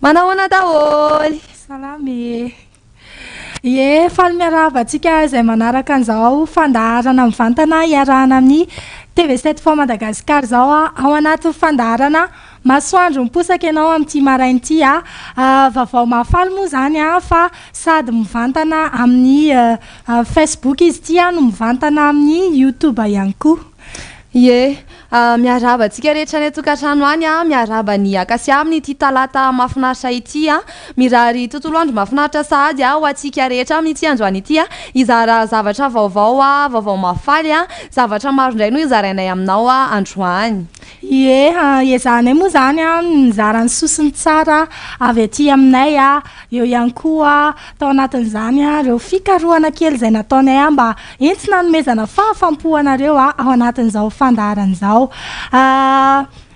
Manahoana daholo? Salama e! Ie, faly miarahaba antsika izay manaraka an'izao fandaharana mivantana iarahana amin'ny TV 7 fois Madagascar izao ao anatin'ny fandaharana Masoandro miposaka ianao amin'ity maraina ity a. Vaovao mahafaly moa izany fa sady mivantana amin'ny Facebook izy ity no mivantana amin'ny YouTube ihany koa. Ie, miarahaba antsika rehetra any an-tokantrano any, miarahaba an'i Acacia amin'ity talata mahafinaritra ity, mirary tontolo andro mahafinaritra sahady ho antsika rehetra amin'ity androany ity, hizara zavatra vaovao, vaovao mahafaly, zavatra maro indray no hizarainay aminao androany. Ie, ezahanay moa izany mizara ny soa sy ny tsara avy aty aminay, eo ihany koa tao anatin'izany ireo fikarohana kely izay nataonay mba entina hanomezana fahafampo anareo ao anatin'izao fandaharana izao.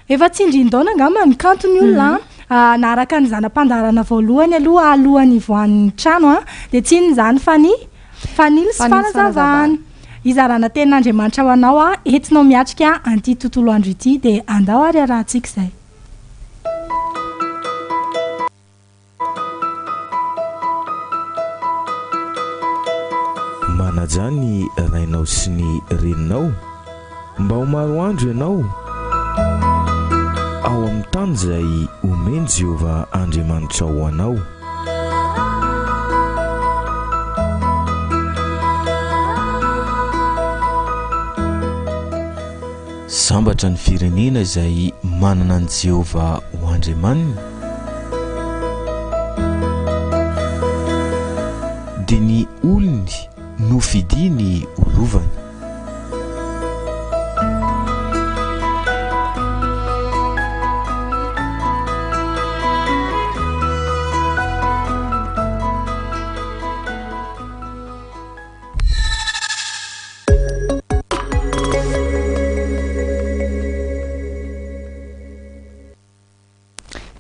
Efa tsindrin-daona angamba ny kanto ny olona na araka ny zana-pandaharana voalohany aloha alohan'ny hivoahan'ny trano dia tsy inona izany fa ny Fanilo sy fanazavana. Hizarana tenin'Andriamanitra ho anao aho, entinao miatrika an'ity tontolo andro ity, dia andao ary arahantsika izay. Manajà ny rainao sy ny reninao, mba ho maro andro ianao ao amin'ny tany izay omen'i Jehovah Andriamanitrao ho anao. Sambatra ny firenena izay manana an'i Jehovah ho Andriamaniny, dia ny olony nofidiny ho lovany.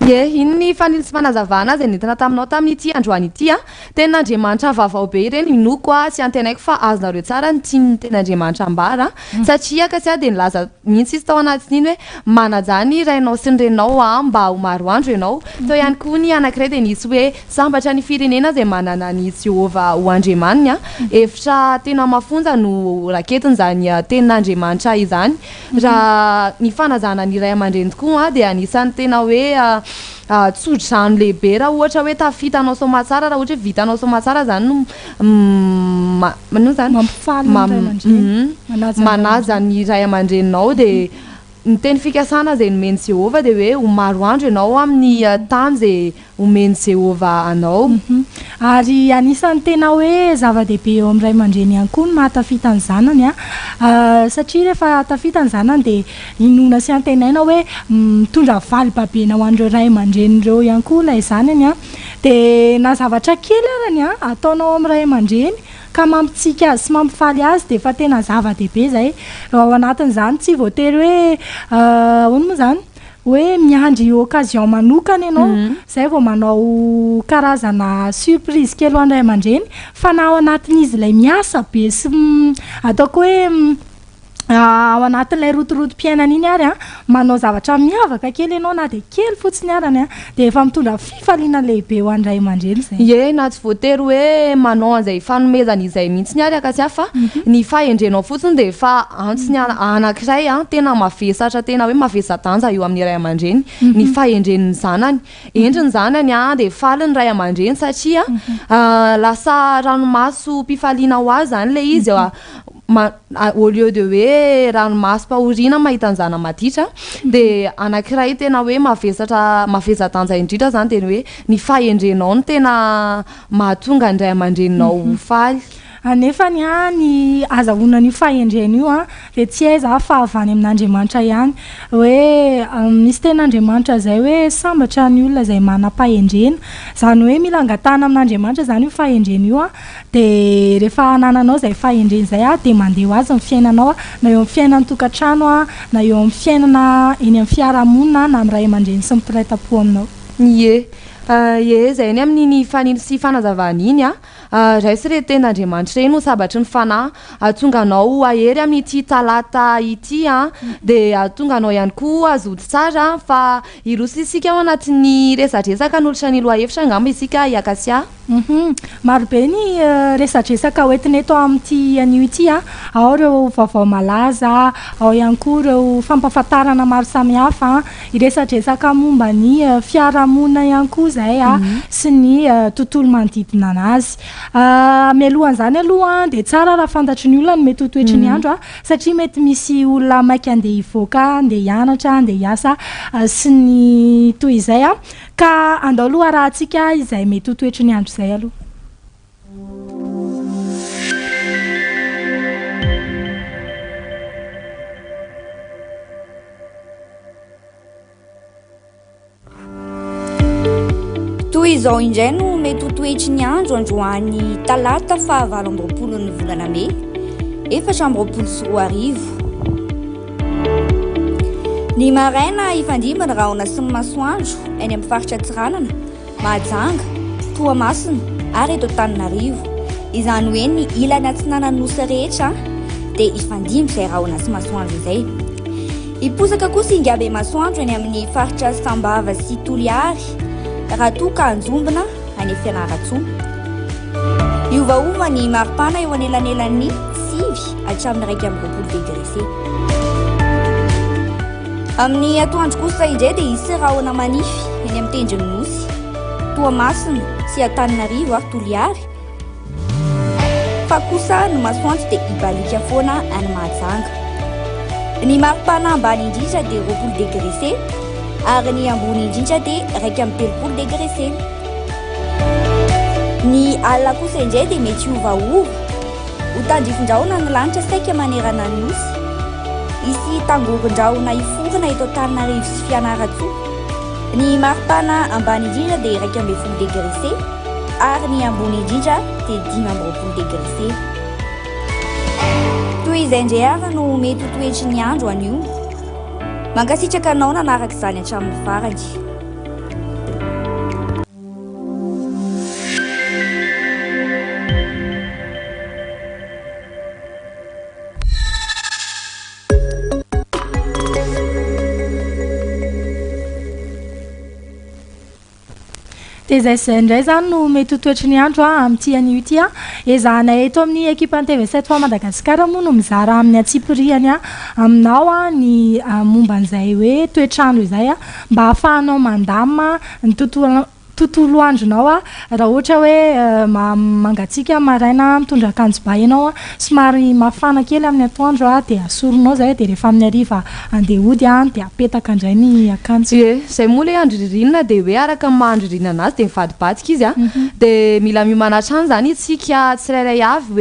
Ie, iny ny fanilo sy fanazavana izay nentina taminao tamin'ity androany ity an. Tenin'Andriamanitra vaovao be ireny inoako sy antenaiko fa azonareo tsara ny tian'ny tenin'Andriamanitra ambara satria Akasia dia nilaza mihitsy izy tao anatin'iny hoe manajà ny rainao sy ny reninao an mba ho maro andro ianao. Teo ihany koa ny anankiray dia nisy hoe sambatra ny firenena izay manana an'i Jehovah ho Andriamaniny an. Hevitra tena mafonja no raketin'izany tenin'Andriamanitra izany. Raha ny fanajana ny ray aman-dreny tokoa dia anisan'ny tena hoe tso-drano lehibe raha ohatra hoe tafitanao soamatsara, raha ohatra hoe vitanao soamatsara izany no inona izany? Mampifaly ny ray aman-dreny, manaja ny ray aman-dreny. Manaja ny ray aman-dreninao dia ny teny fikasana izay nomen'i Jehovah dia hoe ho maro andro ianao amin'ny tany izay omen'i Jehovah anao. Ary anisan'ny tena hoe zava-dehibe eo amin'ny ray aman-dreny ihany koa ny mahatafita ny zanany, satria rehefa tafita ny zanany dia inoana sy antenaina hoe mitondra valibabena ho an'ireo ray aman-dreny ireo ihany koa ilay zanany. Dia na zavatra kely arany ataonao amin'ny ray aman-dreny ka mampitsiky azy sy mampifaly azy dia efa tena zava-dehibe izay. Ao anatin'izany tsy voatery hoe ahoana moa izany? Hoe miandry occasion manokana ianao zay vao manao karazana surprise kely ho an'ny ray aman-dreny fa na ao anatin'izy ilay miasa be sy ataoko hoe ao anatin'ilay rotorotom-piainana iny ary an, manao zavatra miavaka kely ianao na dia kely fotsiny arany an, dia efa mitondra fifaliana lehibe ho an'ny ray aman-dreny izay. Ie, na tsy voatery hoe manao an'izay fanomezana izay mihitsiny ary Akasia fa ny fahendrenao fotsiny dia efa antsony anankiray tena mavesatra tena hoe mavesa-danja eo amin'ny ray aman-dreny ny fahendren'ny zanany. Hendry ny zanany dia faly ny ray aman-dreny satria lasa ranomasom-pifaliana ho azy izany ilay izy. ma- au lieu de hoe ranomasom-pahoriana mahita ny zana-maditra dia anankiray tena hoe mavesatra, mavesa-danja indrindra izany dia ny hoe ny fahendrenao no tena mahatonga ny ray aman-dreninao ho faly. Anefany an, ny azahoana an'io fahendrena io an, dia tsy aiza fa avy any amin'Andriamanitra ihany. Hoe misy tenin'Andriamanitra izay hoe sambatra ny olona izay manam-pahendrena. Izany hoe mila angatahana amin'Andriamanitra izany io fahendrena io an, dia rehefa anananao izay fahendrena izay an, dia mandeha ho azy ny fiainanao an, na eo amin'ny fiainan'ny tokantrano an, na eo amin'ny fiainana eny amin'ny fiarahamonina na amin'ny ray aman-dreny sy ny mpiray tampo aminao. Ie. Ie, izay ny amin'iny fanilo sy fanazavana iny an. Raiso ireny tenin'Andriamanitra ireny ho sabatry ny fanahy, hahatonga anao ho hahery amin'ity talata ity an, dia hahatonga anao ihany koa hazoto tsara fa hiroso isika ao anatin'ny resadresaka hanolotra ny lohahevitra angamba isika i Acacia. Hum, maro be ny resadresaka hoentina eto amin'ity anio ity an, ao ireo vaovao malaza, ao ihany koa ireo fampahafantarana maro samihafa an, Hiresadresaka momba ny fiarahamonina ihany koa izahay sy ny tontolo manodidina anazy. Mialohan'izany aloha dia tsara raha fantatry ny olona ny mety ho toetry ny andro satria mety misy olona maika handeha hivoaka, handeha hianatra, handeha hiasa sy ny toy izay. Ka andao aloha harahantsika izay mety ho toetry ny andro izay aloha. Toy izao indray no mety ho toetry ny andro androany talata faha 28 ny volana mey 2024. Ny maraina hifandimby ny rahona sy ny masoandro any amin'ny faritra Antsiranana Mahajanga, Toamasina ary eto Antananarivo. Izany hoe ny ilany atsinanan'ny nosy rehetra dia hifandimby izay rahona sy masoandro izay. Hiposaka kosa Ingabe masoandro eny amin'ny faritra Sambava sy Toliary raha toa ka hanjombona any Fianarantsoa. Hiovaova ny maripana eo anelanelan'ny 9 hatramin'ny 21 degré C. Amin'ny atoandro kosa indray dia hisy rahona manify eny amin'ny tendron'ny Nosy, Toamasina sy Antananarivo ary Toliary, fa kosa ny masoandro dia hibaliaka foana any Mahajanga. Ny maripana ambany indrindra dia 20 degré C ary ny ambony indrindra dia 31 degré C. Ny alina kosa indray dia mety hiovaova. Ho tandrifin-drahona ny lanitra saika manerana ny Nosy. Hisy tangoron-drahona hiforona eto Antananarivo sy Fianarantsoa. Ny maripana ambany indrindra dia 11 degré C ary ny ambony indrindra dia 25 degré C. Toy izay indray ary no mety ho toetry ny andro anio. Mankasitraka anao nanaraka izany hatramin'ny farany. Dia izay sy izay indray izany no mety ho toetry ny andro amin'ity anio ity. Ezahanay eto amin'ny ekipan'ny TV 7 fois Madagascar moa no mizara amin'ny antsipiriany aminao ny momba an'izay hoe toetr'andro izay mba hahafahanao mandamina ny tontolo tontolo andronao raha ohatra hoe mangatsiaka maraina mitondra akanjo ba ianao somary mafana kely amin'ny atoandro dia asorinao izay dia rehefa amin'ny hariva andeha hody dia apetaka indray ny akanjo. Ie, izay moa ilay andro ririnina dia hoe araka ny maha andro ririnina anazy dia mivadibadika izy dia mila miomana hatrany izany isika tsirairay avy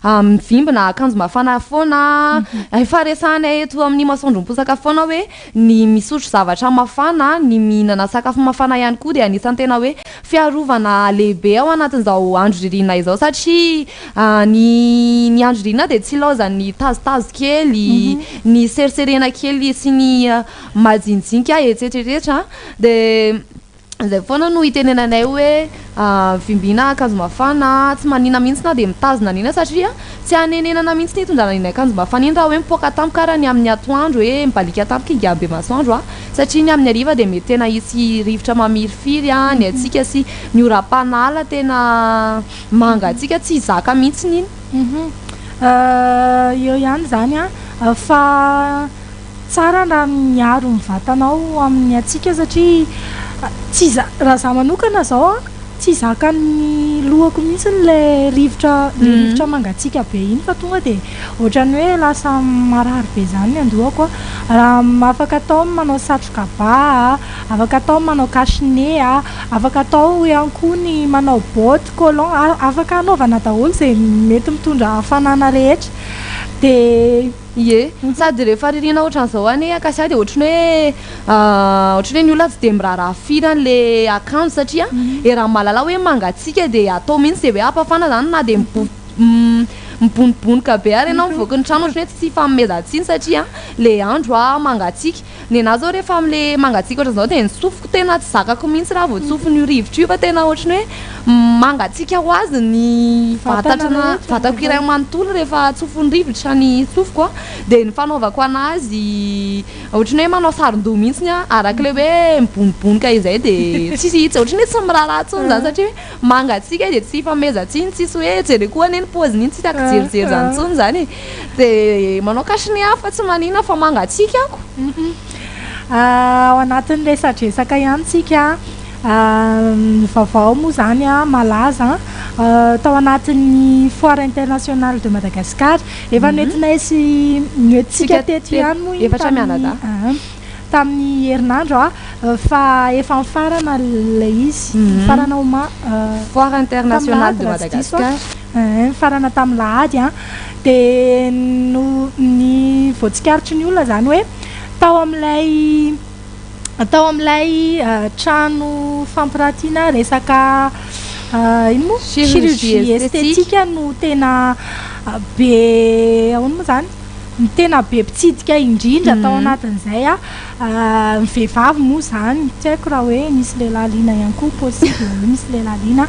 hoe mivimbina akanjo mafana foana, efa resahanay eto amin'ny masoandro miposaka foana hoe Ny misotro zavatra mafana, ny mihinana sakafo mafana ihany koa dia anisan'ny tena hoe fiarovana lehibe ao anatin'izao andro ririnina izao satria ny ny andro ririnina dia tsy ilaozan'ny tazotazo kely, ny seriserena kely sy ny majinijinika etsetra etsetra dia Izay foana no itenenanay hoe vimbina akanjo mafana, tsy manina mihitsy na dia mitazona an'iny satria tsy hanenenana mihitsy ny hitondrana an'iny akanjo mafana iny raha hoe mipoaka tampoka ara ny amin'ny atoandro hoe mibaliaka tampoka ingahy be masoandro a, satria ny amin'ny hariva dia mety tena hisy rivotra mamirifiry ny hatsiaka sy ny oram-panala tena mangatsiaka tsy zaka mihitsy iny. Eo ihany izany fa Tsara raha miaro ny vatanao amin'ny hatsiaka satria tsy za, raha za manokana zao an, Tsy zakan'ny lohako mihitsy ilay rivotra ilay rivotra mangatsiaka be iny fa tonga dia ohatran'ny hoe lasa marary be izany ny andohako a. Raha afaka atao ny manao satroka ba a, afaka atao ny manao cache nez a, afaka atao ihany koa ny manao botte, collant, afaka anaovana daholo izay mety mitondra hafanana rehetra. Dia. Ie, sady rehefa ririna ohatran'izao anie Acacia dia ohatran'ny hoe ohatran'ny hoe ny olona tsy dia miraharaha firy an'ilay akanjo satria eran'ny mahalala hoe mangatsiaka dia atao mihitsy izay hoe hampafana izany na dia mibonobonoka be ary ianao mivoaka ny trano ohatran'ny hoe tsy ifanomezan-tsiny satria ilay andro mangatsiaka. Nenà zao rehefa amle mangatsiaka ohatran'izao dia ny sofiko tena tsy zakako mihitsy raha vao tsofin'io rivotra io fa tena ohatran'ny hoe mangatsiaka ho azy ny vatana vatako iray manontolo rehefa tsofin'ny rivotra ny sofiko a, dia ny fanaovako anazy ohatran'ny hoe manao saron-doha mihitsy aho arak'ilay hoe mibonobonoka izay dia tsisy ohatran'ny hoe tsy miraharaha intsony zany satria hoe mangatsiaka dia tsy ifanomezan-tsiny tsisy hoe jereo koa anie ny paoziny iny tsy hitako jerijery izany intsony izany e. Dia manao cache-nez aho fa tsy manina fa mangatsiaka ako. Ao anatin'ny resadresaka ihany tsika, ny vaovao moa izany malaza tao anatin'ny foire internationale de Madagascar. Efa noentinay sy noentintsika teto ihany moa iny tamin'ny tamin'ny herinandro fa efa nifarana ilay izy. Nifarana omaly. Foire internationale de Madagascar. Nifarana tamin'ny lahady an. Dia no ny voatsikaritry ny olona izany hoe tao amin'ilay tao amin'ilay trano fampiratiana resaka ino moa? Chirurgie Chirurgie esthétique no tena be ahoana moa izany? Ny tena be mpitsidika indrindra tao anatin'izay an. Ny vehivavy moa izany, tsy haiko raha hoe nisy lehilahy liana ihany koa, possible hoe misy lehilahy liana.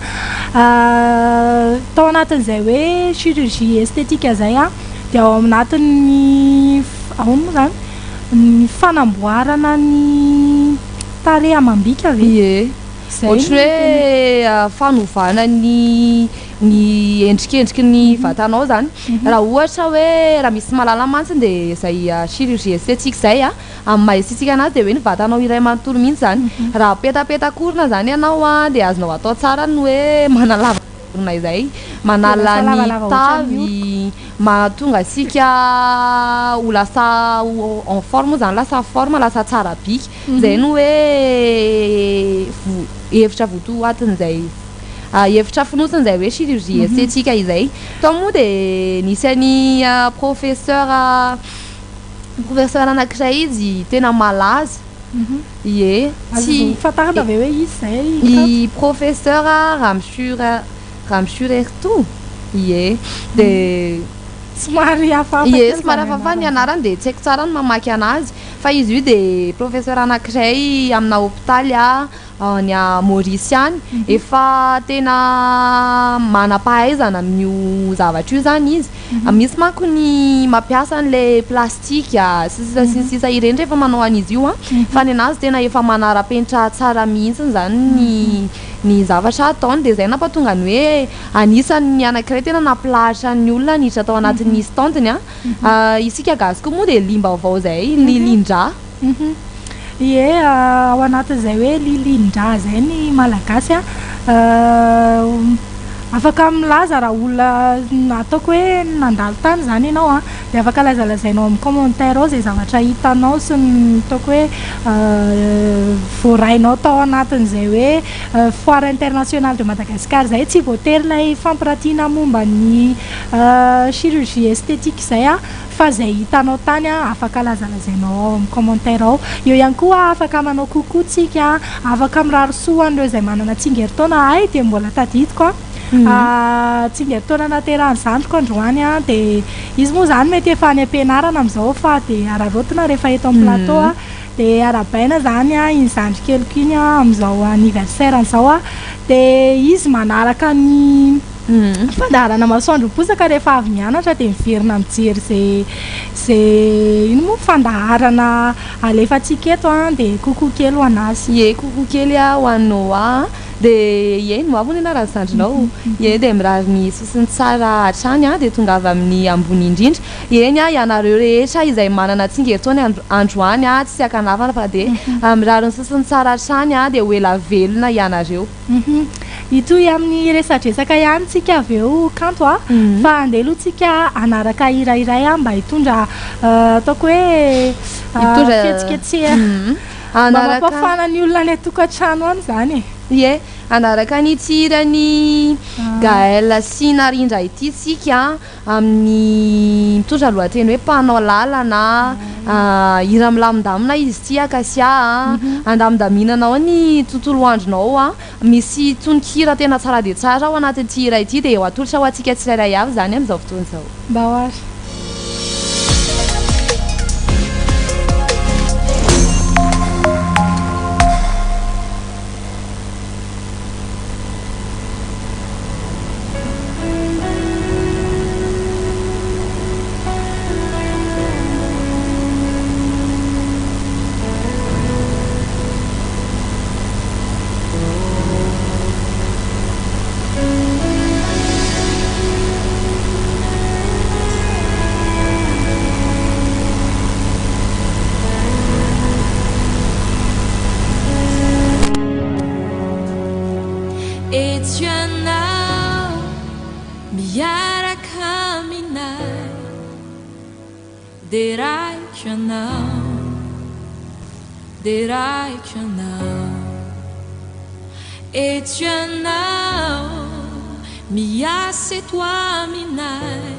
Tao anatin'izay hoe chirurgie esthétique izay an, dia ao anatin'ny ahoana moa izany, ny fanamboarana ny tarehy amam-bika ve? Ie, ohatran'ny hoe fanovana ny ny endrikendriky ny vatanao izany. Raha ohatra hoe raha misy mahalala mantsy dia izay chirurgie esthétique izay an, Amin'ny maha esthétique anazy dia hoe ny vatanao iray manontolo mihitsy izany. Raha petapetak'orona izany ianao an, dia azonao atao tsara ny hoe manalava orona izay, manala ny tavy, mahatonga antsika ho lasa en forme moa izany, lasa forme, lasa tsara bika. Izay no hoe hevitra votoatin'izay hevitra fonosin'izay hoe chirurgie esthétique izay. Tao moa dia nisy an'i professeur Professeur anankiray izy tena malaza. Ie. Tsy fantarina ve hoe iza izay? I professeur Ramshur Ramshurerto. Ie. Dia Somary hafahafa Ie, kely somary izany hafahafa ny anarany. anarany dia tsy haiko tsara ny mamaky anazy. Fa izy io dia professeur anankiray amina hopitaly any Maurice any. Efa tena manam-pahaizana amin'io zavatra io izany izy. Misy manko ny mampiasa an'ilay plastika sy ny sisa sy ny sisa ireny rehefa manao an'izy io an. Fa ny an'azy tena efa manara-penitra tsara mihitsy izany ny ny zavatra ataony. Dia izay nampatonga ny hoe anisan'ny anankiray tena nampilahatra ny olona niditra tao anatin'ny stand-ny an. Isika gasy koa moa dia liam-baovao izay, lilin-drà. Ie, ao anatin'izay hoe lilin-drà izay ny Malagasy an, afaka milaza raha olona ataoko hoe nandalo tany izany ianao an, dia afaka lazalazainao amin'ny commentaire ao izay zavatra hitanao sy ny ataoko hoe voarainao tao anatin'izay hoe foire internationale de Madagascar izay, tsy voatery ilay fampiratiana momba ny chirurgie esthétique izay an. Fa zay hitanao tany an afaka lazalazainao ao amin'ny commentaire ao. Eo ihany koa afaka manao coucou tsika, afaka mirary soa ho an'ireo izay manana tsingeritaona, hay dia mbola tadidiko an, tsingeritaona naterahan'ny zandriko androany an, dia izy moa izany mety efa any am-pianarana amin'izao fa dia araraotina rehefa eto amin'ny plateau an, dia arahabaina izany an iny zandrikeliko iny an amin'izao anniversaire-ny izao an, dia izy manaraka ny. Fandaharana masoandro miposaka rehefa avy mianatra dia miverina mijery izay izay ino moa fandaharana alefantsika eto an dia coucou kely ho an'azy. Ie coucou kely ho an'i Noah an. Dia ie, Noa moa ny anaran'ny zandrinao. Ie, dia mirary ny soa sy ny tsara hatrany an, dia tongava amin'ny ambony indrindra. Eny an, ianareo rehetra izay manana tsingerin-taona androany an, tsy ankanavana fa dia mirary ny soa sy ny tsara hatrany an, dia ho ela velona ianareo. Hitohy amin'ny resadresaka ihany tsika avy eo Kanto a, fa andeha aloha tsika hanaraka hira iray mba hitondra ataoko hoe fihetsiketsehana mba mampafana ny olona any an-tokantrano any izany e. Ie, hanaraka an'ity hiran'i Gaël sy Narindra ity tsika amin'ny mitondra lohateny hoe mpanao lalana, hira milamindamina izy ity Acacia a, andamindaminana ao ny tontolo andronao a, misy tononkira tena tsara dia tsara ao anatin'ity hira ity dia atolotra ho antsika tsirairay avy izany amin'izao fotoana izao. Ndao ary. Eto ianao miaraka aminay Deraiko ianao, deraiko ianao Eto ianao miasa eto aminay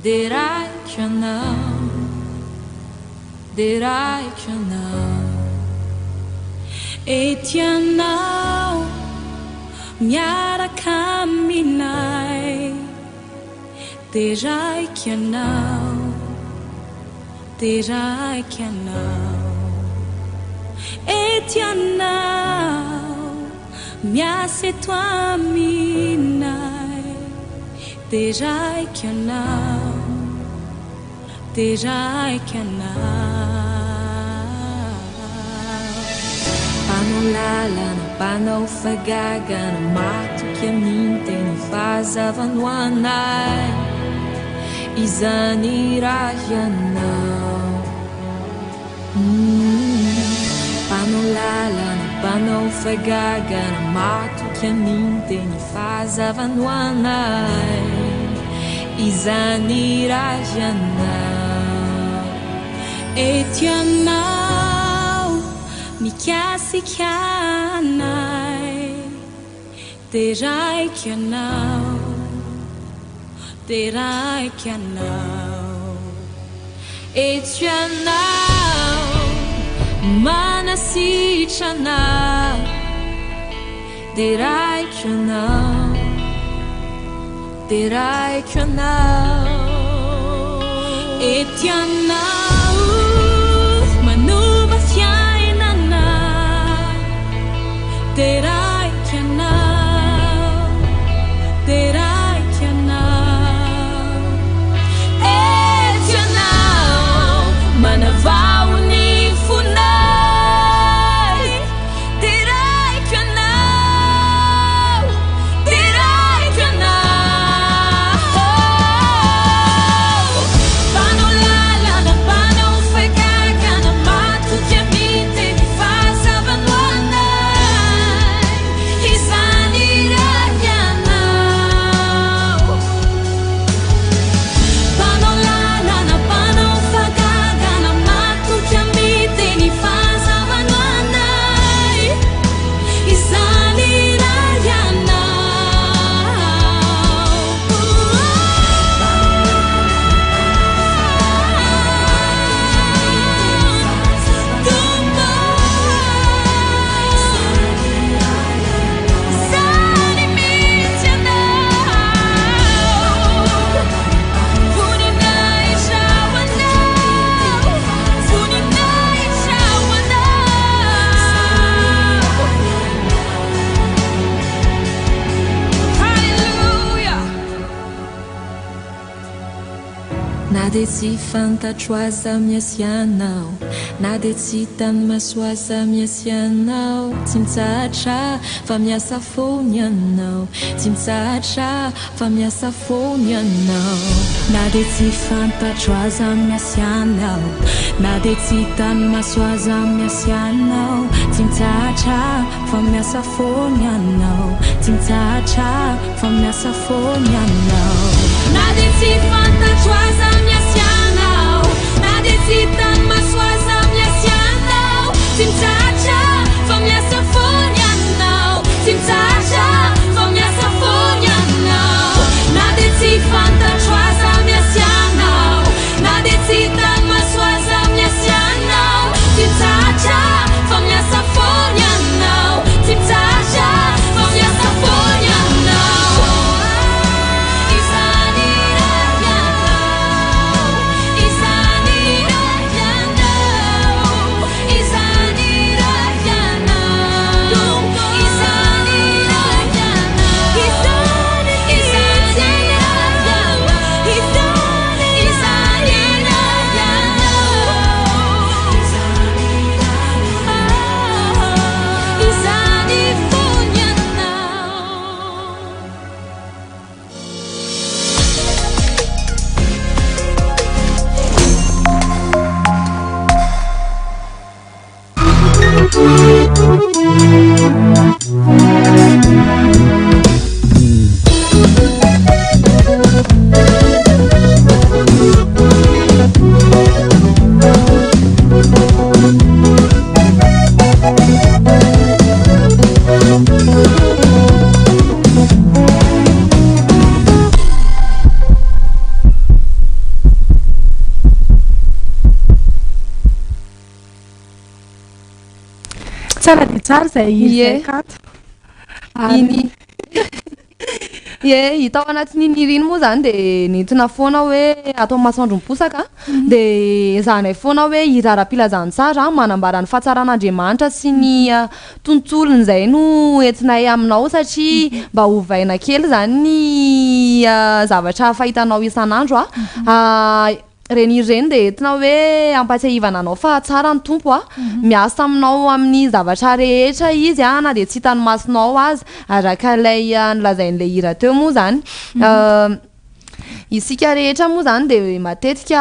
Deraiko ianao, deraiko ianao. Eto ianao miaraka aminay. Deraiko ianao, deraiko ianao. Eto ianao miasa eto aminay. Deraiko ianao, deraiko ianao. Mpanao lalana, mpanao fagagana, matoky amin'ny teny fahazavano anay, izany raha ianao. Mpanao lalana, mpanao fagagana, matoky amin'ny teny fahazavano anay, izany raha ianao. Eto ianao mikasika anay, deraiko ianao, deraiko ianao. Eto ianao manasitrana, deraiko ianao, deraiko ianao. Eto ianao manova fiainana, deraiko ianao, deraiko ianao. Eto ianao manavao ny fonay, deraiko ianao, deraiko ianao. Mpanao lalana, Na dia tsy fantatro aza miasy Ianao, na dia tsy hitan'ny maso aza miasy Ianao, tsy mitsahatra fa miasa foana Ianao, tsy mitsahatra fa miasa foana Ianao. Na dia tsy fantatro aza miasy Ianao, na dia tsy hitan'ny maso aza miasy Ianao, tsy mitsahatra fa miasa foana Ianao, tsy mitsahatra fa miasa foana Ianao. Na dia tsy fantatro aza miasy Ianao, na dia tsy hitan'ny maso aza miasy Ianao, tsy mitsahatra fa miasa foana Ianao, tsy mitsahatra fa miasa foana Ianao. Na dia tsy fantatro aza miasy Ianao, na dia tsy hitan'ny maso aza miasy Ianao, tsy mitsahatra fa miasa foana Ianao, tsy mitsahatra fa miasa foana Ianao. Izany irery Ianao, izany irery Ianao, izany irery Ianao, izany irery Ianao, izany izany irery Ianao, izany izany irery Ianao, izany irery Ianao, izany foana Ianao. Tsara dia tsara izay hira izay kanto. Iny Ie, hita ao anatin'iny hira iny moa izany dia nentina foana hoe ato amin'ny masoandro miposaka dia ezahanay foana hoe hira ara-pilazantsara manambara ny fahatsaran'Andriamanitra sy ny tontolony izay no entinay aminao satria mba ovaina kely izany ny zavatra fahitanao isan'andro a. Ireny hira ireny dia entina hoe hampatsiahivana anao fa tsara ny Tompo a, miasa aminao amin'ny zavatra rehetra Izy a, na dia tsy hitan'ny masonao aza, araka ilay nolazain'ilay hira teo moa izany. Isika rehetra moa izany dia matetika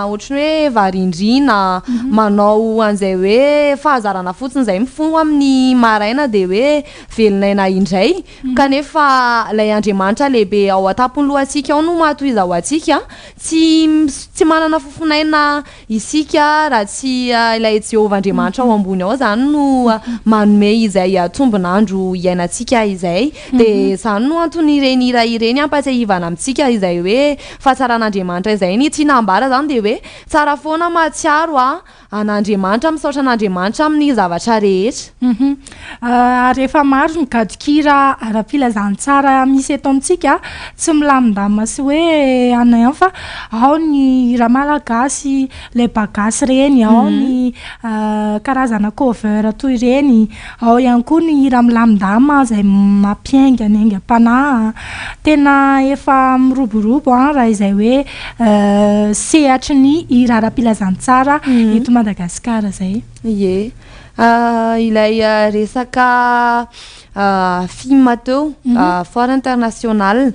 ohatran'ny hoe varindriana manao an'izay hoe fahazarana fotsiny izay mifoha amin'ny maraina dia hoe velon'aina indray kanefa ilay Andriamanitra lehibe ao an-tampon'ny lohantsika ao no mahatohiza ho antsika. Tsy tsy manana fofon'aina isika raha tsy ilay Jehovah Andriamanitra ao ambony ao izany no manome izay tombon'andro iainantsika izay. Dia izany no anton'ireny hira ireny hampatsiahivana amintsika izay hoe fahatsaran'Andriamanitra izay. Ny tiana ambara izany dia hoe tsara foana mahatsiaro an'Andriamanitra, misaotra an'Andriamanitra amin'ny zavatra rehetra. Ary efa maro ny gadon-kira ara-pilazantsara misy eto amintsika, tsy milamindamina sy hoe anona ihany fa ao ny hira malagasy, ilay bagasy ireny, ao ny karazana cover toy ireny, ao ihany koa ny hira milamindamina izay mampiainga ny aingam-panahy. Tena efa miroborobo raha izay hoe sehatry ny hira ara-pilazantsara eto Madagasikara izay. Ie. Ilay resaka fim teo, foire internationale.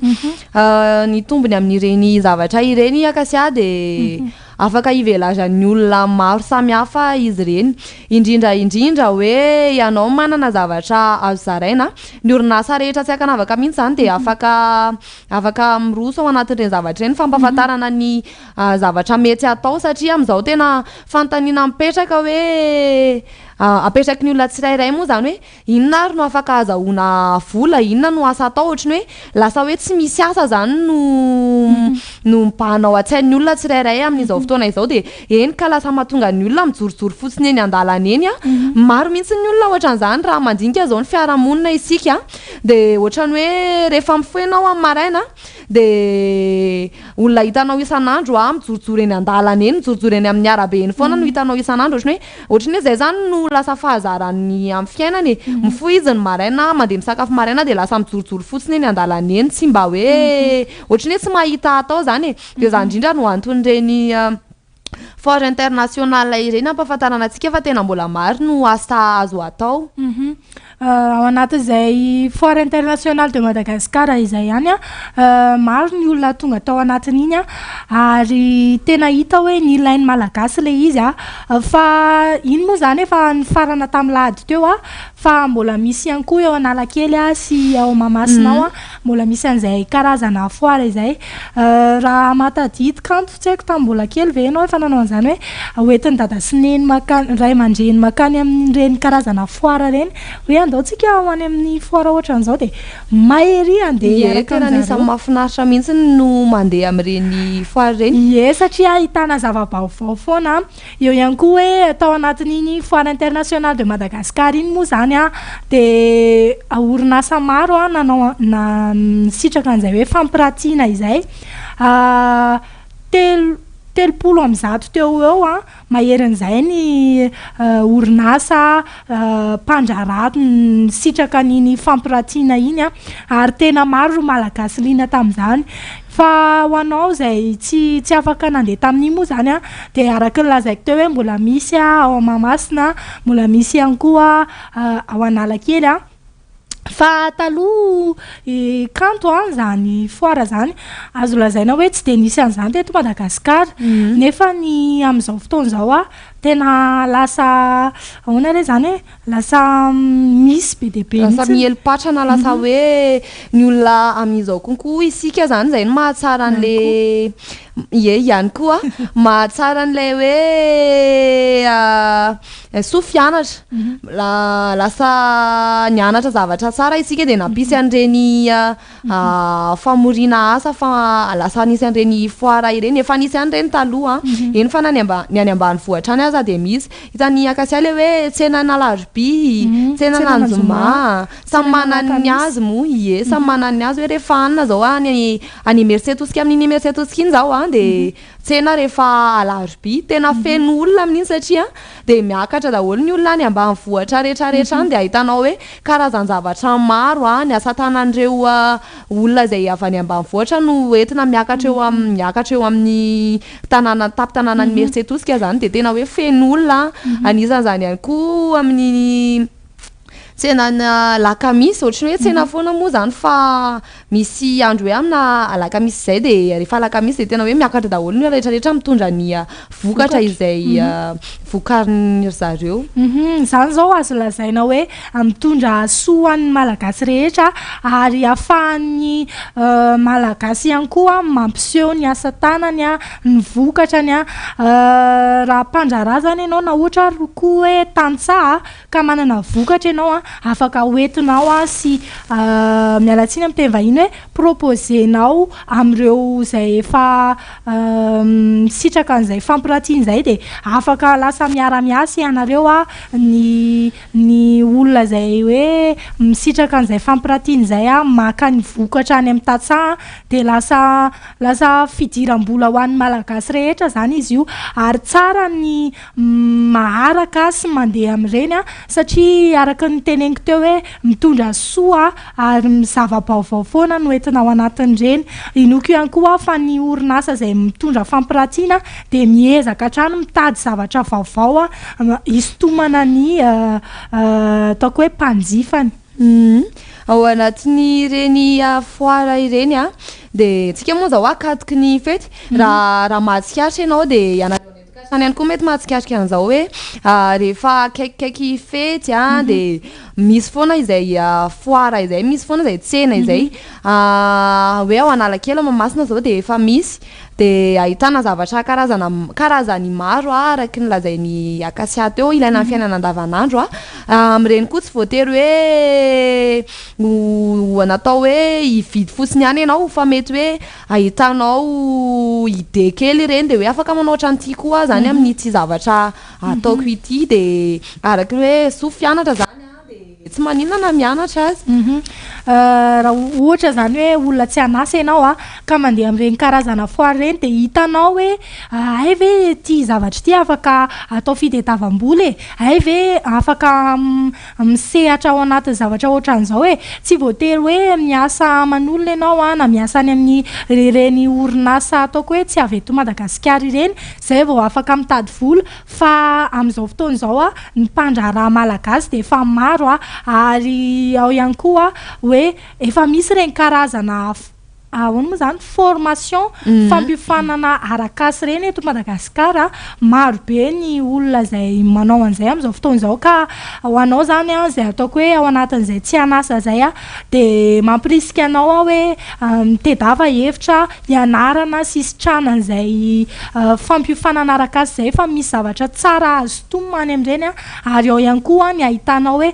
Ny tombony amin'ireny zavatra ireny Acacia dia afaka ivelaran'ny olona maro samihafa izy ireny. Indrindra indrindra hoe ianao manana zavatra azo zaraina. Ny orinasa rehetra tsy ankanavaka mihitsy izany dia afaka afaka miroso ao anatin'ireny zavatra ireny, fampahafantarana ny zavatra mety hatao satria amin'izao tena fanontaniana mipetraka hoe apetraky ny olona tsirairay moa izany hoe inona ary no afaka azahoana vola, inona no asa atao, ohatran'ny hoe lasa hoe tsy misy asa izany no no mibahana ao an-tsain'ny olona tsirairay amin'izao fotoana izao dia eny ka lasa mahatonga ny olona mijorojoro fotsiny eny an-dalana eny an, maro mihitsy ny olona ohatran'izany raha mandinika izao ny fiarahamonina isika dia ohatran'ny hoe rehefa mifoha ianao amin'ny maraina. dia olona hitanao isan'andro a, mijorojoro eny an-dalana eny, mijorojoro eny amin'ny arabe eny foana no hitanao isan'andro, ohatran'ny hoe ohatran'ny hoe izay izany no lasa fahazarany amin'ny fiainany e, mifoha izy ny maraina, mandeha misakafo maraina dia lasa mijorojoro fotsiny eny an-dalana eny, tsy mba hoe ohatran'ny hoe tsy mahita atao izany e, dia izany indrindra no anton'ireny Foire internationale ireny hampahafantarana antsika fa tena mbola maro no asa azo atao. Ao anatin'izay Foire internationale de Madagascar izay ihany an, maro ny olona tonga tao anatin'iny an, ary tena hita hoe nilain'ny Malagasy ilay izy an, fa iny moa izany efa nifarana tamin'ny lahady teo an, fa mbola misy ihany koa eo Analakely sy ao Mahamasina ao an, Mbola misy an'izay karazana foire izay. Raha mahatadidy kanto, tsy haiko tamin'ny mbola kely ve ianao efa nanao an'izany hoe hoentin'i dada sy neny mankany, ray aman-dreny mankany amin'ireny karazana foire ireny, hoe andao tsika ho any amin'ny foire ohatran'izao dia may ery handeha Ie, hiaraka tena amin-jareo. anisan'ny mahafinaritra mihitsy no mandeha amin'ireny foire ireny. Ie, satria ahitana zava-baovao foana. Eo ihany koa hoe tao anatin'iny Foire Internationale de Madagascar iny moa izany dia orinasa maro nanao na nisitraka an'izay hoe fampiratiana izay. Telo 130 teo ho eo maherin'izay ny orinasa mpandraharaha nisitraka an'iny fampiratiana iny ary tena maro ny Malagasy liana tamin'izany. Fa ho anao izay tsy tsy afaka nandeha tamin'iny moa izany an, dia araka ny lazaiko teo hoe mbola misy ao Mahamasina, mbola misy ihany koa ao Analakely an. Fa taloha i Kanto an, izany foire izany, azo lazaina hoe tsy dia nisy an'izany teto Madagasikara. Nefa ny amin'izao fotoana izao an, tena lasa ahoana re izany e? Lasa misy be dia be Lasa mihitsy. miely patrana, lasa hoe ny olona amin'izao konko isika izany, izay no mahatsara an'le ie ihany koa, mahatsara an'ilay hoe soa fianatra. Lasa nianatra zavatra tsara isika dia nampisy an'ireny Famoriana asa fa lasa nisy an'ireny foire ireny, efa nisy ihany ireny taloha an, eny fa na ny amba- ny any ambanivohitra any aza dia misy. Hitan'i Acacia ilay hoe tsenan'Alarobia, tsenan'Anjoma, samy manana ny azy moa, ie, samy manana ny azy hoe rehefa hanina izao any any Imerintsiatosika amin'iny Imerintsiatosika iny izao an, dia tsena rehefa alarobia, tena feno olona amin'iny satria dia miakatra daholo ny olona any ambanivohitra rehetra rehetra any dia ahitanao hoe karazan-javatra maro ny asa tanan'ireo olona izay avy any ambanivohitra no entina miakatra eo amin'ny miakatra eo amin'ny tanàna tampon-tanànan'i Imerintsiatosika izany dia tena hoe feno olona, anisan'izany ihany koa amin'ny tsenan'Alakamisy, ohatran'ny hoe tsena foana moa izany fa misy andro hoe amina alakamisy izay dia rehefa alakamisy dia tena hoe miakatra daholo ny olona rehetra rehetra mitondra ny vokatra izay vokarin-dry zareo. Izany izao azo lazaina hoe mitondra soa ho an'ny Malagasy rehetra ary ahafahan'ny Malagasy ihany koa mampiseho ny asa tanany, ny vokatrany. Raha mpandraharaha izany ianao na ohatra ary koa hoe tantsaha ka manana vokatra ianao an, afaka hoentinao an sy miala tsiny amin'ny teny vahiny hoe proposer-nao amin'ireo izay efa misitraka an'izay fampiratiana izay dia afaka lasa miara-miasa ianareo an, ny ny olona izay hoe misitraka an'izay fampiratiana izay an maka ny vokatra any amin'ny tantsaha dia lasa lasa fidiram-bola ho an'ny Malagasy rehetra izany izy io ary tsara ny maharaka sy mandeha amin'ireny satria araka ny noteneniko teo hoe mitondra soa ary zava-baovao foana no entina ao anatin'ireny. Inoako ihany koa aho fa ny orinasa izay mitondra fampiratiana dia miezaka hatrany mitady zavatra vaovao hisintomana ny ataoko hoe mpanjifany. Ao anatin'ireny foire ireny dia tsika moa izao akatoky ny fety, raha mahatsikaritra ianao dia ianareo any an-tokantrano ihany koa mety mahatsikaritra an'izao hoe rehefa akaikikaiky fety dia misy foana izay foire izay, misy foana izay tsena izay, hoe ao Analakely ao Mahamasina izao dia efa misy. Dia ahitana zavatra karazana karazany maro araka ny lazain'i Acacia teo, ilaina amin'ny fiainana andavanandro. Amin'ireny koa tsy voatery hoe ho natao hoe hividy fotsiny ihany ianao fa mety hoe ahitanao idée kely ireny dia hoe afaka manao ohatran'ity koa aho izany amin'ity zavatra ataoko ity dia araka ny hoe soa fianatra izany. Tsy maninona na mianatra aza. Raha ohatra izany hoe olona tsy an'asa ianao a, ka mandeha amin'ireny karazana foire ireny dia hitanao hoe hay ve ity zavatra ity afaka atao fitadiavam-bola e, hay ve afaka misehatra ao anatin'ny zavatra ohatran'izao e. Tsy voatery hoe miasa aman'olona ianao a, na miasa any amin'ny ireny orinasa ataoko hoe tsy avy eto Madagasikara ireny izay vao afaka mitady vola Fa amin'izao fotoana izao ny mpandraharaha malagasy dia efa maro ary ao ihany koa hoe efa misy ireny karazana ahoana moa izany formation fampiofanana arak'asa ireny eto Madagasikara. Maro be ny olona izay manao an'izay amin'izao fotoana izao ka ho anao izany izay ataoko hoe ao anatin'izay tsy an'asa izay dia mampirisika anao aho hoe mitedava hevitra hianarana sy hisitrahana an'izay fampiofanana arak'asa izay fa misy zavatra tsara azo sintomina any amin'ireny ary ao ihany koa ny ahitanao hoe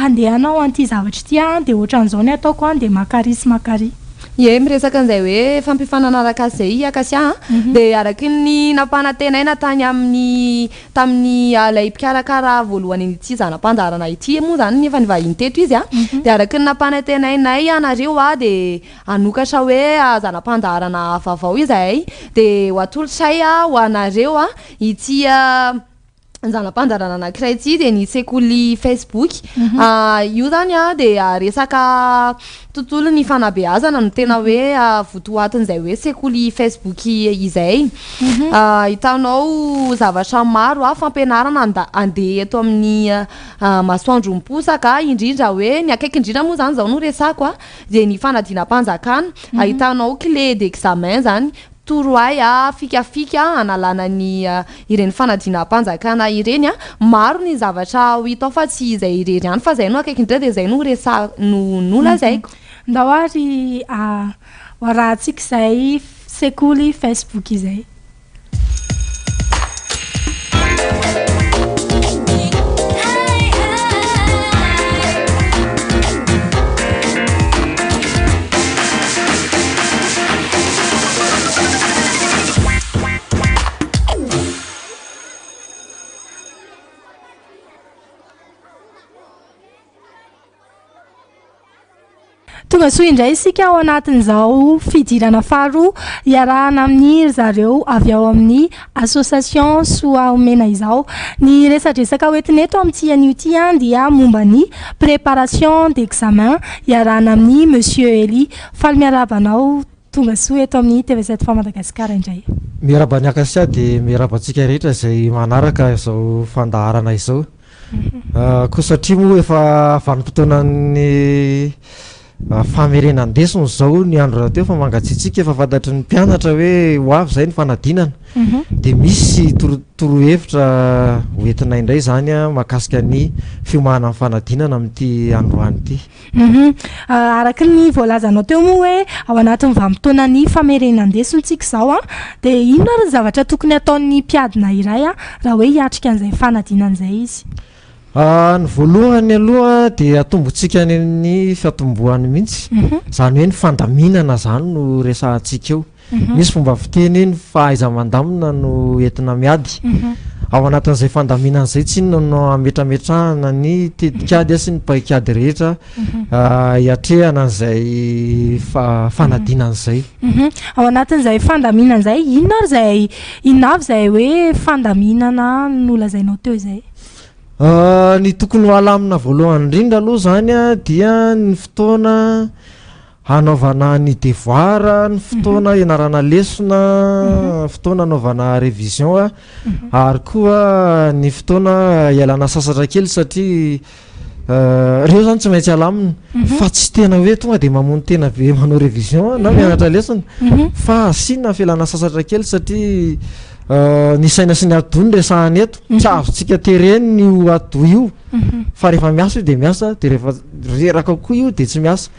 andeha hanao an'ity zavatra ity aho dia ohatran'izao ny ataoko an dia makary sy makary. Ie, miresaka an'izay hoe fampiofanana arak'asa izay i Acacia an, dia araky ny nampanantenaina tany amin'ny tamin'ny ilay mpikarakara voalohany an'ity zana-pandaharana ity moa izany efa nivahiny teto izy an, dia araky ny nampanantenainay anareo an dia Hanokatra hoe zana-pandaharana vaovao izahay dia ho atolotray ho anareo ity zana-pandaharana anankiray ity dia ny sekoly Facebook. Io izany dia resaka tontolon'ny fanabeazana no tena hoe votoatin'izay hoe sekoly Facebook izay. Ahitanao zavatra maro, fampianarana andeha eto amin'ny masoandro miposaka, indrindra hoe ny akaiky indrindra moa izany izao no resako. dia ny fanadinam-panjakana, ahitanao clé d'examen izany, torohay fikafika hanalana ny ireny fanadinam-panjakana ireny, maro ny zavatra ho hita ao fa tsy izay irery ihany fa izay no akaiky indrindra dia izay no resa- no nolazaiko. Ndao ary ho arahantsika izay sekoly Facebook izay. Tonga soa indray isika ao anatin'izao fidirana faharoa iarahana amin'ny ry zareo avy ao amin'ny Association Soa Omena izao. Ny resadresaka hoentina eto amin'ity anio ity dia momba ny préparation d'examen iarahana amin'ny Monsieur Elie. Faly miarahaba anao tonga soa eto amin'ny TV 7 fois Madagascar indray. Miarahaba an'i Acacia dia miarahaba antsika rehetra izay manaraka izao fandaharana izao. Koa satria moa efa vanim-potoanan'ny famerenan-desona izao ny andro rahateo efa mangatsiatsiaka, efa fantatry ny mpianatra hoe ho avy izay ny fanadinana. Dia misy torohevitra hoentina indray izany mahakasika ny fiomanana amin'ny fanadinana amin'ity androany ity. Araka ny voalazanao teo moa hoe ao anatin'ny vanim-potoanan'ny famerenan-desona isika izao an, dia inona ary ny zavatra tokony hataon'ny mpiadina iray raha hoe hiatrika an'izay fanadinana izay izy? Ny voalohany aloha dia atombontsika any amin'ny fiatombohany mihitsy, izany hoe ny fandaminana izany no resahantsika eo. Misy fomba fiteny hoe ny fahaiza-mandamina no entina miady. Ao anatin'izay fandaminana izay tsinona no ametrametrahana ny tetikady sy ny paikady rehetra hiatrehana an'izay fanadinana izay. Ao anatin'izay fandaminana izay, inona ary izay, inona avy izay hoe fandaminana nolazainao teo izay? Ny tokony ho alamina voalohany indrindra aloha izany dia ny fotoana Hanaovana ny devoir, ny fotoana hianarana lesona, fotoana hanaovana révision ary koa ny fotoana hialana sasatra kely satria ireo zany tsy maintsy alamina fa tsy tena hoe tonga dia mamono tena be manao révision na mianatra lesona fa asiana fialana sasatra kely satria ny saina sy ny atidoha no resahana eto, tsy azontsika terena io atidoha io fa rehefa miasa io dia miasa dia rehefa reraka koa io dia tsy miasa.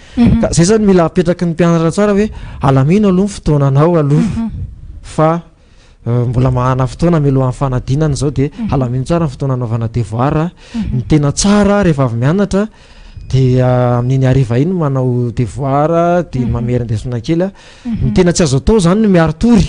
Ka zay zany mila apetraky ny mpianatra tsara hoe alamino aloha ny fotoananao aloha fa mbola mahana fotoana mialohan'ny fanadinana izao dia alamino tsara ny fotoana anaovana devoir. Ny tena tsara rehefa avy mianatra. Dia amin'iny hariva iny manao devoir dia mamerin-desona kely. Ny tena tsy azo atao izany ny miari-tory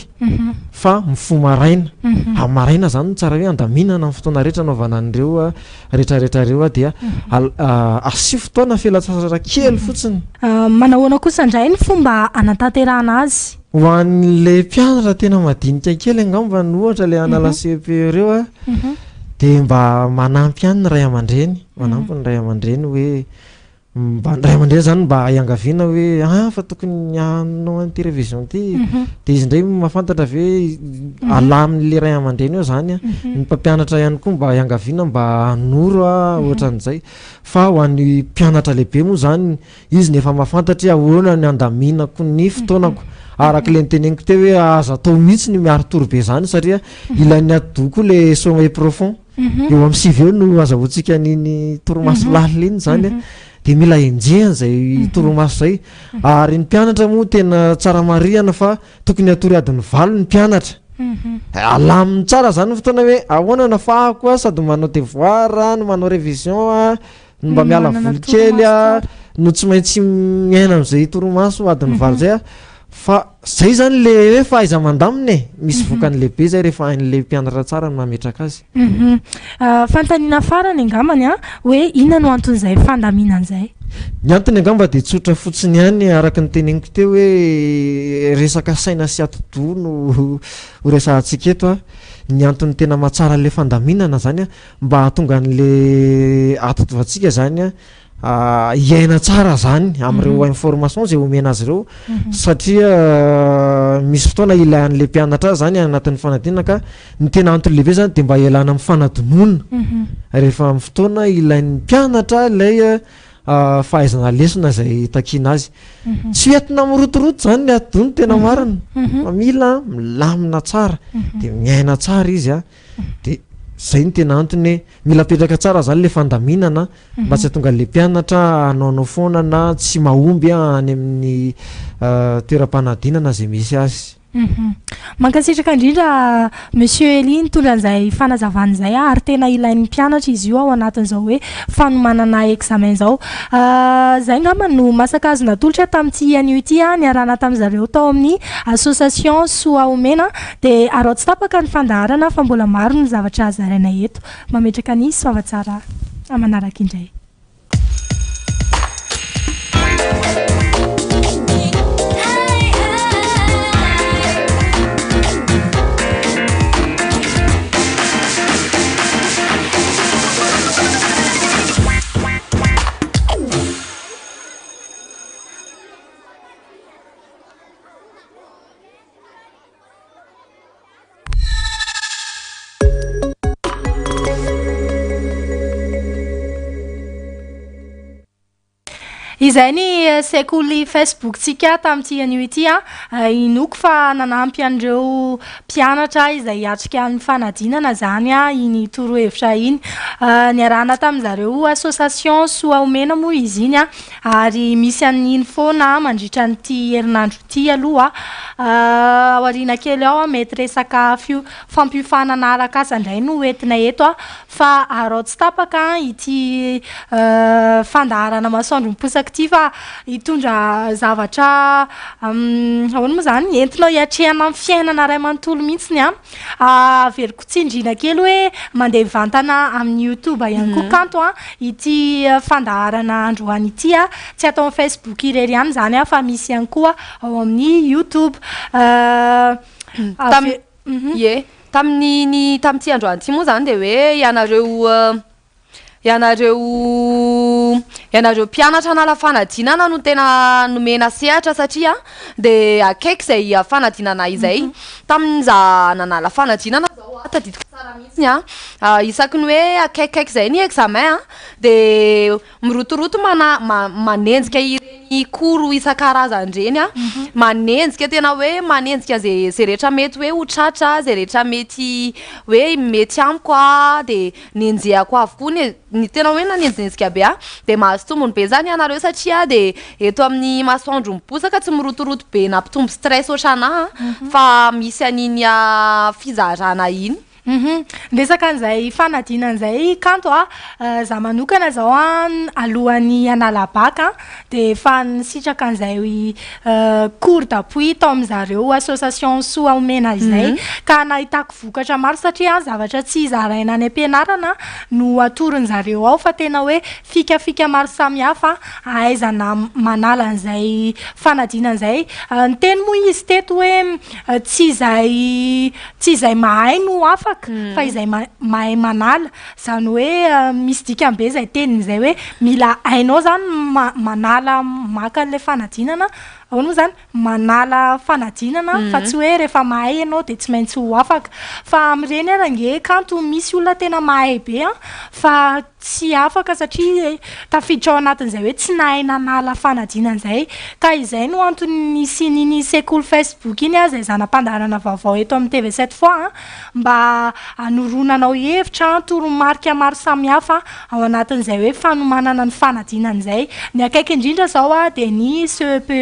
fa mifoha maraina. Amin'ny maraina izany no tsara hoe andaminana ny fotoana rehetra anaovana an'ireo rehetrarehetra ireo dia asio fotoana fialan-tsasatra kely fotsiny. Manahoana kosa indray ny fomba hanatanterahana azy? Ho an'ilay mpianatra tena madinika kely angamba ny ohatra ilay hanala CEPE ireo dia mba manampy ihany ny ray aman-dreny, manampy ny ray aman-dreny hoe mba ny ray aman-dreny izany mba iangaviana hoe ah fa tokony hanao an'ity révision ity, dia izy indray mahafantatra ve alamin'ilay ray aman-dreny eo izany an, ny mpampianatra ihany koa mba iangaviana mba hanoro ohatran'izay, fa ho an'ny mpianatra lehibe moa izany izy no efa mahafantatra hoe ahoana ny handaminako ny fotoanako, araka ilay noteneniko teo hoe aza atao mihitsy ny miari-tory be izany satria ilain'ny atidoha koa ilay sommeil profond. Eo amin'ny sivy eo no azahoantsika an'iny torimaso lalina iny izany an, dia mila enjehina izay torimaso izay. Ary ny mpianatra moa tena tsara marihana fa tokony hatory adiny valo ny mpianatra. Alaminy tsara izany ny fotoana hoe ahoana no afahako an, sady manao devoir no manao révision an, no mba miala voly kely an, no tsy maintsy miaina amin'izay torimaso adiny valo izay an. Fa zay zany le hoe fahaiza-mandamina e! Misy vokany lehibe zay rehefa hain'le mpianatra tsara ny mametraka azy. Fanontaniana farany angambany an, hoe inona no anton'izay fandaminana izay? Ny antony angamba dia tsotra fotsiny ihany araka ny teneniko teo hoe resaka saina sy atidoha no ho resahantsika eto an. Ny antony tena mahatsara an'le fandaminana zany an, mba hahatonga an'le atidohantsika zany an, hiaina tsara zany amin'ireo information zay omena azy ireo satria misy fotoana ilain'le mpianatra azy zany anatin'ny fanadinana ka ny tena antony lehibe zany de mba hialana amin'ny fanadinoana rehefa amin'ny fotoana ilain'ny mpianatra ilay fahaizana lesona izay takiana azy. Tsy entina mirotoroto zany ny atidoha no tena marina fa mila milamina tsara de miaina tsara izy a. De zay no tena antony hoe mila apetraka tsara zany le fandaminana mba tsy hahatonga an'le mpianatra hanaonao foana na tsy mahomby any amin'ny toeram-panadinana zay misy azy. Mankasitraka indrindra Monsieur Elie nitondra an'izay fanazavana izay ary tena ilain'ny mpianatra izy io ao anatin'izao hoe fanomanana examen izao. Izay angamba no masaka azo natolotra tamin'ity anio ity niarahana tamin'ny zareo tao amin'ny association Soa Omena. Dia araho tsy tapaka ny fandaharana fa mbola maro ny zavatra zaraina eto. Mametraka ny soava tsara manaraka indray. Izay ny sekoly Facebook-tsika tamin'ity anio ity. Inoako fa nanampy an'ireo mpianatra izay hiatrika ny fanadinana izany iny torohevitra iny. Niarahana tamin'izareo association Soa Omena moa izy iny. Ary misy an'iny foana mandritra an'ity herinandro ity aloha. Ao aoriana kely ao mety resaka fampiofanana arak'asa indray no entina eto fa araho tsy tapaka ity fandaharana masoandro miposaka ity fa hitondra zavatra ahoana moa izany? Entinao hiatrehana ny fiainana iray manontolo mihitsy an. Averiko tsindriana kely hoe mandeha mivantana amin'ny youtube ihany koa kanto an ity fandaharana androany ity an, tsy ato amin'ny facebook irery ihany izany an fa misy ihany koa ao amin'ny youtube. Tam- Ie, tamin'ny tamin'ity androany ity moa izany dia hoe ianareo Ianareo ianareo mpianatra hanala fanadinana no tena nomena sehatra satria dia akaiky izay fanadinana izay. Tamin'izaho nanala fanadinana izao an, tadidiko tsara mihitsy an, isaky ny hoe akaikikaiky izay ny examen an, dia mirotoroto mana- manenjika ireny cours isan-karazany ireny an, manenjika tena hoe manenjika izay izay rehetra mety hoe ho tratra, izay rehetra mety hoe mety amiko an, dia Nenjehako avokoa ny ny tena hoe nanenjinenjika be ahy dia mahazo tombony be zany ianareo satria dia eto amin'ny masoandro miposaka tsy mirotoroto be nampitombo stress ohatranà fa misy an'iny fizarana iny. Ny resaka an'izay fanadinana izay Kanto a, izaho manokana izao an, alohan'ny hanala bac an, dia efa nisitraka an'izay cours d'appui tao amin'izareo association Soa Omena izay. Ka nahitako vokatra maro satria zavatra tsy zaraina any am-pianarana no atoron'izareo ao fa tena hoe fikafika maro samihafa ahaizana manala an'izay fanadinana izay. Niteny moa izy teto hoe tsy izay Tsy izay mahay no afaka fa izay mahay manala. Izany hoe misy dikany be izay teniny izay hoe mila hainao izany manala maka an'ilay fanadinana, ahoana moa izany? Manala fanadinana fa tsy hoe rehefa mahay ianao dia tsy maintsy ho afaka. Fa amin'ireny ary ange kanto misy olona tena mahay be an, fa tsy afaka satria tafiditra ao anatin'izay hoe tsy nahay nanala fanadinana izay. Ka izay no antony nisian'iny sekoly Facebook iny izay zana-pandaharana vaovao eto amin'ny TV Sept Fois mba hanoroana anao hevitra, toromarika maro samihafa ao anatin'izay hoe fanomanana ny fanadinana izay. Ny akaiky indrindra izao dia ny CEPE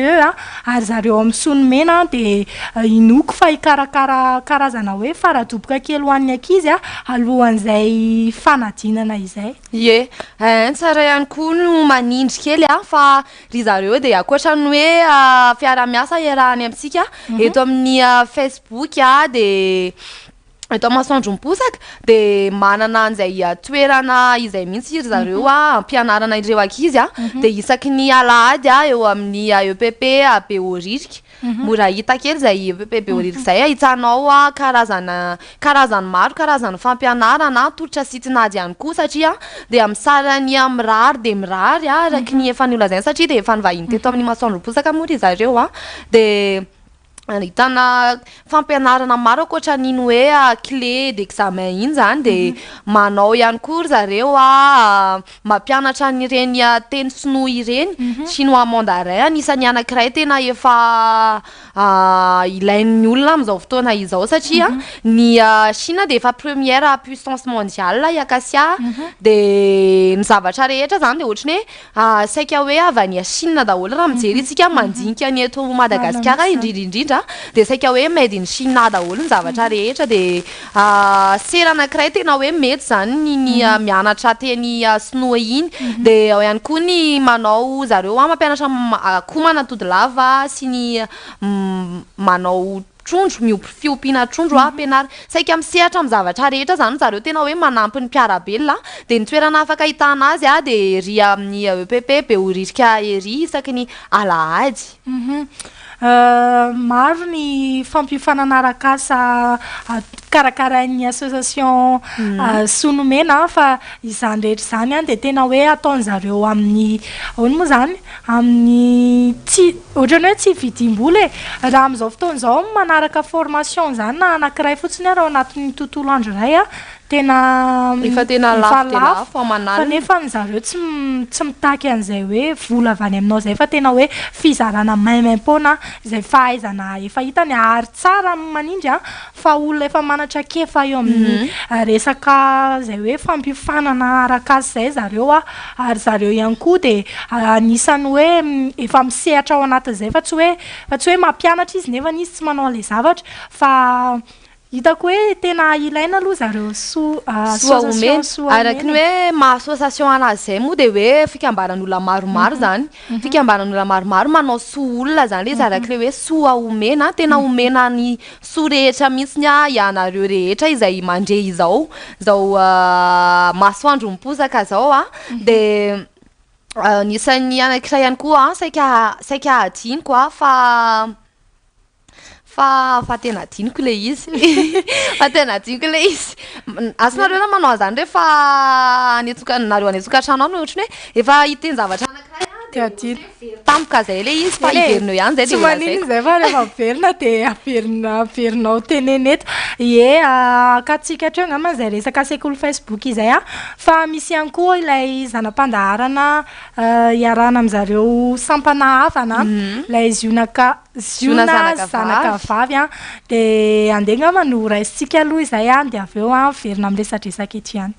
ary zareo ao amin'ny Sonomena dia inoako fa hikarakara karazana hoe faradoboka kely ho an'ny ankizy alohan'izay fanadinana izay. Ie, ein tsara ihany koa no manindry kely an, fa ry zareo dia ankoatra ny hoe fiaraha-miasa iarahany amintsika eto amin'ny Facebook dia eto Masoandro Miposaka dia manana an'izay toerana izay mihitsy ry zareo ampianarana ireo ankizy dia isaky ny alahady eo amin'ny EPP Behoririka. Mora hita kely izay EPP Behoririka izay, ahitanao karazana karazany maro, karazany fampianarana, tolotra sy tinady ihany koa satria dia amin'ny sarany mirary dia mirary araka ny efa nolazaina satria dia efa nivahiny teto amin'ny Masoandro Miposaka moa ry zareo dia Ahitana fampianarana maro ankoatra an'iny hoe clé d'examen iny izany dia manao ihany koa ry zareo mampianatra an'ireny teny sinoa ireny, chinois mandarin anisan'ny anankiray tena efa ilain'ny olona amin'izao fotoana izao satria ny Chine dia efa première puissance mondiale i Acacia dia ny zavatra rehetra izany dia ohatran'ny hoe Saika hoe avy any Chine daholo raha mijery isika mandinika ny eto Madagasikara indrindra indrindra dia saika hoe made in China daholo ny zavatra rehetra dia sera anankiray tena hoe mety izany ny ny mianatra teny sinoa iny dia ao ihany koa ny manao zareo mampianatra akoho manatody lava sy ny manao trondro, miompy fiompiana trondro aho ampianarina. Saika misehatra amin'ny zavatra rehetra izany zareo, tena hoe manampy ny mpiara-belona. Dia ny toerana afaka ahitana azy dia ery amin'ny EPP Behoririka ery isaky ny alahady. Maro ny fampiofanana arak'asa karakarain'ny association Soa Nomena fa izany rehetra izany dia tena hoe ataon'zareo amin'ny, ahoana moa izany? Amin'ny tsy, ohatran'ny hoe tsy vidiam-bola e! Raha amin'izao fotoana izao manaraka formation izany na anankiray fotsiny ary ao anatin'ny tontolo andro iray an, tena Efa tena efa lafo dia lafo. lafo aman'alina. Fa nefa ny zareo tsy tsy mitaky an'izay hoe vola avy any aminao izay fa tena hoe fizarana maimaim-poana izay fahaizana efa hitany ary tsara ny manindry an, fa olona efa manan-traikefa eo amin'ny resaka izay hoe fampiofanana arak'asa izay zareo a, ary zareo ihany koa dia anisan'ny hoe efa misehatra ao anatin'izay fa tsy hoe fa tsy hoe mampianatra izy nefa izy tsy manao an'ilay zavatra fa hitako hoe tena ilaina aloha zareo soa Soa omena. association soa Araka ny omena e. hoe maha association anazy izay moa dia hoe fikambanan'olona maromaro izany. Fikambanan'olona maromaro manao soa olona izany ilay izy araka ilay hoe soa omena, tena omena ny soa rehetra mihitsy ianareo rehetra izay mandre izao izao masoandro miposaka izao an, dia anisan'ny anankiray ihany koa saika saika hadinoko an fa fa fa tena hadinoko ilay izy fa tena hadinoko ilay izy. Asa nareo raha manao an'izany rehefa any an-toka- nareo any an-tokantrano any ohatra ny hoe efa hiteny zavatra anankiray an Dia adino. Very tampoka izay ilay izy fa hiverina eo ihany izay Tsy dia maninona holazaiko. izay fa rehefa miverina dia averina averinao teneno eto. Ie, akatsika hatreo angamba izay resaka sekoly Facebook izay an, fa misy ihany koa ilay zana-pandaharana iarahana amin'zareo sampana havana, ilay zionaka Ziona ziona zanaka zanaka vavy. vavy an, dia andeha angamba no raisintsika aloha izay an, dia avy eo an miverina miresadresaka eto ihany.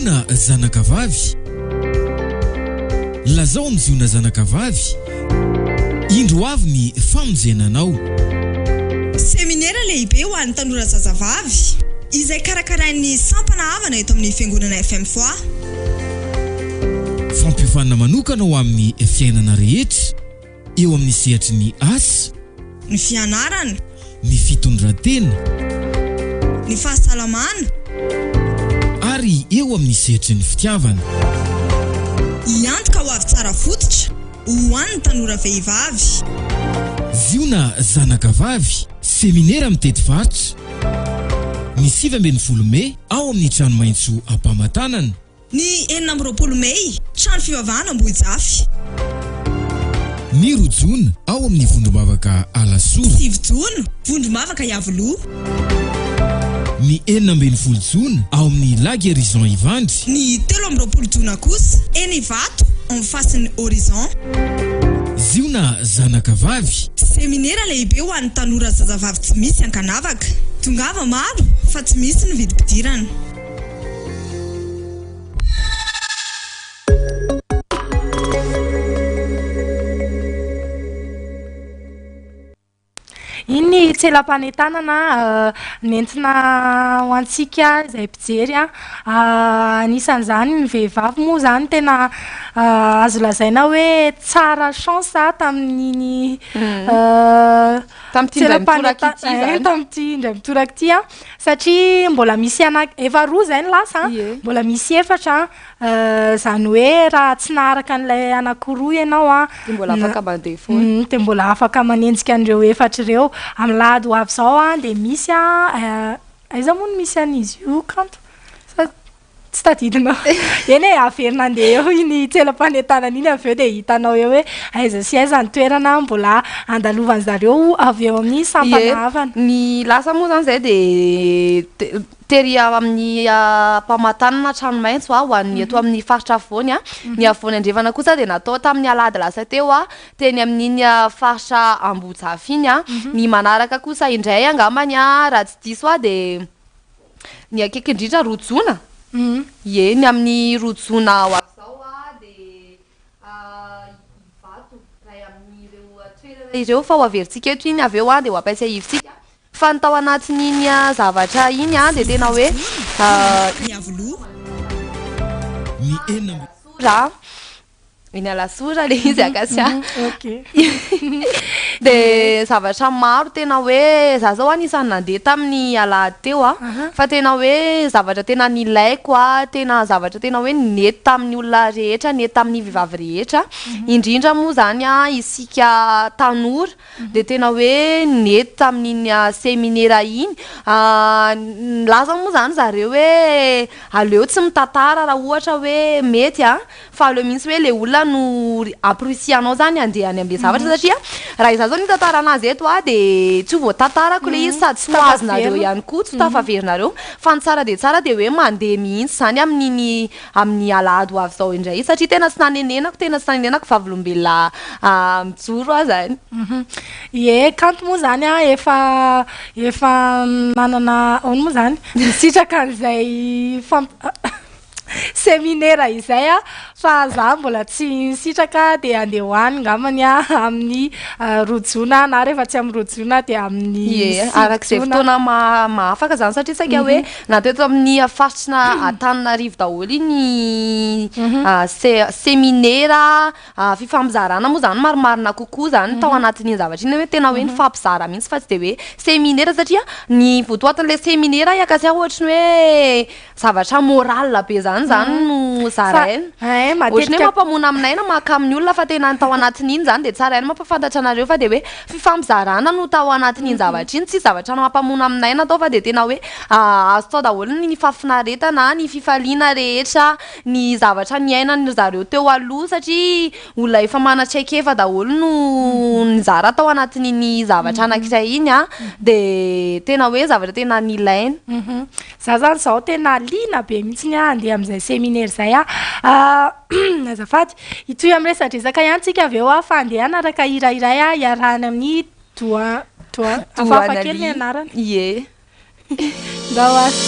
Ziona zanakavavy, Lazao amin'i Ziona zanakavavy, Indro avy ny famonjena anao. Seminera lehibe ho an'ny tanora zazavavy, izay karakarain'ny sampana havana eto amin'ny Fiangonana FMFOA. Fampiofanana manokana ho amin'ny fiainana rehetra. Eo amin'ny sehatry ny asa. Ny fianarana. Ny fitondran-tena. Ny fahasalamana. Ary eo amin'ny sehatry ny fitiavana. Hiantoka ho avy tsara fototra ho an'ny tanora vehivavy. Ziona zanaka vavy, seminera mitety faritra, ny 19 mey ao amin'ny Trano Maitso Ampamatanana. Ny 26 Mey, Trano fivavahana Ambohijafy. Ny roa Jona, ao amin'ny Vondrombavaka Alasora. Sivy Jona, Vondrombavaka Iavoloha. Ny 16 Jona, ao amin'ny La Guérison Ivandry. Ny 23 Jona kosa, eny Ivato, en face ny Horizon. Ziona zanaka vavy. Seminera lehibe ho an'ny tanora zazavavy tsy misy ankanavaka. Tongava maro fa tsy misy ny vidim-pidirana. Iny ny tselam-panentanana nentina ho antsika izay mpijery. Anisan'izany ny vehivavy moa izany tena azo lazaina hoe tsara chance tamin'iny Tamin'ity indray mitoraka ity izany. Tamin'ity indray mitoraka ity an, satria mbola misy ana- efa roa izay ny lasa an, mbola misy efatra an, izany hoe raha tsy naharaka an'ilay anankiroa ianao an, Dia mbola afaka mandeha foana. Dia mbola afaka manenjika an'ireo efatra ireo. Amin'ny alahady ho avy izao an, dia misy an, aiza moa no misy an'izy io Kanto? Sa Tsy tadidinao. Eny e, averina andeha eo iny tselam-panentanana iny avy eo dia hitanao eo hoe aiza sy aiza ny toerana mbola andalovan'ny zareo avy eo amin'ny sampana havana. Ie, ny lasa moa izany izay dia tery amin'ny Ampamatanana Tranomaitso ho an'ny eto amin'ny faritra afovoany. Ny afovoany andrefana kosa dia natao tamin'ny alahady lasa teo teny amin'iny faritra Ambohijafy iny. Ny manaraka kosa indray angambany raha tsy diso aho dia. Ny akaiky indrindra roa jona? Ie, ny amin'ny roa jona ho avy izao dia Ivato, iray amin'ireo toerana ireo fa ho averintsika eto iny avy eo dia ho ampatsiahivintsika. Fa ny tao anatin'iny zavatra iny dia tena hoe Ny enina amby. Alasora. Eny Alasora ilay izy Acacia. Dia zavatra maro tena hoe za zao anisan'ny nandeha tamin'ny alahady teo a, fa tena hoe zavatra tena nilaiko a, tena zavatra tena hoe nety tamin'ny olona rehetra, nety tamin'ny vehivavy rehetra, indrindra moa izany a isika tanora dia tena hoe nety tamin'iny seminera iny. Nilaza moa izany zareo hoe aleo tsy mitantara raha ohatra hoe mety a. Fa aleo mihitsy hoe le olona no amporisihanao zany handeha any amle zavatra satria raha izaho zao no hitantara anazy eto a de tsy ho voatantarako le izy sady tsy ho azonareo ihany koa, tsy ho tafaverinareo fa ny tsara dia tsara dia hoe mandeha mihitsy zany amin'iny amin'ny alahady ho avy izao indray satria tena tsy nanenenako, tena tsy nanenenako vavolombelona mijoro aho zany. Ie, kanto moa zany a efa efa manana ahoana moa zany nisitraka an'izay famp- Seminera izay a, fa za mbola tsy nisitraka dia andeha ho any ngambany a amin'ny roa jona na rehefa tsy amin'ny roa jona dia amin'ny Ie, sivy araka izay jona. fotoana maha mahafaka izany satria saika hoe na teto amin'ny faritry na Antananarivo daholo iny se- seminera Fifampizarana moa izany marimarina kokoa izany tao anatin'iny zavatra iny hoe tena hoe nifampizara mihitsy fa tsy dia hoe seminera satria ny votoatin'ilay seminera Iakasia ohatry ny hoe zavatra moral be izany izany no zaraina. Ohatry ny hoe mampamono aminay na maka amin'ny olona fa tena ny tao anatin'iny izany dia tsara ihany mampahafantatra anareo fa dia hoe fifampizarana no tao anatin'iny zavatra iny, tsisy zavatra mampamono aminay natao fa dia tena hoe azo tao daholo ny fahafinaretana, ny fifaliana rehetra. ny zavatra niainan-dry zareo teo aloha satria olona efa manan-traikefa daholo no nizara tao anatin'iny zavatra anankiray iny an, dia tena hoe zavatra tena nilaina. Za zany zao tena liana be mihitsiny aho handeha amin'izay seminaire izay aho. Azafady, hitohy amin'ny resadresaka ihany tsika avy eo aho fa handeha hanaraka hira iray aho iarahana amin'i Doha, Doha, hafahafa kely ny anarany. Ie. Ndao ary.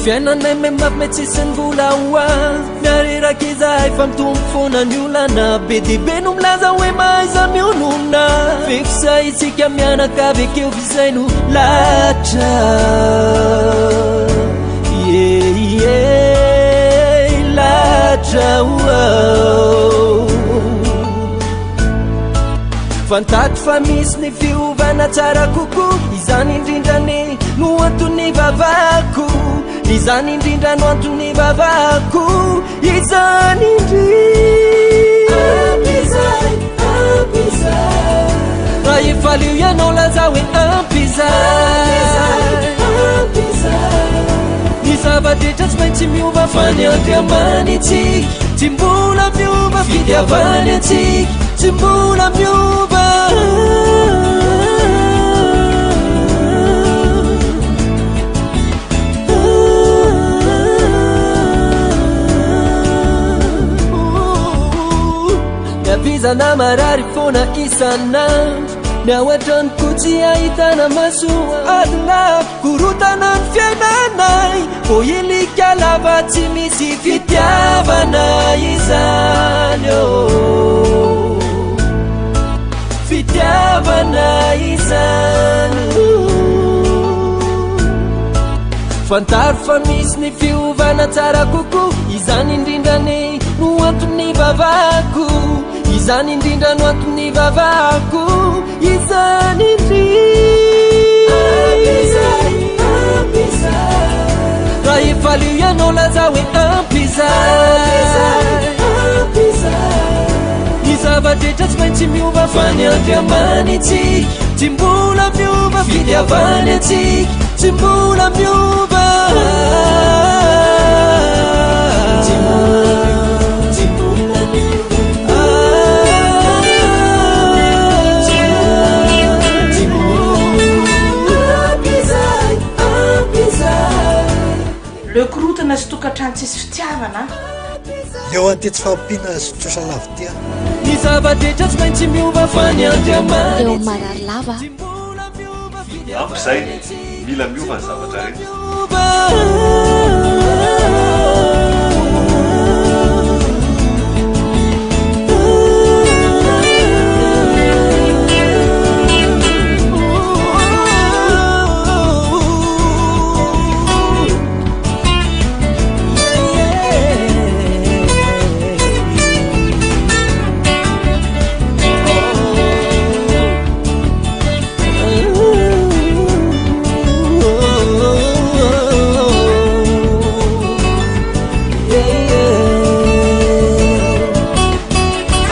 Fiainanay mihamafy tsisy ny vola ho azo Miareraka izahay fa mitombo foana ny olana Be dia be no milaza hoe mahaiza mionona F'efa isika mianakavy ekeo f'izay no lahatra Yeah, yeah, lahatra oh, oh. Fantatro fa misy ny fiovana tsara kokoa Izany indrindra anie no antony ivavahako Izany indrindra no antony ivavahako Izany indrindra Ampy izay, ampy izay Raha efa leo ianao lazao hoe ampy izay Ampy izay Ny zava-drehetra tsy maintsy miova fa ny Andriamanitsika Tsy mbola miova fitiavany antsika Tsy mbola miova Ny havizana marary foana isan'andro Ny ao an-trano koa tsy ahitana masoandro Korontana ny fiainanay Voahilika lava tsy misy fitiavana izany oh. Fitiavana izany oh. Fantaro fa misy ny fiovana tsara kokoa Izany indrindra anie no antony ivavahako Izany indrindra no antony ivavahako Izany indrindra Ampy izay, ampy izay Raha efa leo ianao lazao hoe ampy izay Ampy izay Ny zava-drehetra tsy maintsy miova fa ny Andriamanitsika Tsy mbola miova fitiavany antsika Tsy mbola miova Tsy mbola miova, tsy mbola miova Leo korotana sy tokantrano tsisy fitiavana aho. Leo an'ity tsy fahampiana sy trosa lava ity aho. Ny zava-drehetra tsy maintsy miova fa ny Andriamanitra. Leo marary lava aho. Ampy izay, mila miova ny zavatra rehetra.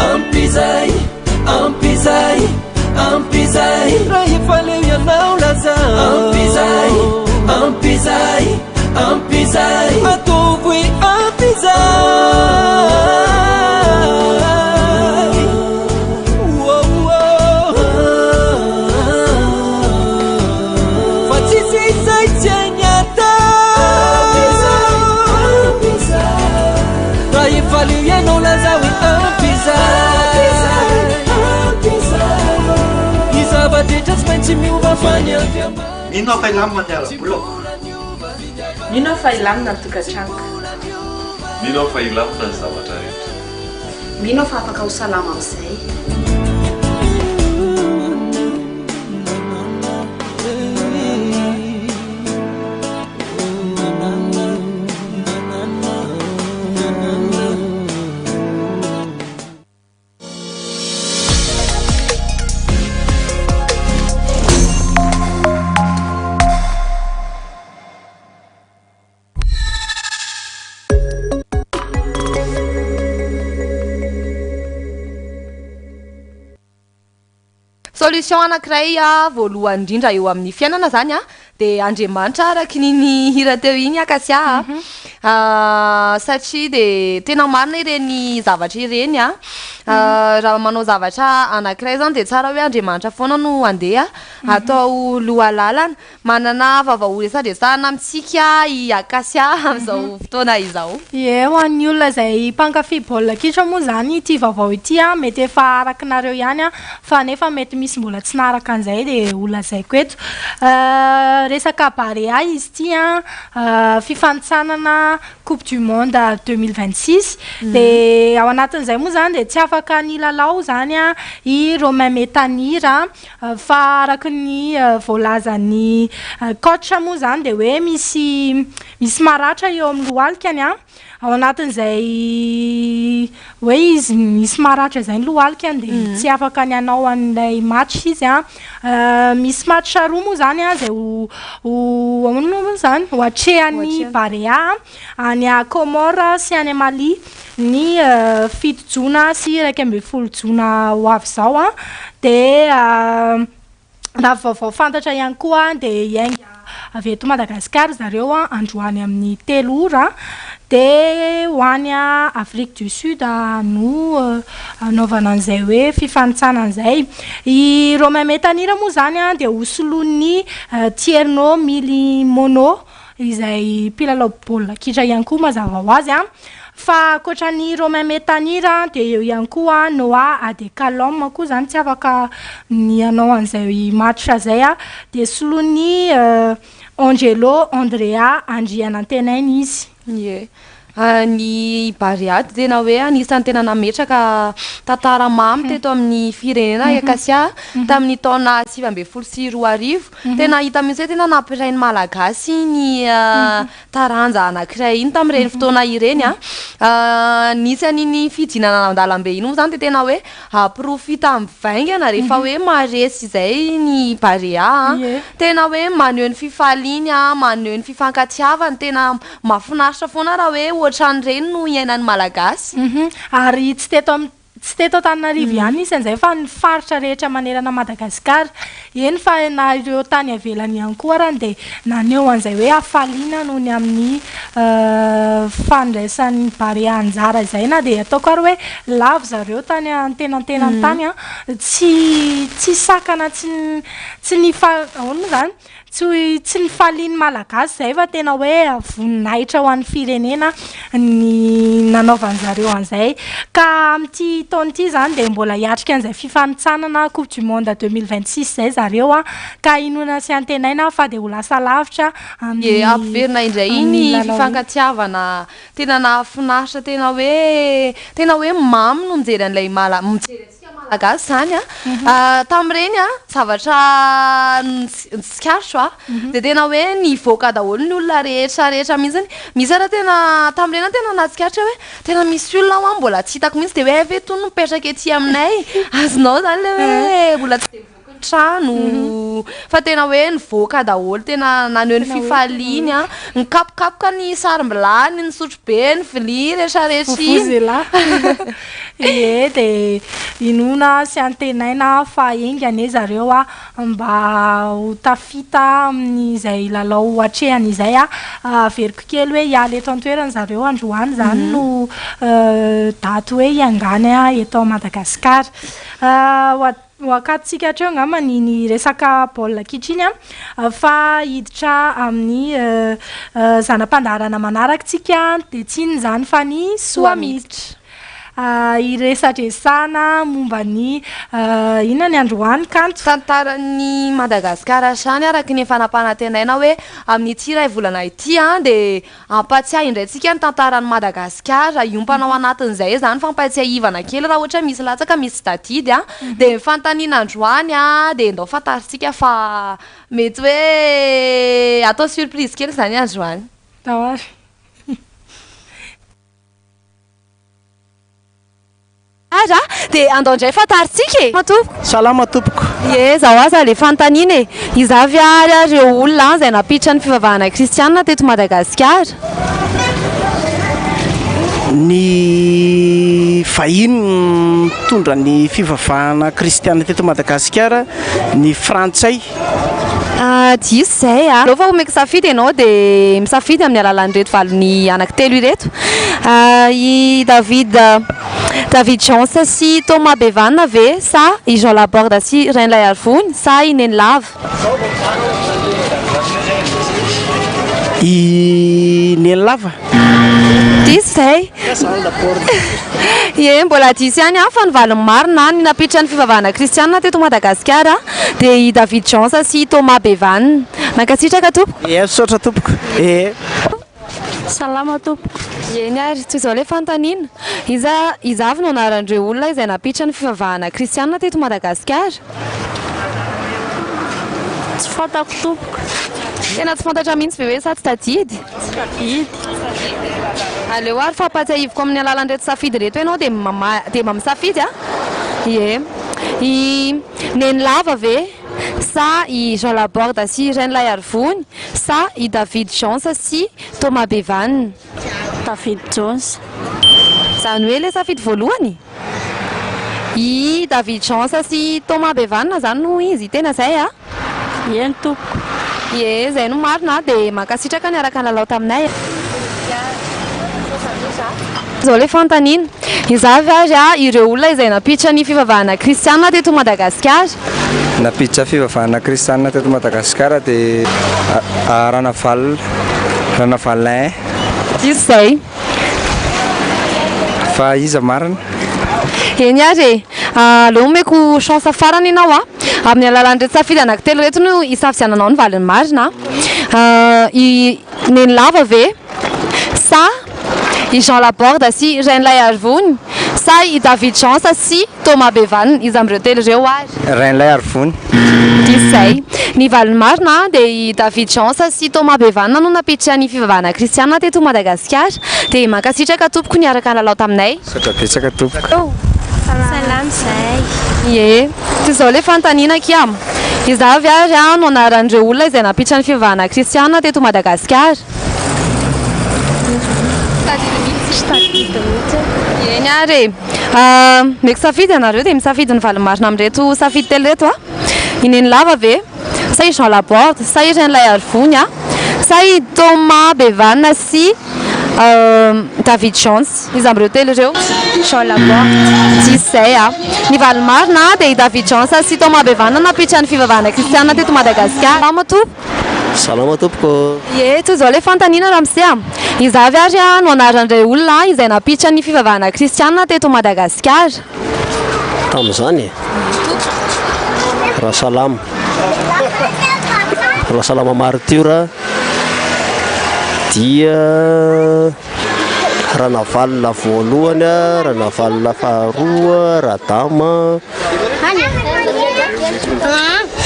Ampy izay, ampy izay, ampy izay Raha efa leo ianao laza Ampy izay, ampy izay, ampy izay Ataovy hoe ampy izay Fa tsisy izay tsy hainy atao Raha efa leo ianao lazao hoe ampy izay Ny zava-drehetra tsy maintsy miova fa ny Andriamanitra Mino aho fa hilamina ny ara-bolako. Mino aho fa hilamina ny tokantranoko. Mino aho fa hilamina ny zavatra rehetra. Mino aho fa afaka ho salama amin'izay. Solution anankiray voalohany indrindra eo amin'ny fiainana izany an, dia Andriamanitra araka iny hira teo iny Acacia a, satria dia tena marina ireny zavatra ireny an, raha manao zavatra anankiray izany dia tsara hoe Andriamanitra foana no andeha atao loha-lalana. Manana vaovao horesadresahana amintsika i Acacia amin'izao fotoana izao. Ie, ho an'ny olona izay mpankafy baolina kitra moa izany ity vaovao ity an, mety efa arakinareo ihany an, fa nefa mety misy mbola tsy naharaka an'izay dia ho lazaiko eto. Resaka Barea izy ity an, fifanintsanana Coupe du monde 2026. Dia ao anatin'izay moa izany dia tsy afaka nilalao izany i Romain Metanire fa araka ny voalazan'ny coach moa izany dia hoe misy misy maratra eo amin'ny lohalikany an. Ao anatin'izay hoe izy misy maratra izay ny lohalikany dia tsy afaka ny hanao an'ilay match izy an. Misy match roa moa izany an izay ho ho ahoana moa izany? Ho atrehan'ny Barea any Comores sy any Mali ny 7 jona sy 11 jona ho avy izao an. Dia Raha vaovao fantatra ihany koa dia hiainga avy eto Madagasikara zareo androany amin'ny telo ora dia ho any Afrique du Sud no hanaovana an'izay hoe fifanintsanana izay. I Romain Metanire moa izany dia ho soloin'i Thierno Milimono izay mpilalao baolina kitra ihany koa mazava ho azy. Fa ankoatra an'i Romain Metanire dia eo ihany koa Noah Adekalom koa izany tsy afaka ny hanao an'izay match izay dia soloin'i Angelo Andrea Andrianantenaina izy. Ie. Ny Barea dia tena hoe anisan'ny tena nametraka tantara mamy teto amin'ny firenena i Acacia tamin'ny taona 2019. Tena hita mihitsy hoe tena nampiray ny Malagasy iny taranja anankiray iny tamin'ireny fotoana ireny an. Nisy an'iny fidinana an-dalambe iny moa izany dia tena hoe porofo hita mivaingana rehefa hoe maharesy izay ny Barea an. Tena hoe maneho ny fifaliany an, maneho ny fifankatiavany, tena mahafinaritra foana raha hoe ohatran'ireny no iainan'ny Malagasy. Ary tsy teto amin'ny Tsy teto Antananarivo ihany nisy an'izay fa ny faritra rehetra manerana Madagasikara. Eny fa na ireo tany ivelany ihany koa arany dia naneho an'izay hoe hafaliana noho ny amin'ny fandraisan'ny Barea anjara izay na dia ataoko ary hoe lavo zareo tany antenantenany tany an, tsy tsy sakana tsy tsy nifa- ahoana moa izany? Tsy tsy nifalian'ny Malagasy izay fa tena hoe voninahitra ho an'ny firenena ny nanaovan-jareo an'izay. Ka amin'ity taona ity izany dia mbola hiatrika an'izay fifanintsanana coupe du monde 2026 izay zareo an, ka inoana sy antenaina fa dia ho lasa lavitra amin'ny Ie, ampiverina indray amin'ny iny lalao iny. fifankatiavana tena nahafinaritra, tena hoe tena hoe mamy no mijery an'ilay mala- mijery antsika Malagasy izany an, tamin'ireny an, zavatra tsikaritro an, dia tena hoe nivoaka daholo ny olona rehetra rehetra mihitsy, misy ary tena tamin'ireny aho tena nahatsikaritra hoe tena misy olona hoa mbola tsy hitako mihitsy dia hoe hay ve itony no mipetraka ety aminay, azonao izany ilay hoe mbola tsy dia mivoaka ny trano, fa tena hoe nivoaka daholo, tena naneho ny fifaliany an, nikapokapoka ny sarom-bilany, ny sotrobe, ny vilia rehetra rehetra iny. Vuvuzela. Ie, dia inoana sy antenaina fa enga anie zareo mba ho tafita amin'izay lalao ho atrehany izay. Averiko kely hoe hiala eto an-toerana zareo androany izany no daty hoe hiangany eto Madagasikara. Ho akatontsika hatreo angamba iny resaka baolina kitra iny an, fa hiditra amin'ny zana-pandaharana manaraka tsika dia tsy inona izany fa ny soamiditra. Hiresadresahana momba ny inona ny androany kanto? Tantaran'i Madagasikara hatrany araka ny efa nampanantenaina hoe amin'ity iray volana ity dia Hampatsiahy indray tsika ny tantaran'i Madagasikara, hiompana ao anatin'izay izany fampatsiahivana kely raha ohatra misy latsaka misy tsy tadidy an, dia ny fanontaniana androany an, dia ndao fantarintsika fa mety hoe atao surprise kely izany androany. Ndao ary. Ara dia andao indray fantarintsika e! Tompoko. Salama tompoko. Ie, zao aza le fanontaniana e! Iza avy ary ary ireo olona izay nampiditra ny fivavahana kristianina teto Madagasikara? Ny vahiny nitondra ny fivavahana kristianina teto Madagasikara ny frantsay. Diso izay a! Aleo fa omeko safidy ianao dia misafidy amin'ny alalan'ireto valiny anankitelo ireto. I David David Jones sy Thomas Bevan ve sa i Jean Laborde sy Rainilaiarivony sa i Nenilava? I Nenilava. Diso izay. Ie, mbola diso ihany aho fa ny valiny marina, ny nampiditra ny fivavahana kristianina teto Madagasikara dia i David Jones sy i Thomas Bevan. Mankasitraka tompoko. Ie, misaotra tompoko. Ee. Salama tompoko. Eny ary, toy izao ilay fanontaniana, Iza iza avy no anaran'ireo olona izay nampiditra ny fivavahana kristianina teto Madagasikara? Tsy fantako tompoko. Tena tsy fantatra mihitsy ve hoe sa tsy tadidy? Tsy tadidy. Aleo ary fa ampatsiahiviko amin'ny alalan'ireto safidy ireto ianao dia mama dia mba misafidy a! Ie. I Nenilava ve sa i Jean Laborde sy i Rainilaiarivony sa i David Jones sy Thomas Bevan? David Jones. Izany hoe ilay safidy voalohany? I David Jones sy i Thomas Bevan izany no izy, tena izay a? Eny tompoko. Ie, izay no marina dia mankasitraka niaraka nilalao taminay. Izao ilay fanontaniana, iza avy ary ireo olona izay nampiditra ny fivavahana kristiana teto Madagasikara? Nampiditra fivavahana kristiana teto Madagasikara dia Ranavalona, Ranavalona I. Diso izay. Fa iza marina? Eny ary e! Aleo omeko chance farany ianao a! Amin'ny alalan'ireto safidy anankitelo ireto no hisafidiananao ny valiny marina a! I Nenilava ve? Sa i Jean Laborde sy Rainilaiarivony? Sa i David Jones sy Thomas Bevan? Iza amin'ireo telo ireo ary? Rainilaiarivony. Diso izay. Ny valiny marina dia i David Jones sy Thomas Bevan no nampiditra ny fivavahana kristiana teto Madagasikara. Dia mankasitraka tompoko niaraka nilalao taminay. Misaotra betsaka tompoko. Salama izay. Ie. Toy izao ilay fanontaniana akia. Iza avy ary no anaran'ireo olona izay nampiditra ny fivavahana kristiana teto Madagasikara? Tsy tadidy mihitsy. Eny ary e. Omeko safidy ianareo dia misafidy ny valiny marina amin'ireto safidy telo ireto a. I Nenilava ve? Sa i Jean Laborde? Sa i Rainilaiarivony a? Sa i Thomas Bevan sy David Jones? Iza amin'ireo telo ireo? Jean Laborde. Diso izay a. Ny valiny marina dia i David Jones sy Thomas Bevan nampiditra ny fivavahana kristiana teto Madagasikara. Salama tompoko. Salama tompoko. Ie, toy izao ilay fanontaniana ramose a. Iza avy ary no anaran'ilay olona izay nampiditra ny fivavahana kristiana teto Madagasikara? Tamin'izany e. Rasalama. Rasalama Martiora dia Ranavalona voalohany, Ranavalona faharoa, Radama.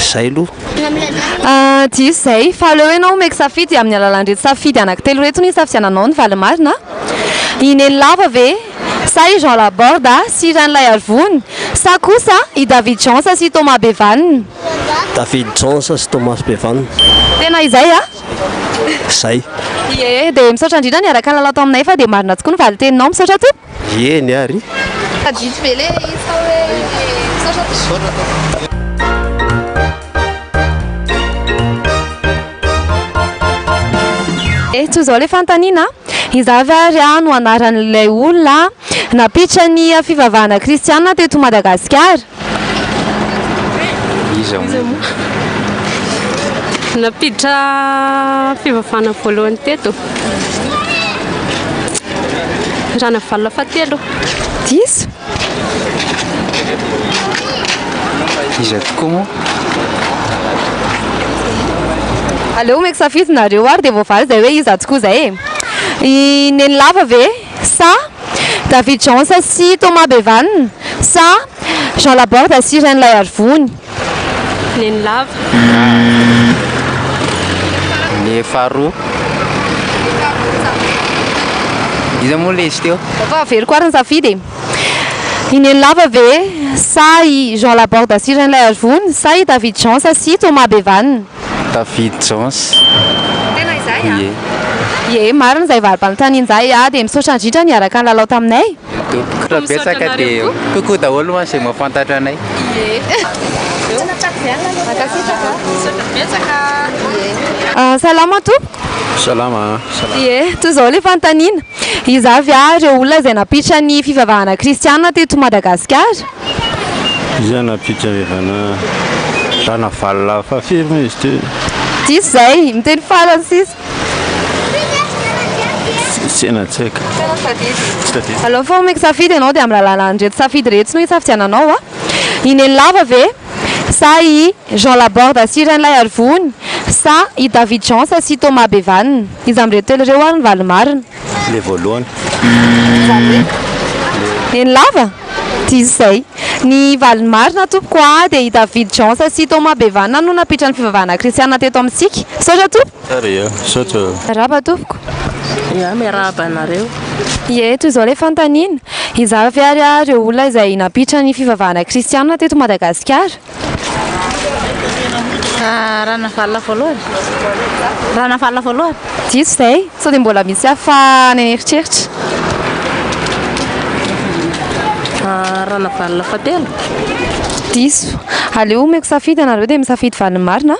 Izay aloha. Diso izay, fa aleo ianao omeko safidy amin'ny alalan'ireto safidy anankitelo ireto no hisafidiananao ny valiny marina. I Nenilava ve sa i Jean Laborde sy Rainilaiarivony sa kosa i David Jones sy Thomas Bevan? David Jones sy Thomas Bevan. Tena izay a! Izay. Ie, dia misaotra indrindra niaraka nilalao tao aminay fa dia marina tokoa ny valin-teninao. Misaotra tompoko. Eny ary. Tadidy be le izy fa hoe misaotra tompoko. Eh, toy izao ilay fanontaniana, iza avy ary no anaran'ilay olona nampiditra ny fivavahana kristiana teto Madagasikara? Iza moa? Nampiditra fivavahana voalohany teto. Ranavalona fahatelo. Diso. Iza tokoa moa? Aleo omeko safidy nareo ary dia voavaly izay hoe iza tokoa izay e. I Nenilava ve sa David Jones sy Thomas Bevan sa Jean Laborde sy Rainilaiarivony? Nenilava. Ny faharoa. Iza moa ilay izy teo? Fa averiko ary ny safidy e. I Nenilava ve sa i Jean Laborde sy Rainilaiarivony sa i David Jones sy Thomas Bevan? David Jones. Tena izay a? Ie. Ie, marina izay valim-panontaniana izay a, dia misaotra indrindra niaraka nilalao taminay. Tompoko betsaka dia coucou daholo ho an'izay mahafantatra anay. Ie. Mankasitraka. Misaotra betsaka. Salama tompoko. Salama, salama. Ie, toy izao ilay fanontaniana. Iza avy ireo olona izay nampiditra ny fivavahana kristiana teto Madagasikara? Iza nampiditra ny fivavahana Ranavalona fahafiry moa izy teo? Diso izay, miteny farany sisa. Tena tsy haiko. Tena tsy tadidy. Tsy tadidy. Aleo fa omeko safidy ianao dia amin'ny alalan'ireto safidy ireto no hisafidiananao a. I Nenilava ve? Sa i Jean Laborde sy Rainilaiarivony? Sa i David Jones sy Thomas Bevan? Iza amin'ireto telo ireo ary ny valiny marina? Ilay voalohany. Izany hoe? Nenilava? Diso izay. Ny valiny marina tompoko a dia i David Jones sy Thomas Bevan no nampiditra ny fivavahana kristiana teto amintsika. Misaotra tompoko. Tsara e, misaotra. Miarahaba tompoko. Ya, miarahaba anareo. Ie, toy izao ilay fanontaniana, Iza avy ary ireo olona izay nampiditra ny fivavahana kristiana teto Madagasikara? Ranavalona voalohany. Ranavalona voalohany. Diso izay. Sao dia mbola misy hafa any an'eritreritra? Ranavalona fahatelo. Diso. Aleo omeko safidy ianareo dia misafidy valiny marina.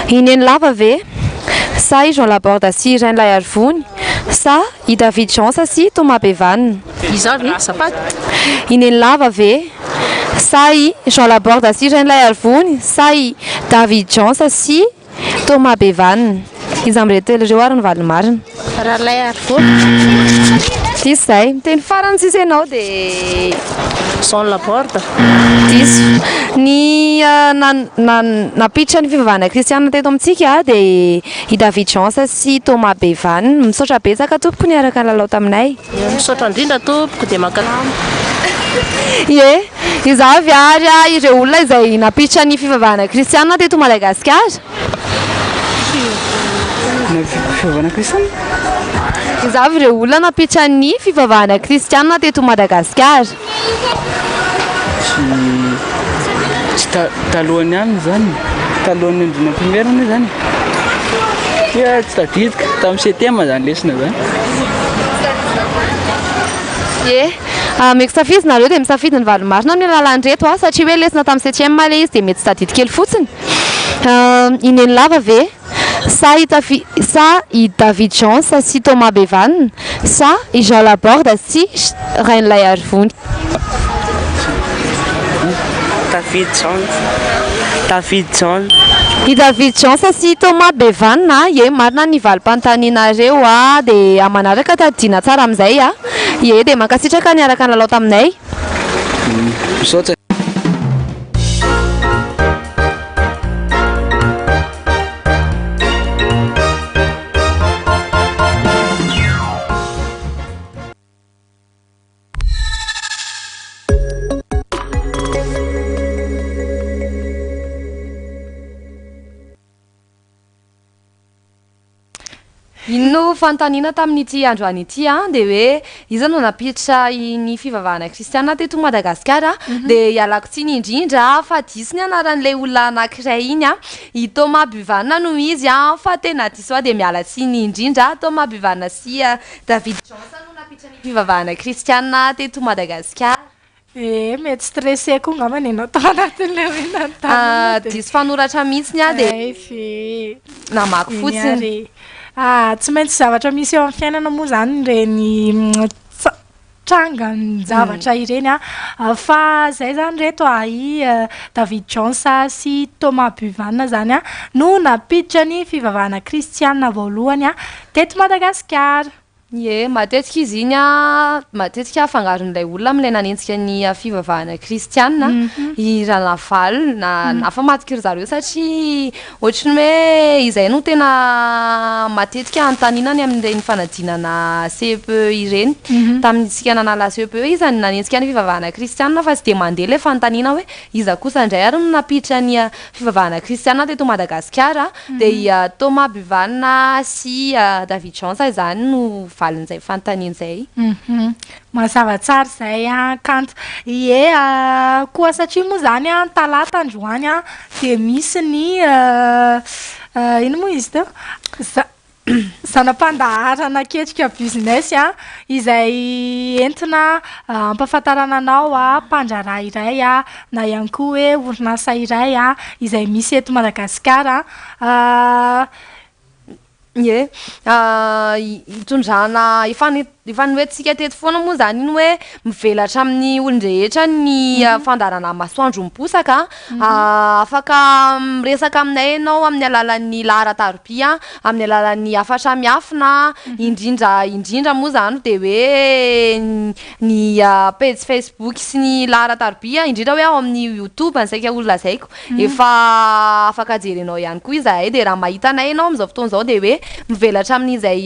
I Nenilava ve? Sa i Jean Laborde sy Rainilaiarivony? Sa i David Jones sy Thomas Bevan? Iza ve? Azafady. I Nenilava ve? Sa i Jean Laborde sy Rainilaiarivony? Sa i David Jones sy Thomas Bevan? Iza amin'ireto telo ireo ary ny valiny marina? Ralaiarivony. Diso izay. Miteny farany sisa ianao dia. Jean Laborde. Diso. Ny nampiditra ny fivavahana kristianina teto amintsika dia i David Jones sy Thomas Bevan. Misaotra betsaka tompoko niaraka nilalao taminay. Misaotra indrindra tompoko dia mankalama. Ie, iza avy ary ireo olona izay nampiditra ny fivavahana kristianina teto Madagasikara? Fivavahana kristiana? Iza avy ireo olona nampiditra ny fivavahana kristianina teto Madagasikara? Tsy tsy ta- talohan'ny alina izany, talohan'ny Andrianampoinimerina anie izany e. Ia, tsy tadidiko, tamin'ny septième izany lesona izany. Ie, ameko safidy nareo dia misafidy ny valiny marina amin'ny alalan'ireto a, satria hoe lesona tamin'ny septième ilay izy dia mety tsy tadidy kely fotsiny. I Nenilava ve? Sa i Tafi sa i David Jones sy Thomas Bevan? Sa i Jean Laborde sy Rainilaiarivony? David Jones. David Jones. I David Jones sy Thomas Bevan a! Ie, marina ny valim-panontanianareo a! Dia amin'ny manaraka tadidiana tsara amin'izay a! Ie, dia mankasitraka niaraka nilalao taminay. Misaotra. Iny no fanontaniana tamin'ity androany ity an, dia hoe iza no nampiditra ny fivavahana kristiana teto Madagasikara? Dia ialako tsiny indrindra fa diso ny anaran'ilay olona anankiray iny an, i Thomas Buvan no izy an, fa tena diso aho dia miala tsiny indrindra, Thomas Buvan sy David Johnson no nampiditra ny fivavahana kristiana teto Madagasikara. Ee, mety stressé koa angambany ianao tao anatin'ilay hoe nanontany olona dia. Diso fanoratra mihitsy aho dia Hay ve. namaky Eny fotsiny. ary e. Ah, tsy maintsy zavatra misy eo amin'ny fiainana moa izany ireny tsa- trangan-javatra ireny an. Fa izay izany ireto a, i David Jones sy Thomas Buvan izany an no nampiditra ny fivavahana kristiana voalohany teto Madagasikara. Ie, matetika izy iny an, matetika afangaron'ilay olona amin'ilay nanenjika ny fivavahana kristiana i Ranavalona na na famadika ry zareo satria ohatry ny hoe izay no tena matetika anontaniana any amin'ireny fanadinana CEPE ireny. Tamin'isika nanala CEPE iza no nanenjika ny fivavahana kristiana fa tsy dia mandeha ilay fanontaniana hoe iza kosa indray ary no nampiditra ny fivavahana kristiana teto Madagasikara. Dia i Thomas Buvan sy David Jones izany no valin'izay fanontaniana izay. Hum, mazava tsara izay an, Kanto. Ie, koa satria moa izany an, talata androany an, dia misy ny inona moa izy teo? Za- zana-pandaharana ketrika business an, izay entina hampahafantarana anao mpandraharaha iray na ihany koa hoe orinasa iray izay misy eto Madagasikara. Ie, hitondrana. efa noentintsika teto foana moa izany iny hoe mivelatra amin'ny olon-drehetra ny fandaharana Masoandro Miposaka. Afaka miresaka aminay ianao amin'ny alalan'ny laharan-tarobia, amin'ny alalan'ny hafatra miafina, indrindra indrindra moa izany dia hoe ny pejy Facebook sy ny laharan-tarobia, indrindra hoe ao amin'ny YouTube ny saika ho lazaiko, efa afaka jerenao ihany koa izahay. Dia raha mahita anay ianao amin'izao fotoana izao dia hoe mivelatra amin'izay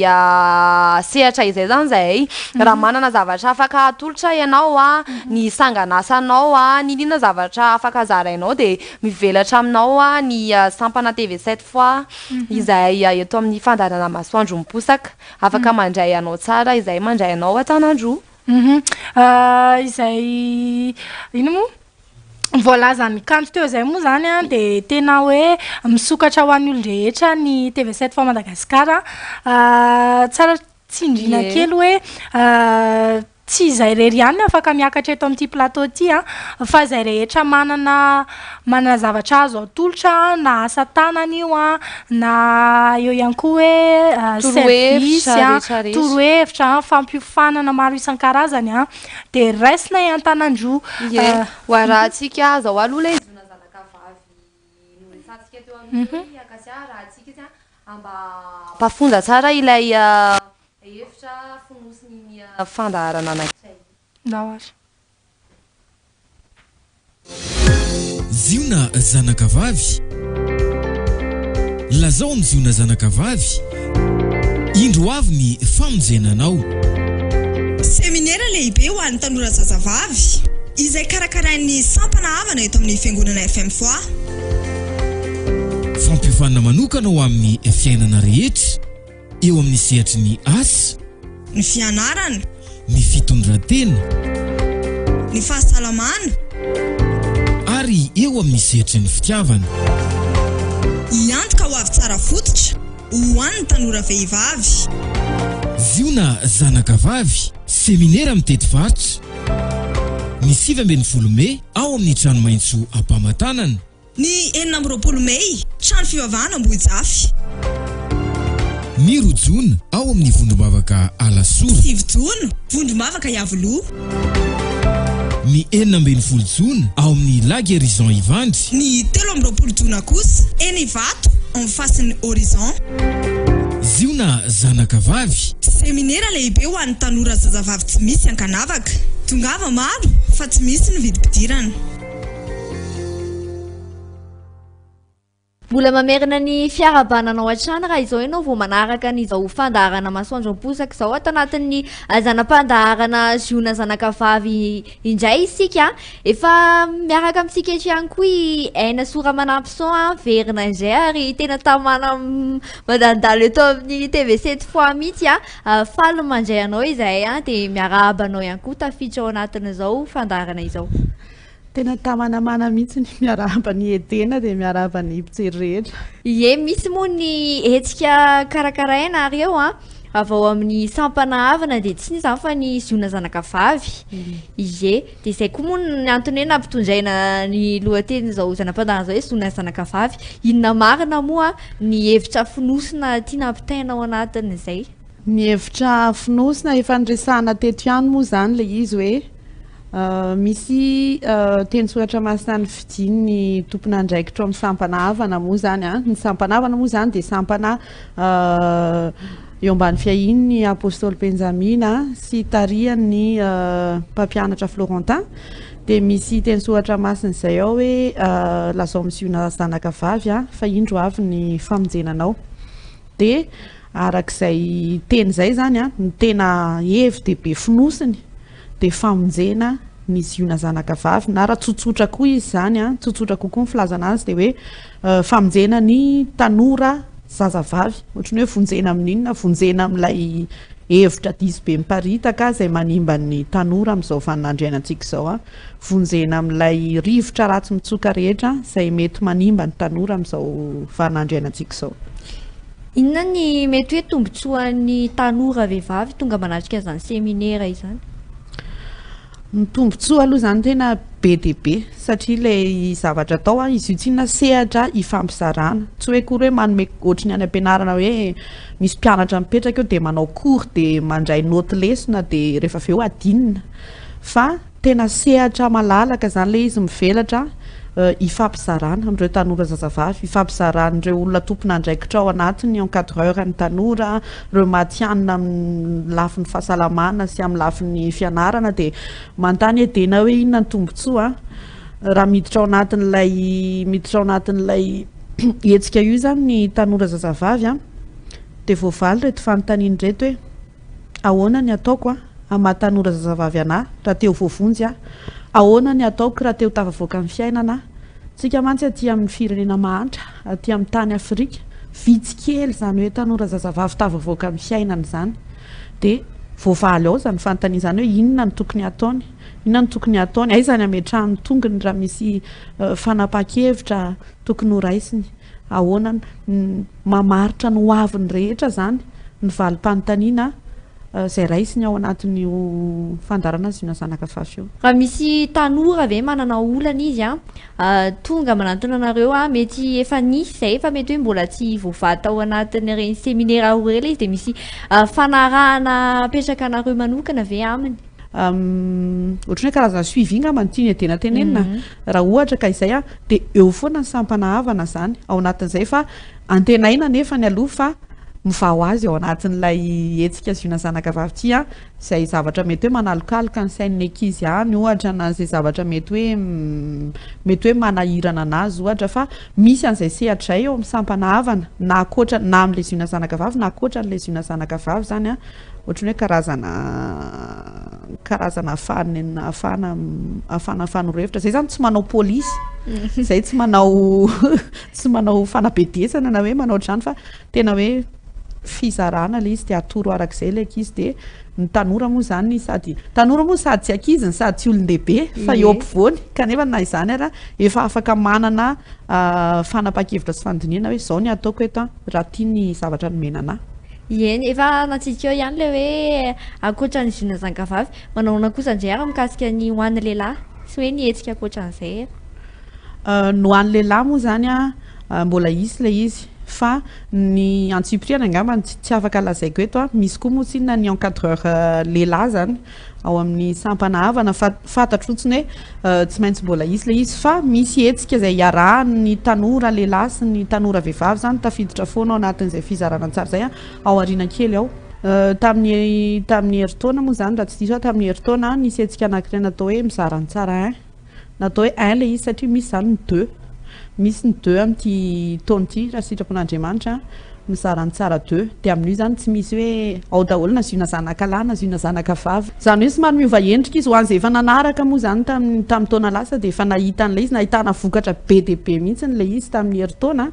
sehatra izay izany izahay. Raha manana zavatra afaka atolotra ianao, ny sangan'asanao, n'inon'inona zavatra afaka zarainao dia mivelatra aminao ny sampana TV sept fois izay eto amin'ny fandaharana Masoandro Miposaka. Afaka mandray anao tsara izahay mandray anao an-tanan-droa. Izay inona moa? Voalazan'i Kanto teo izay moa izany an, dia tena hoe misokatra ho an'ny olon-drehetra ny TV sept fois Madagascar. Tsara tsindriana kely hoe tsy izay irery ihany no afaka miakatra eto amin'ity plateau ity an, fa izay rehetra manana manana zavatra azo atolotra na asa tanana io an, na eo ihany koa hoe service an, torohevitra an, fampiofanana maro isan-karazany an, dia raisinay an-tanan-droa. Ie, ho arahantsika zao aloha ilay zona zanaka vavy noresahantsika teo aloha teo i Acacia, arahantsika izy an, mba hampafonja tsara ilay hevitra fonosin'iny fandaharana anankiray iny. Ndao ary. Ziona zanakavavy, Lazao amin'i Ziona zanakavavy, Indro avy ny famonjena anao. Seminera lehibe ho an'ny tanora zazavavy, izay karakarain'ny sampana havana eto amin'ny Fiangonana FM Foix. Fampiofanana manokana ho amin'ny fiainana rehetra. Eo amin'ny sehatry ny asa. Ny fianarana. Ny fitondran-tena. Ny fahasalamana. Ary eo amin'ny sehatry ny fitiavana. Hiantoka ho avy tsara fototra ho an'ny tanora vehivavy. Ziona zanaka vavy, seminera mitety faritra. Ny 19 mey ao amin'ny Trano Maitso Ampamatanana. Ny 26 Mey, Trano fivavahana Ambohijafy. Ny 2 Jona, ao amin'ny Vondrombavaka Alasora. 9 Jona, Vondrombavaka Iavoloha. Ny 16 Jona, ao amin'ny La Guérison Ivandry. Ny 23 Jona kosa, eny Ivato, en face-n'ny Horizon. Ziona zanaka vavy. Seminera lehibe ho an'ny tanora zazavavy tsy misy ankanavaka. Tongava maro fa tsy misy ny vidim-pidirana. Mbola mamerina ny fiarahabana anao hatrany raha izao ianao vao manaraka an'izao fandaharana Masoandro Miposaka izao ato anatin'ny zana-pandaharana Ziona Zanaka Vavy indray isika. Efa miaraka amintsika eto ihany koa i Aina Soa Ramanampison, verina indray ary tena tamana mandalondalo eto amin'ny TV Sept fois mihitsy. Faly mandray anao izahay dia miarahaba anao ihany koa tafiditra ao anatin'izao fandaharana izao. Tena tamanamana mihitsy ny miarahaba an'i Edena dia miarahaba ny mpijery rehetra. Ie, misy moa ny hetsika karakaraina ary eo an, avy ao amin'ny sampana havana dia tsy inona izany fa ny ziona zanaka vavy. Ie, dia izay koa moa ny antony hoe nampitondraina ny lohatenin'izao zana-pandaharana izao hoe ziona zanaka vavy. Inona marina moa ny hevitra fonosina tiana ampitaina ao anatin'izay? Ny hevitra fonosina efa niresahana teto ihany moa izany ilay izy hoe misy teny soratra masina nofidin'ny tompon'andraikitra ao amin'ny sampana havana moa izany an. Ny sampana havana moa izany dia sampana eo ambany fiahian'ny apostoly Benjamina sy tarihan'ny mpampianatra Florentin. Dia misy teny soratra masina izay ao hoe lazao amin'ny Ziona zanaka vavy fa indro avy ny famonjena anao. Dia araka izay teny izay izany an, ny tena hevi-dehibe fonosiny dia famonjena ny Ziona zanaka vavy, na raha tsotsotra koa izy izany an, tsotsotra kokoa ny filazana azy dia hoe famonjena ny tanora zazavavy, ohatran'ny hoe vonjena amin'inona? Vonjena amin'ilay hevitra diso be miparitaka izay manimba ny tanora amin'izao vaninandro iainantsika izao an, vonjena amin'ilay rivotra ratsy mitsoka rehetra izay mety manimba ny tanora amin'izao vaninandro iainantsika izao. Inona ny mety hoe tombontsoan'ny tanora vehivavy tonga manatrika izany seminera izany? Ny tombontsoa aloha izany tena be dia be satria ilay zavatra atao an, izy io tsinona sehatra ifampizarana, tsy hoe akory hoe manome ohatry ny any am-pianarana hoe misy mpianatra mipetraka eo dia manao cours dia mandray naoty lesona dia rehefa avy eo adinina fa tena sehatra malalaka izany ilay izy mivelatra ifampizarana amin'ireo tanora zazavavy, ifampizaran'ireo olona tompon'andraikitra ao anatiny, encadreur ny tanora, ireo matihanina amin'ny lafiny fahasalamana sy amin'ny lafiny fianarana dia manontany Edena hoe inona ny tombontsoa raha miditra ao anatin'ilay miditra ao anatin'ilay hetsika io izany ny tanora zazavavy an, dia voavaly ireto fanontaniana ireto hoe Ahoana ny ataoko an, amin'ny maha tanora zazavavy anà, raha te ho voavonjy aho? Ahoana ny ataoko raha te ho tafavoaka amin'ny fiainana aho? Tsika mantsy aty amin'ny firenena mahantra, aty amin'ny tany Afrika, vitsy kely izany hoe tanora zazavavy tafavoaka amin'ny fiainana izany. Dia voavaly ao izany fanontaniana izany hoe inona no tokony hataony? Inona no tokony hataony? Aiza ny hametrahany ny tongony raha misy fanapahan-kevitra tokony horaisiny? Ahoana ny mamaritra ny hoaviny rehetra izany ny valim-panontaniana izay raisiny ao anatin'io fandaharana Ziona Zanaka Vavy io. Raha misy tanora ve manana olana izy an, tonga manantona anareo an, mety efa nisy izay fa mety hoe mbola tsy voavaha tao anatin'ireny seminera ireny izy dia misy fanarahana apetraka anareo manokana ve aminy? Ohatran'ny hoe karazana suivi angamba no tian'i Edena tenenina. Raha ohatra ka izay an, dia eo foana ny sampana havana izany ao anatin'izay fa antenaina anefa ny aloha fa mivaha ho azy ao anatin'ilay hetsika Ziona Zanaka Vavy ity an, izay zavatra mety hoe manalokaloka ny sain'ny ankizy any ohatra na izay zavatra mety hoe mety hoe manahirana an'azy ohatra fa misy an'izay sehatra izay eo amin'ny sampana havana na ankoatra na amin'ilay Ziona Zanaka Vavy na ankoatra an'ilay Ziona Zanaka Vavy izany an. Ohatran'ny hoe karazana karazana ahafahana ahafahana ahafahana mifanoro hevitra. Zay zany tsy manao polisy, zay tsy manao tsy manao fanabedesana na hoe manao ohatr'izany fa tena hoe fizarana ilay izy dia atoro arak'izay ilay ankizy dia ny tanora moa zany sady tanora moa sady tsy ankizy no sady tsy olon-dehibe fa eo ampovoany kanefa na izany ara efa afaka manana fanapahan-kevitra sy fandinihana hoe izao ny ataoko eto an raha ity ny zavatra nomena anà. Eny, efa natsidika eo ihany ilay hoe ankoatra ny ziona zangavavy, manao ahoana kosa indray ary mikasika ny ho an'ny lehilahy sy hoe ny hetsika ankoatran'izay e? Ny ho an'ny lehilahy moa izany an, mbola hisy ilay izy fa ny antsipiriany angamba no tsy afaka lazaiko eto an, misy koa moa tsinona ny encadreur lehilahy izany ao amin'ny sampana havana fa fantatro fotsiny hoe tsy maintsy mbola hisy ilay izy fa misy hetsika izay iarahan'ny tanora lehilahy sy ny tanora vehivavy izany tafiditra foana ao anatin'izay fizarana an-tsary izay ao aoriana kely ao. Tamin'ny tamin'ny herintaona moa izany raha tsy diso aho tamin'ny herintaona nisy hetsika anankiray natao hoe mizara ny tsara un. Natao hoe un ilay izy satria misy izany ny deux. Misy ny deux amin'ity taona ity raha sitrapon'Andriamanitra, mizara ny tsara deux. Dia amin'io izany tsy misy hoe ao daholo na ziona zanaka lahy na ziona zanaka vavy. Izany hoe somary miova endrika izy. Ho an'izay efa nanaraka moa izany tamin'ny tamin'ny taona lasa dia efa nahita an'ilay izy, nahitana vokatra be dia be mihitsy ilay izy tamin'ny herintaona.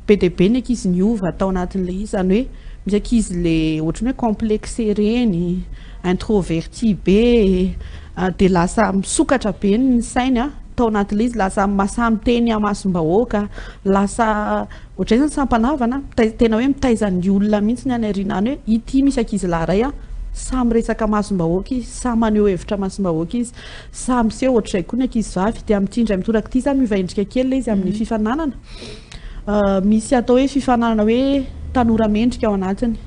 Be dia be ny ankizy niova tao anatin'ilay izy, izany hoe misy ankizy le ohatran'ny hoe complexé ireny, introverti be, dia lasa misokatra be ny sainy an, tao anatin'ilay izy, lasa mahasahy miteny imasom-bahoaka, lasa ohatr'izay izany sampanavana, tena hoe mitaiza ny olona mihitsy ny any aoriana any hoe ity misy ankizilahy iray an, sahy miresaka imasom-bahoaka izy, sahy maneho hevitra imasom-bahoaka izy, sahy miseho, ohatr'izay koa ny ankizivavy, dia amin'ity indray mitoraka ity izany miova endrika kely ilay izy amin'ny fifaninanana. Misy atao hoe fifaninanana hoe tanora mendrika ao anatiny.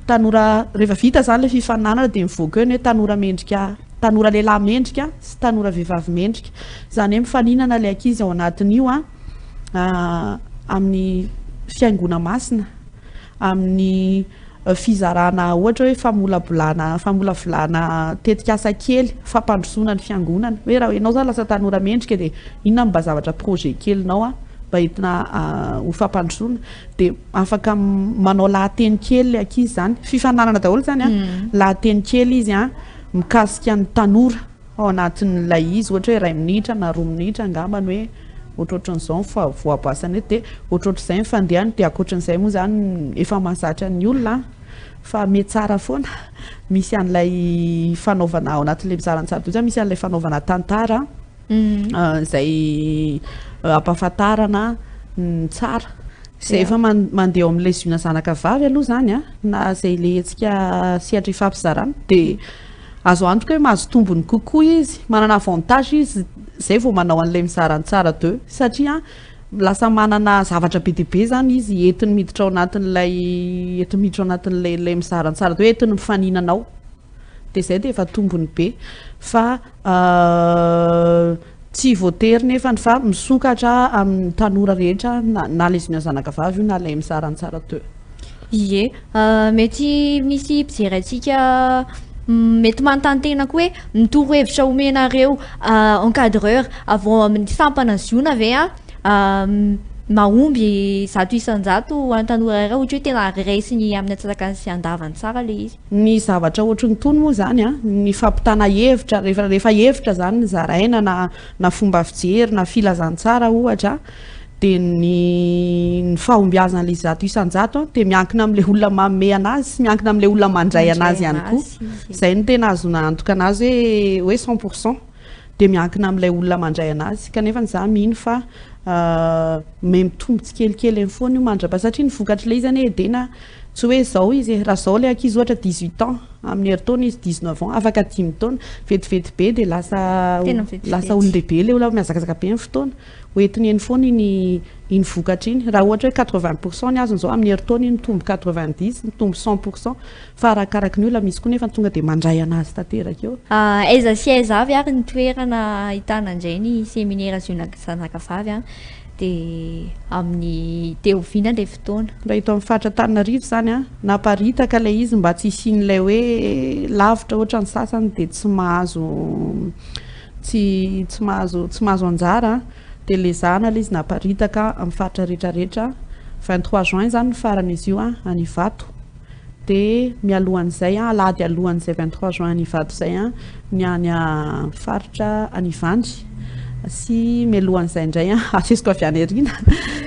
Tanora, rehefa vita izany ilay fifaninanana dia mivoaka eo ny hoe tanora mendrika, tanora lehilahy mendrika sy tanora vehivavy mendrika. Izany hoe mifaninana ilay ankizy ao anatin'io an, amin'ny fihaingoana masina, amin'ny fizarana ohatra hoe famolabolana, famolavolana tetikasa kely fampandrosoana ny fiangonana. Hoe raha ianao zany lasa tanora mendrika dia inona no mba zavatra projet kelinao mba entina ho fampandrosoana. Dia afaka manao lahateny kely ilay ankizy izany. Fifaninanana daholo izany an. Lahateny kely izy an, mikasika ny tanora. Ao anatin'ilay izy, ohatra hoe iray minitra na roa minitra angamba ny hoe ohatrohatran'izao ny voabasana eto dia ohatrohatr'izay ny fandehany dia ankoatran'izay moa izany efa mahazatra ny olona fa mihatsara foana, misy an'ilay fanaovana ao anatin'ilay mizara ny tsara misy an'ilay fanaovana tantara izay ampahafantarana ny tsara. Izay efa mandeha ao amin'ilay ziona zanaka vavy aloha izany an, na izay ilay hetsika sehatra ifampizarana dia. Azo antoka hoe mahazo tombony kokoa izy, manana avantage izy zay vao manao an'ilay mizara ny tsara deux satria lasa manana zavatra be dia be zany izy entiny miditra ao anatin'ilay entiny miditra ao anatin'ilay ilay mizara ny tsara deux entiny mifaninana ao. Dia izay dia efa tombony be fa tsy voatery nefany fa misokatra amin'ny tanora rehetra na na ilay ziona zanaka vavy io na ilay mizara ny tsara deux. Ie, mety misy mpijery antsika mety manontany tena koa hoe ny torohevitra omenareo encadreur avy ao amin'ny sampana ziona ve an mahomby 100% ho an'ny tanora iray ohatra hoe tena raisiny amin'ny antsakany sy andavany tsara ilay izy? Ny zavatra ohatrin'itony moa izany an, ny fampitana hevitra, rehefa rehefa hevitra izany no zaraina na na fomba fijery na filazantsara ohatra dia ny ny fahombiazan'ilay 100% an dia miankina amin'ilay olona manome anazy sy miankina amin'ilay olona mandray anazy ihany koa. Izay no tena ahazoana antoka anazy hoe hoe 100% dia miankina amin'ilay olona mandray anazy kanefa izaho mino fa miha mitombo tsikelikely eny foana io mandrapa satria ny vokatr'ilay izy anie Edena Tsy hoe izao izy e, raha izao ilay ankizy ohatra 18 ans, amin'ny herintaona izy 19 ans, afaka dimy taona, vetivety be dia lasa lasa olon-dehibe ilay olona, mihazakazaka be ny fotoana. Ho entiny eny foana iny iny vokatra iny. Raha ohatra hoe 80 pour cent ny azony izao, amin'ny herintaona iny mitombo 90, mitombo 100 pour cent. Fa arakaraky ny olona, misy koa nefa tonga dia mandray an'azy tanteraka eo. Aiza sy aiza avy ary ny toerana ahitana indray ny seminera Zanakavavy an? Dia amin'ny dia oviana ilay fotoana? Raha eto amin'ny faritra Antananarivo izany an, naparitaka ilay izy mba tsy hisian'ilay hoe lavitra ohatra ny sasany dia tsy mahazo tsy tsy mahazo tsy mahazo anjara an, dia ilay ezahana ilay izy naparitaka amin'ny faritra rehetra rehetra, 23 juin izany ny faran'izy io an, any Ivato. Dia mialohan'izay an, alahady alohan'izay 23 juin any Ivato izay an, ny any faritra any Ivandry sy mialohan'izay indray an, asesiko avy any aoriana,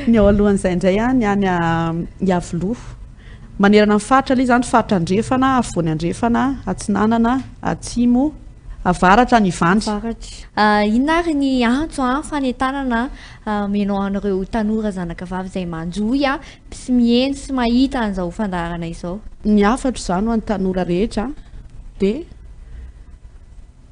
ny ao alohan'izay indray an, ny any Iavoloha. Manerana ny faritra ilay izy izany, faritra andrefana, afovoany andrefana, atsinanana, atsimo, avaratra any Ivandry. Avaratra. Inona ary ny antso an, fanentanana omenao an'ireo tanora zanaka vavy izay manjohy an, sy miheno sy mahita an'izao fandaharana izao. Ny hafatro izany ho an'ny tanora rehetra dia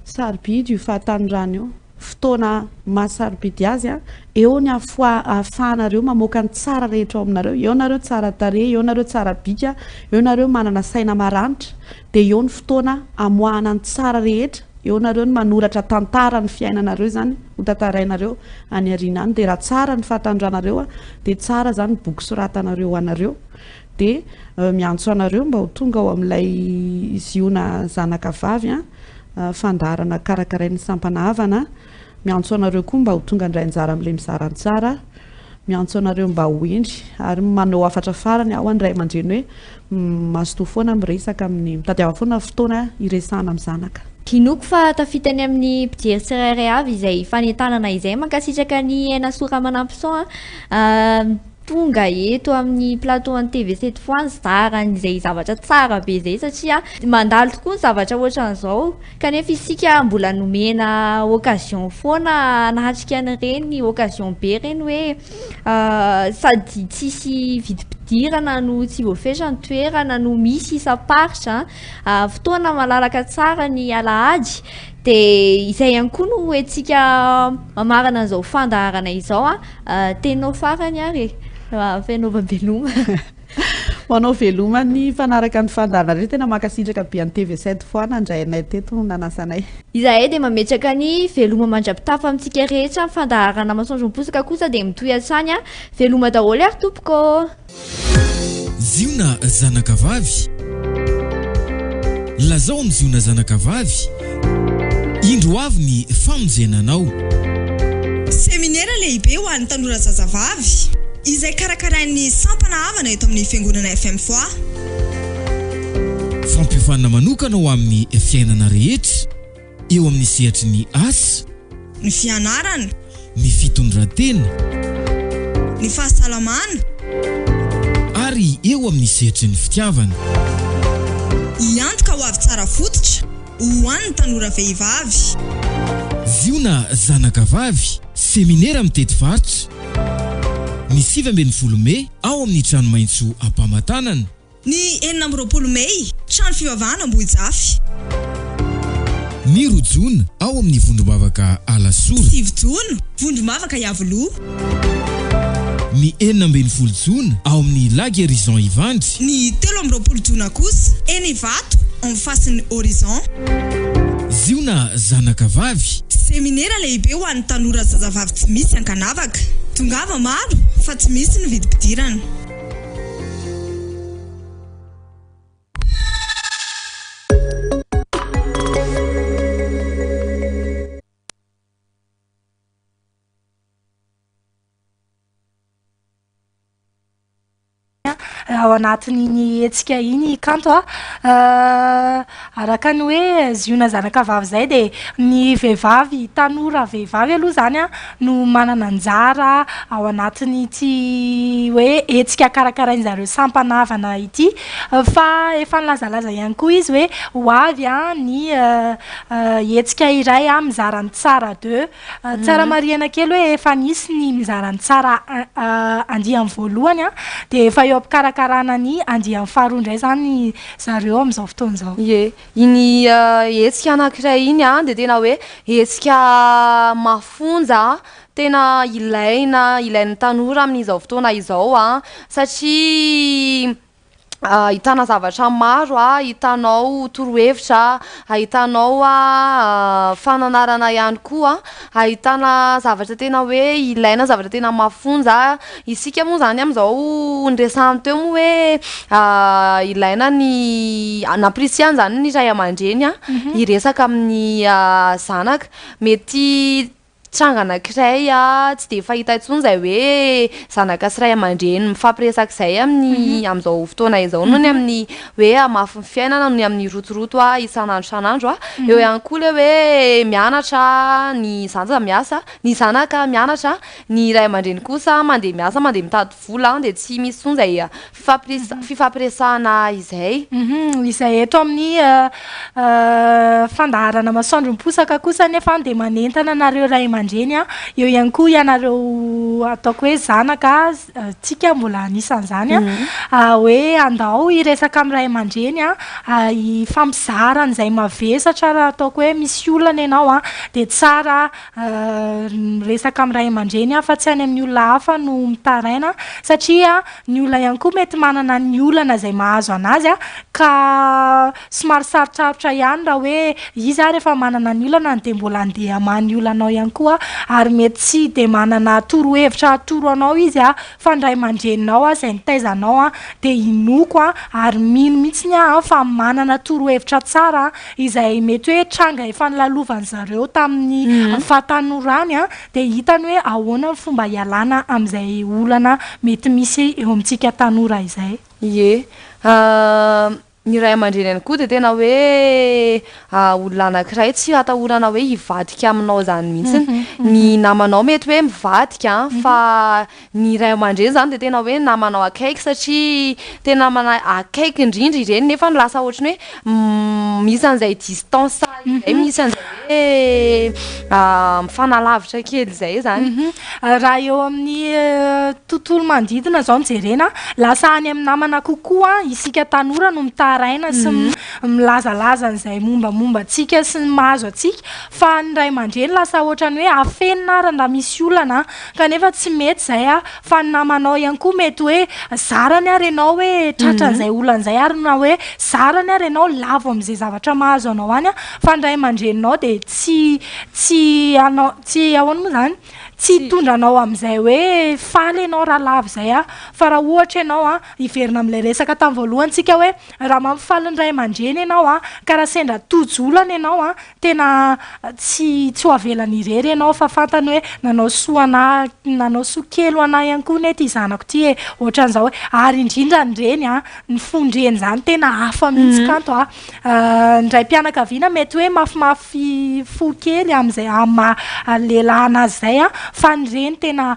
sarobidy io fahatanorana io, fotoana maha sarobidy azy, eo ny ahafahanareo mamoaka ny tsara rehetra ao aminareo, eo nareo tsara tarehy, eo nareo tsara bika, eo nareo manana saina maranitra, dia eo ny fotoana amoahana ny tsara rehetra, eo nareo no manoratra tantara ny fiainanareo izany ho tantarainareo any aoriana any, dia raha tsara ny fahatanoranareo dia tsara izany ny boky soratanareo ho anareo, dia miantso anareo mba ho tonga ao amin'ilay Ziona zanaka vavy fandaharana karakarain'ny sampana havana, miantso anareo koa mba ho tonga handray anjara amin'ilay mizara ny tsara. Miantso anareo mba ho hendry ary manao hafatra farany aho any ray aman-dreny hoe mazotoa foana miresaka amin'ny, mitadiava foana fotoana hiresahana amin'ny zanaka. Inoako fa tafita any amin'ny mpijery tsirairay avy izay fanentanana izay. Mankasitraka an'i Ainasoa Ramanampison a. Tonga eto amin'ny plateau an'ny TV Sept fois nizara an'izay zavatra tsara be izay satria mandalo tokoa ny zavatra ohatran'izao kanefa isika mbola nomena occasion foana hanatrika an'ireny occasion be ireny hoe sady tsisy vidim-pidirana no tsy voafetra ny toerana no misy isam-paritra fotoana malalaka tsara ny alahady dia izay ihany koa no hoentintsika mamarana an'izao fandaharana izao a. Teninao farany ary e, fanaovam-beloma. Manao veloma ny mpanaraka ny fandaharana rehetra, tena mankasitraka be an'i TV 7 fois nandray anay teto nanasa anay. Izahay dia mametraka ny veloma mandra-pitafa amintsika rehetra, ny fandaharana Masoandro Miposaka kosa dia mitohy hatrany. Veloma daholo ary tompoko ô! Ziona zanakavavy, Lazao amin'i Ziona zanakavavy, Indro avy ny famonjena anao. Seminera lehibe ho an'ny tanora zazavavy, izay karakarain'ny sampana havana eto amin'ny Fiangonana FM Foix. Fampiofanana manokana ho amin'ny fiainana rehetra. Eo amin'ny sehatry ny asa. Ny fianarana. Ny fitondran-tena. Ny fahasalamana. Ary eo amin'ny sehatry ny fitiavana. Hiantoka ho avy tsara fototra ho an'ny tanora vehivavy. Ziona zanaka vavy, seminera mitety faritra. Ny 19 mey ao amin'ny Trano Maitso Ampamatanana. Ny 26 mey, trano fivavahana Ambohijafy. Ny roa jona, ao amin'ny Vondrombavaka Alasora. 9 jona, Vondrombavaka Iavoloha. Ny 16 jona, ao amin'ny La Guérison Ivandry. Ny 23 jona kosa, eny Ivato, en face ny Horizon. Ziona zanaka vavy. Seminera lehibe ho an'ny tanora zazavavy tsy misy ankanavaka. Tongava maro fa tsy misy ny vidim-pidirana. Ao anatin'iny hetsika iny Kanto a. Araka ny hoe ziona zanaka vavy izay dia ny vehivavy tanora vehivavy aloha izany an no manana anjara ao anatin'ity hoe hetsika karakarain'izareo sampana havana ity. Fa efa nilazalaza ihany koa izy hoe ho avy ny hetsika iray mizara ny tsara deux. Tsara marihana kely hoe efa nisy ny mizara ny tsara andiany voalohany dia efa eo am-pikarakarana ny andiany faharoa indray izany zareo amin'izao fotoana izao. Ie, iny hetsika anankiray iny an, dia tena hoe hetsika mafonja, tena ilaina, ilain'ny tanora amin'izao fotoana izao an, satria ahitana zavatra maro, ahitanao torohevitra, ahitanao fananarana ihany koa, ahitana zavatra tena hoe ilaina, zavatra tena mafonja. Isika moa izany amin'izao niresahana teo moa hoe ilaina ny, nampirisihana izany ny ray aman-dreny hiresaka amin'ny zanaka. Mety tranga anankiray tsy dia fahita intsony izay hoe zanaka sy ray aman-dreny mifampiresaka izay amin'ny amin'izao fotoana izao noho ny amin'ny hoe hamafin'ny fiainana, noho ny amin'ny rotoroto isan'andro isan'andro. Eo ihany koa ilay hoe mianatra ny zaza miasa, ny zanaka mianatra, ny ray aman-dreny kosa mandeha miasa, mandeha mitady vola dia tsy misy intsony izay fifampiresa- fifampiresahana izay. Izay eto amin'ny fandaharana Masoandro Miposaka kosa anefa dia manentana anareo ray aman-dreny, eo ihany koa ianareo ataoko hoe zanaka, tsika mbola anisan'izany, hoe andao hiresaka amin'ny ray aman-dreny, hifampizara an'izay mavesatra raha ataoko hoe misy olana ianao dia tsara miresaka amin'ny ray aman-dreny fa tsy any amin'ny olona hafa no mitaraina satria ny olona ihany koa mety manana ny olana izay mahazo an'azy ka somary sarotsarotra ihany raha hoe izy ary efa manana ny olana dia mbola handeha hamaha ny olanao ihany koa ary mety tsy dia manana torohevitra hatoro anao izy fa ny ray aman-dreninao izay nitaiza anao dia inoako ary mino mihitsy aho fa manana torohevitra tsara izay mety hoe tranga efa nolalovan-dry zareo tamin'ny fahatanorany dia hitany hoe ahoana ny fomba hialana amin'izay olana mety misy eo amintsika tanora izay. Ie. Ny ray aman-dreny ihany koa dia tena hoe olona anankiray tsy atahorana hoe hivadika aminao izany mihitsy. Ny namanao mety hoe mivadika fa Ny ray aman-dreny izany dia tena hoe namanao akaiky satria tena namana akaiky indrindra ireny nefa lasa ohatran'ny hoe misy an'izay distance izay, misy an'izay hoe mifanalavitra kely izay izany. Raha eo amin'ny tontolo manodidina izao no jerena, lasa any amin'ny namana kokoa isika tanora no mitaraina sy milazalaza an'izay mombamomba antsika sy ny mahazo antsika fa ny ray aman-dreny lasa ohatran'ny hoe afenina ary raha misy olana Kanefa tsy mety izay a! Fa ny namanao ihany koa mety hoe zarany ary ianao hoe tratran'izay olana izay ary na hoe zarany ary ianao lavo amin'izay zavatra mahazo anao any a! Fa ny ray aman-dreninao dia tsy tsy hanao tsy ahoana moa izany? Tsy hitondra anao amin'izay hoe faly ianao raha lavo izay a! Fa raha ohatra ianao a, hiverina amin'ilay resaka tamin'ny voalohany tsika hoe raha mampifaly ny ray aman-dreny ianao a, ka raha sendra tojo olana ianao a, Tena tsy tsy ho avelany irery ianao fa fantany hoe nanao soa anah nanao soa kely ho anah ihany koa anie ity zanako ity e, ohatran'izao e, ary indrindra ny reny an, ny fon-dreny izany tena hafa mihitsy kanto a, ny raim-pianakaviana mety hoe mafimafy fo kely amin'izay amin'ny maha lehilahy anazy izay an, fa ny reny tena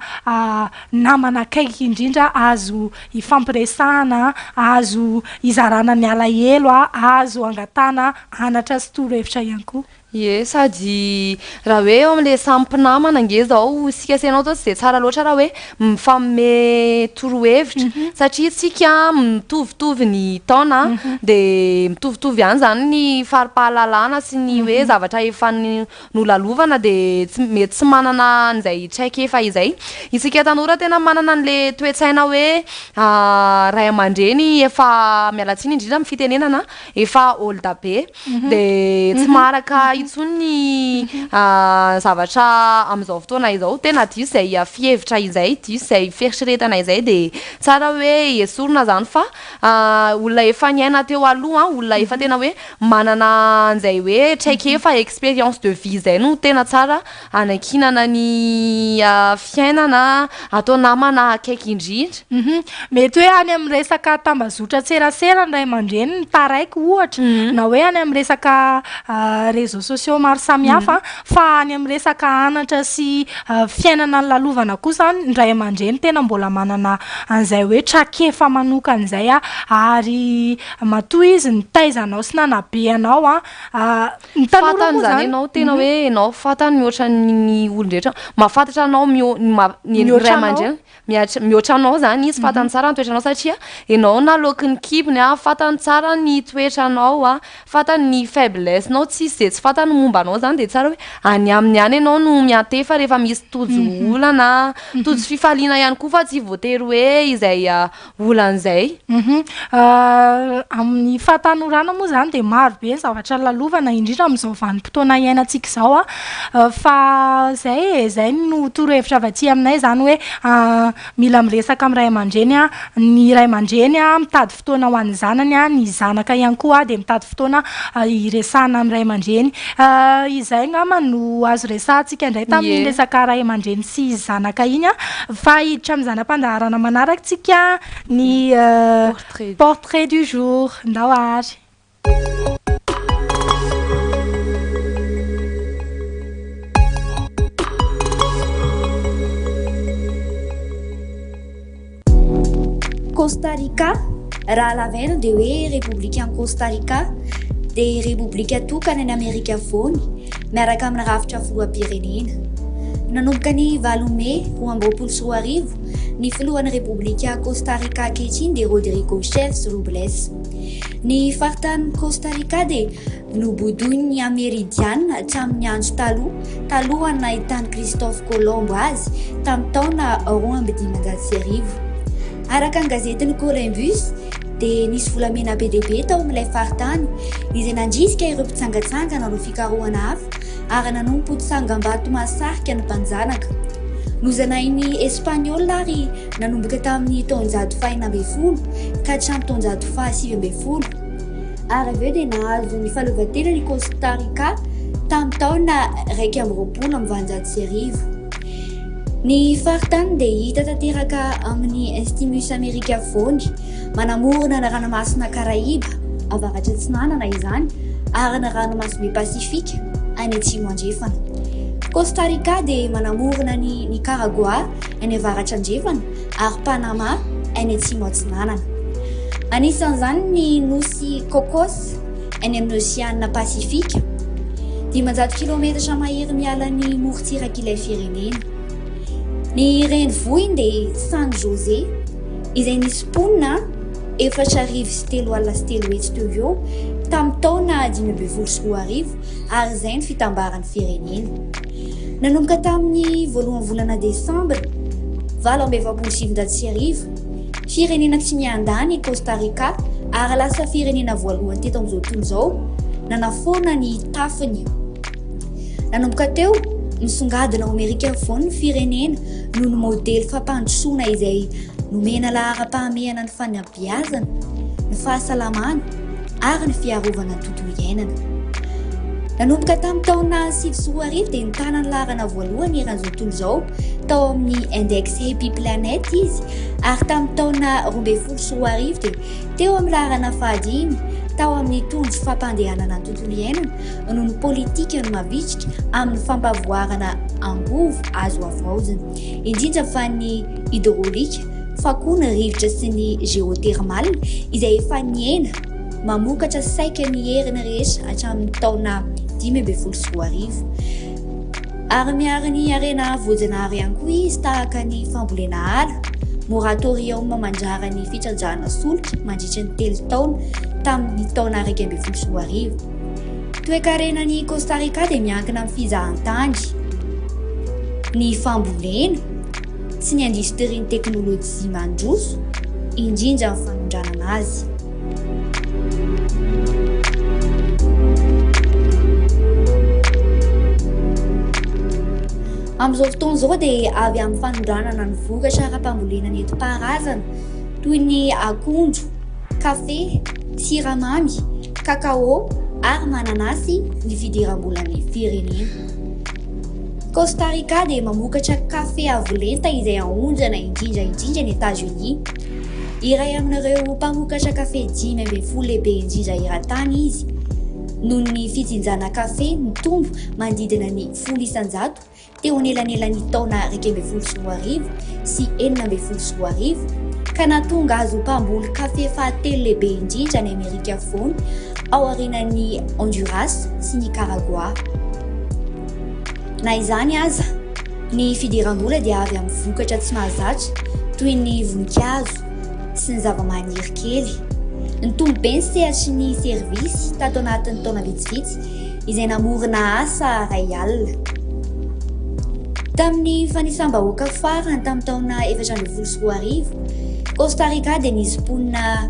namana akaiky indrindra azo ifampiresahana, azo izarana ny alahelo, azo angatahana Anatra sy torohevitra ihany koa. Ie, sady raha hoe eo amin'ilay samy mpinamana ange izao isika sy ianao izao tsy dia tsara loatra raha hoe mifanome torohevitra satria isika mitovitovy ny taona dia mitovitovy ihany izany ny fari-pahalalana sy ny hoe zavatra efa nolalovana dia tsy mety tsy manana an'izay traikefa izay. Isika tanora tena manana an'ilay toe-tsaina hoe ray aman-dreny efa, miala tsiny indrindra amin'ny fitenenana, efa old be dia tsy maharaka intsony ny zavatra amin'izao fotoana izao. Tena diso izay fihevitra izay, diso izay fieritreretana izay dia tsara hoe esorina izany fa olona efa niaina teo aloha, olona efa tena hoe manana an'izay hoe traikefa, expérience de vie izay no tena tsara anankinana ny fiainana, atao namana akaiky indrindra. Mety hoe any amin'ny resaka tambazotran-tserasera ny ray aman-dreny no taraiky ohatra, na hoe any amin'ny resaka réseaux sociaux maro samihafa, fa any amin'ny resaka anatra sy fiainana nolalovana kosa ny ray aman-dreny tena mbola manana an'izay hoe traikefa manokana izay ary matoa izy nitaiza anao sy nanabe anao an, Ny tanora Fantany moa zany zany. ianao tena hoe ianao fantany mihoatra ny olon-drehetra, mahafantatra anao mio- ny ma- ny Mihoatra ray anao. aman-dreny, miatra- mihoatra anao zany izy, fantany tsara ny toetranao satria ianao naloaky ny kibony an, fantany tsara ny toetranao an, fantany ny faiblesse-nao, tsisy izay tsy fantany momba anao zany de tsara hoe any aminy ihany ianao no miantefa rehefa misy tojo olana, tojo fifaliana ihany koa fa tsy voatery hoe izay olana izay. Amin'ny fahatanorana moa izany dia maro be ny zavatra lalovana, indrindra amin'izao vanim-potoana iainantsika izao an, fa izay e, izay no torohevitra avy aty aminay izany hoe mila miresaka amin'ny ray aman-dreny an, ny ray aman-dreny an mitady fotoana ho an'ny zanany an, ny zanaka ihany koa dia mitady fotoana hiresahana amin'ny ray aman-dreny. Izay angamba no azo resahantsika indray tamin'iny resaka ray aman-dreny sy zanaka iny an. Fa hiditra amin'ny zana-pandaharana manaraka tsika ny portrait du jour. Ndao ary. Costa Rica, raha lavaina dia hoe Repoblikan'i Costa Rica, dia repoblika tokana any Amerika Afovoany miaraka amin'ny rafitra filoham-pirenena. Nanomboka ny valo Mey 2022, ny filohan'ny Repoblika Costa Rica ankehitriny dia Rodrigo Chaves Robles. Ny faritanin'i Costa Rica dia Nobodoin'ny Ameridiana hatramin'ny andro taloha, talohan'ny nahitan'i Christophe Colomb azy tamin'ny taona 1502. Araka ny gazetin'i Columbus, dia nisy volamena be dia be tao amin'ilay faritany, izay nandrisika ireo mpitsangantsangana hanao fikarohana hafa ary nanompo tsangambato mahasarika ny mpanjanaka. Nozanahin'ny Espaniola ary nanomboka tamin'ny taonjato faha-16 ka hatramin'ny taonjato faha-19. Ary avy eo dia nahazo ny fahaleovantenany i Costa Rica tamin'ny taona 1821. Ny faritany dia hita tanteraka amin'ny Isthmus Amerika Afovoany, manamorona ny Ranomasina Karaiba, avaratra atsinanana izany, ary ny Ranomasimbe Pasifika any atsimo andrefana. Costa Rica dia manamorona an'i Nikaragoà any avaratra andrefana ary Panama any atsimo atsinanana. Anisan'izany ny nosy Cocos any amin'ny Oseana Pasifika, 500 kilometatra mahery miala ny morontsirak'ilay firenena. Ny renivohiny dia San José, izay nisy mponina 304,300 teo ho eo tamin'ny taona 2015 ary izay ny fitambaran'ny firenena. Nanomboka tamin'ny voalohan'ny volana desambra 1948, firenena tsy miandany i Costa Rica ary lasa firenena voalohany teto amin'izao tontolo izao nanafoana ny tafiny. Nanomboka teo, nisongadina ao Amerika Afovoany ny firenena noho ny modely fampandrosoana izay nomena laharam-pahamehana ny fanabeazana, ny fahasalamana ary ny fiarovana ny tontolo iainana. Nanomboka tamin'ny taona 2009 dia nitana ny laharana voalohany eran'izao tontolo izao tao amin'ny Index Happy Planet izy ary tamin'ny taona 2012 dia teo amin'ny laharana fahadimy tao amin'ny tondro fampandehanana ny tontolo iainana noho ny politikany mavitrika amin'ny fampavoarana angovo azo havaozina, indrindra fa ny hydraolika, fa koa ny rivotra sy ny géothermal izay efa nihena mamokatra saika ny heriny rehetra hatramin'ny taona 2015. Ary miaro ny harena voajanahary ihany koa izy tahaka ny fambolena ala, moratorium mandrara ny fitrandrahana solika mandritra ny telo taona tamin'ny taona 2011. Toekarenan'i Costa Rica dia miankina amin'ny fizahantany, ny fambolena sy ny indostrian'ny teknolojia mandroso, indrindra ny fanondranana azy. Amin'izao fotoana izao dia avy amin'ny fanondranana ny vokatra ara-pambolena nentim-paharazana toy ny akondro, kafe, siramamy, kakao ary mananasy ny fidiram-bolan'ny firenena. Costa Rica dia mamokatra kafe avo lenta izay aondrana indrindra indrindra any Etazonia. Iray amin'ireo mpamokatra kafe 15 lehibe indrindra eran-tany izy, noho ny fijinjana kafe nitombo manodidina ny 10% teo anelanelan'ny taona 2011 sy 2016, ka nahatonga azy ho mpamboly kafe fahatelo lehibe indrindra any Amerika Afovoany aorianan'i Honduras sy Nikaragoà. Na izany aza, ny fidiram-bola dia avy amin'ny vokatra tsy mahazatra toy ny voninkazo sy ny zavamaniry kely. Nitombo be ny sehatry ny servisy tato anatin'ny taona vitsivitsy izay namorona asa iray alina. Tamin'ny fanisam-bahoaka farany tamin'ny taona 2014, Costa Rica dia nisy mponina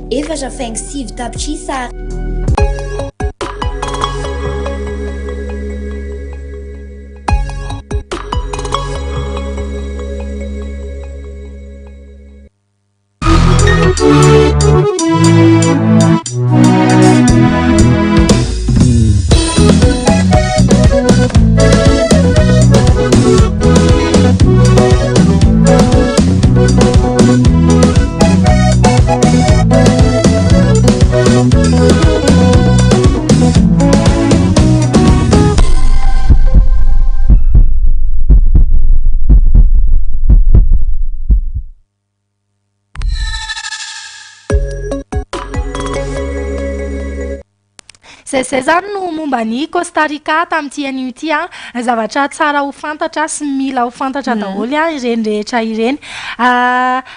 4,9 tapitrisa. Izay izay izany no momba an'i Costa Rica tamin'ity anio ity an. Zavatra tsara ho fantatra sy mila ho fantatra daholo ireny rehetra ireny.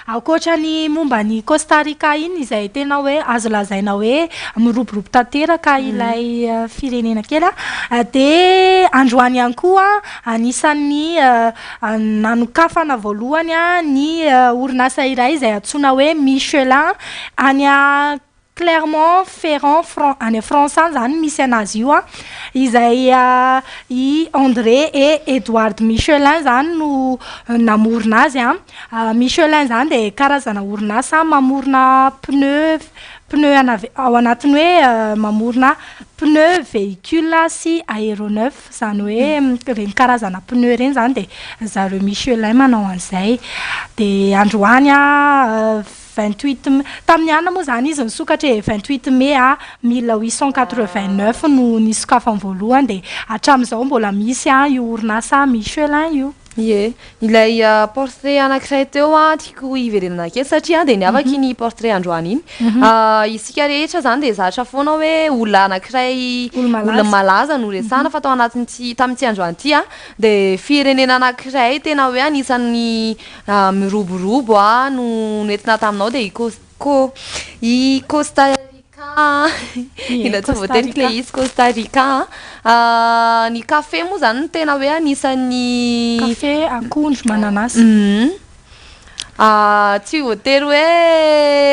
Ankoatra ny momba an'i Costa Rica iny izay tena hoe azo lazaina hoe miroborobo tanteraka ilay firenena kely an, dia androany ihany koa anisan'ny nanokafana voalohany ny orinasa iray izay antsoina hoe Michelin any Clermont Ferrand Fran any France any izany misy an'azy io an, izay i André et Edouard Michelin izany no namorona azy an. Michelin izany dia karazana orinasa mamorona pneu pneu ana ve- ao anatin'ny hoe mamorona pneu véhicule sy aéronef, izany hoe ireny karazana pneu ireny izany dia zareo Michelin manao an'izay. Dia androany an 28 mai, tamin'ny alina moa izany izy nisokatra e, 28 mai a, 1889 no nisokafany voalohany dia hatramin'izao mbola misy an io orinasa Michelin io. Ie, ilay portrait anankiray teo an tiako hiverenana kely satria dia niavaka iny portrait androany iny. Isika rehetra izany dia zatra foana hoe olona anankiray olona malaza no resahana fa tao anatin'ity tamin'ity androany ity an dia firenena anankiray tena hoe anisan'ny Miroborobo a no nentina taminao dia i Cos- i Costa Rica Ina tsy voateniko ilay izy Costa Rica a. Ny kafe moa izany no tena hoe anisan'ny Kafe, akondro, mananasy. Tsy voatery hoe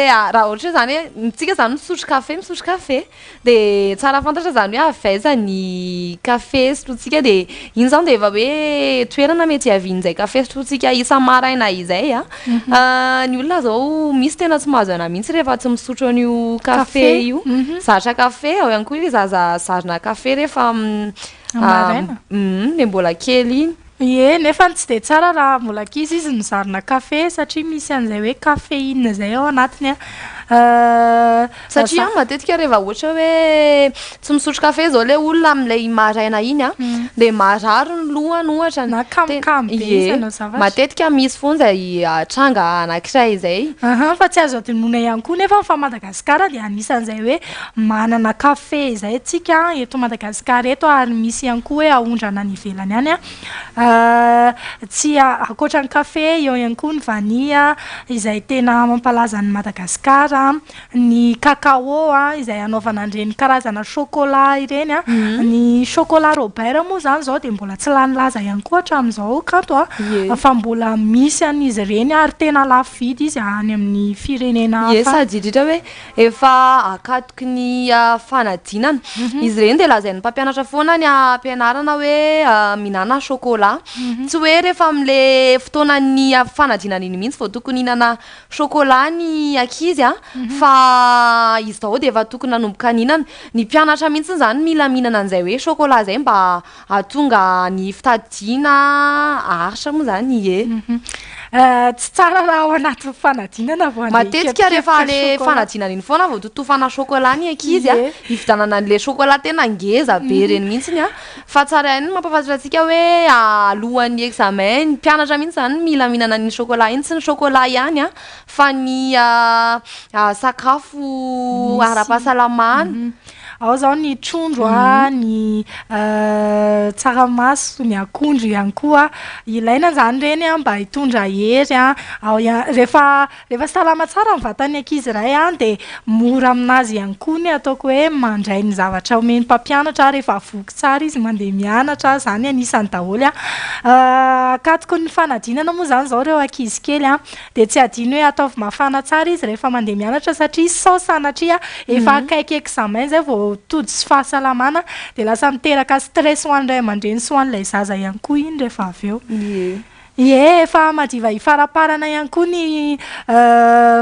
raha ohatra izany hoe isika izany misotro kafe misotro kafe. Dia tsara fantatra izany hoe avy aiza ny kafe sotrointsika dia iny izany dia efa hoe toerana mety hiavian'izay kafe sotrointsika isa-maraina izay an. Ny olona izao misy tena tsy mahazo aina mihitsy rehefa tsy misotro an'io kafe io. Zatra kafe, ao ihany koa ilay zaza zarina kafe rehefa Maraina. Ilay mbola kely iny. Ie, nefa tsy dia tsara raha mbola ankizy izy no zarina kafe satria misy an'izay hoe caféine izay ao anatiny an. Satria matetika rehefa ohatra hoe tsy misotro kafe izao ilay olona amin'ilay maraina iny an, dia marary ny lohany ohatra. Na kamokamo be izy hanao zavatra. Matetika misy foana izay tranga anankiray izay. Aha, fa tsy azo adinoina ihany koa nefa fa Madagasikara dia anisan'izay hoe manana kafe izay tsika eto Madagasikara eto ary misy ihany koa hoe aondrana any ivelany any an. Tsy ankoatra ny kafe, eo ihany koa ny vanille izay tena mampalaza an'i Madagasikara, ny cacao izay anaovana an'ireny karazana chocolat ireny, ny chocolat Robert moa izany izao dia mbola tsy lany laza ihany koa hatramin'izao kanto a, fa mbola misy an'izy ireny ary tena lafo vidy izy any amin'ny firenena Ie, hafa. sady indrindra hoe Efa akatoky ny fanadinana. Izy ireny dia lazain'ny mpampianatra foana any am-pianarana hoe mihinàna chocolat. Tsy hoe rehefa amin'ilay fotoanan'ny fanadinana iny mihitsy vao tokony hihinana chocolat ny ankizy an, fa izao dia efa tokony nanomboka nihinana. Ny mpianatra mihitsy izany mila mihinana an'izay hoe chocolat izay mba hahatonga ny fitadidiana haharitra moa izany, ie. Tsy tsara raha ao anatin'ny fanadinana vao handeha Matetika rehefa hikapoka le chocolat. fanadinana iny foana vao totofana chocolat ny ankizy a, Ie. hividianana an'le chocolat tena ngeza be ireny mihitsiny a. Fa tsara ihany ny mampahafantatra antsika hoe alohan'ny examen, ny mpianatra mihitsy izany mila mihinana an'iny chocolat iny, tsy ny chocolat ihany a, fa ny sakafo Misy. ara-pahasalamana. Ao izao ny trondro a, ny tsaramaso, ny akondro ihany koa. Ilaina izany ireny a mba hitondra hery a, ao ihany rehefa rehefa salama tsara ny vatan'ny ankizy iray a dia mora aminazy ihany koa ny ataoko hoe mandray ny zavatra omen'ny mpampianatra rehefa voky tsara izy mandeha mianatra, izany anisany daholo a. Akatoky ny fanadinana moa izany izao ireo ankizy kely a. Dia tsy adino hoe ataovy mafana tsara izy rehefa mandeha mianatra satria sao sanatria efa akaiky examen izay vao tody tsy fahasalamana dia lasa miteraka stress ho an'ny ray aman-dreny sy ho an'ilay zaza ihany koa iny rehefa avy eo. Ie, efa madiva hifaraparana ihany koa ny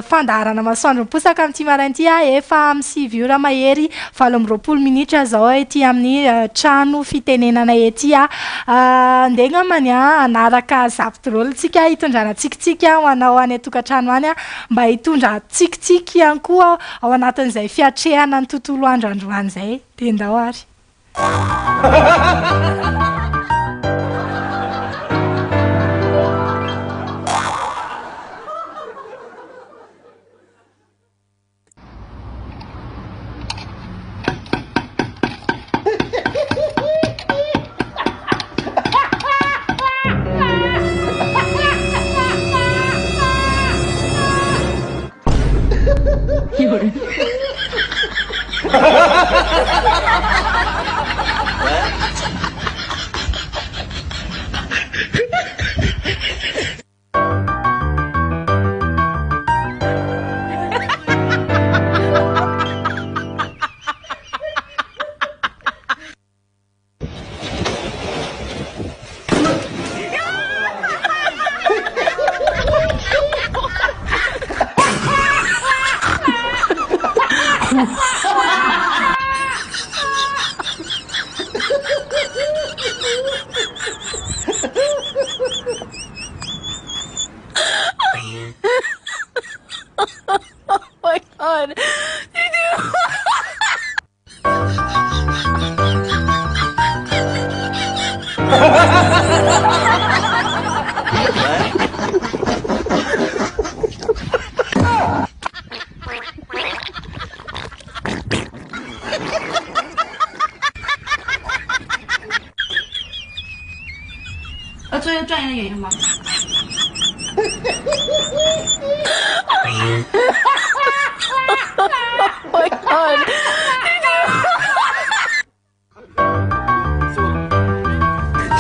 fandaharana masoandro miposaka amin'ity maraina ity, efa amin'ny 9 ora mahery 28 minitra izao ety amin'ny trano fitenenana ety. Andeha angambany hanaraka zap drôle tsika hitondrana tsikitsiky ho anao any an-tokantrano any mba hitondra tsikitsiky ihany koa ao anatin'izay fiatrehana ny tontolo andro androany izay. Dia ndao ary. Oh my god. 要做一个专业的演员吗？ Oh my god.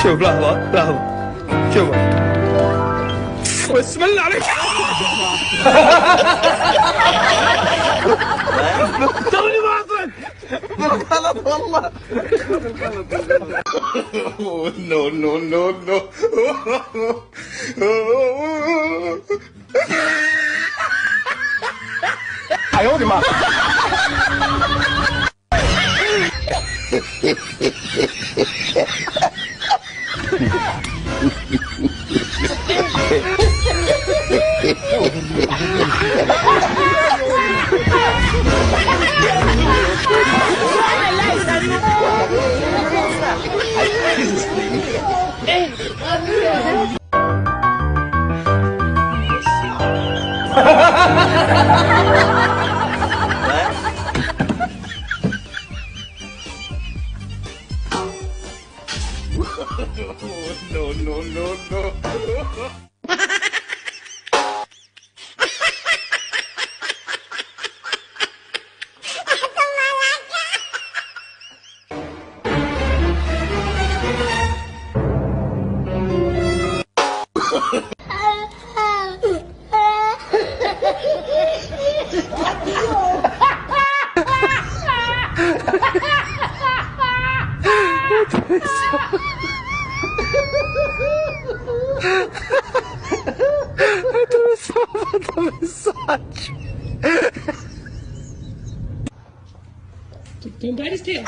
شوف لحظة لحظة شوف بسم الله عليك توني ما أصل غلط والله no no no no 哎呦我的妈！ No, no, no, no. Don't bite his tail.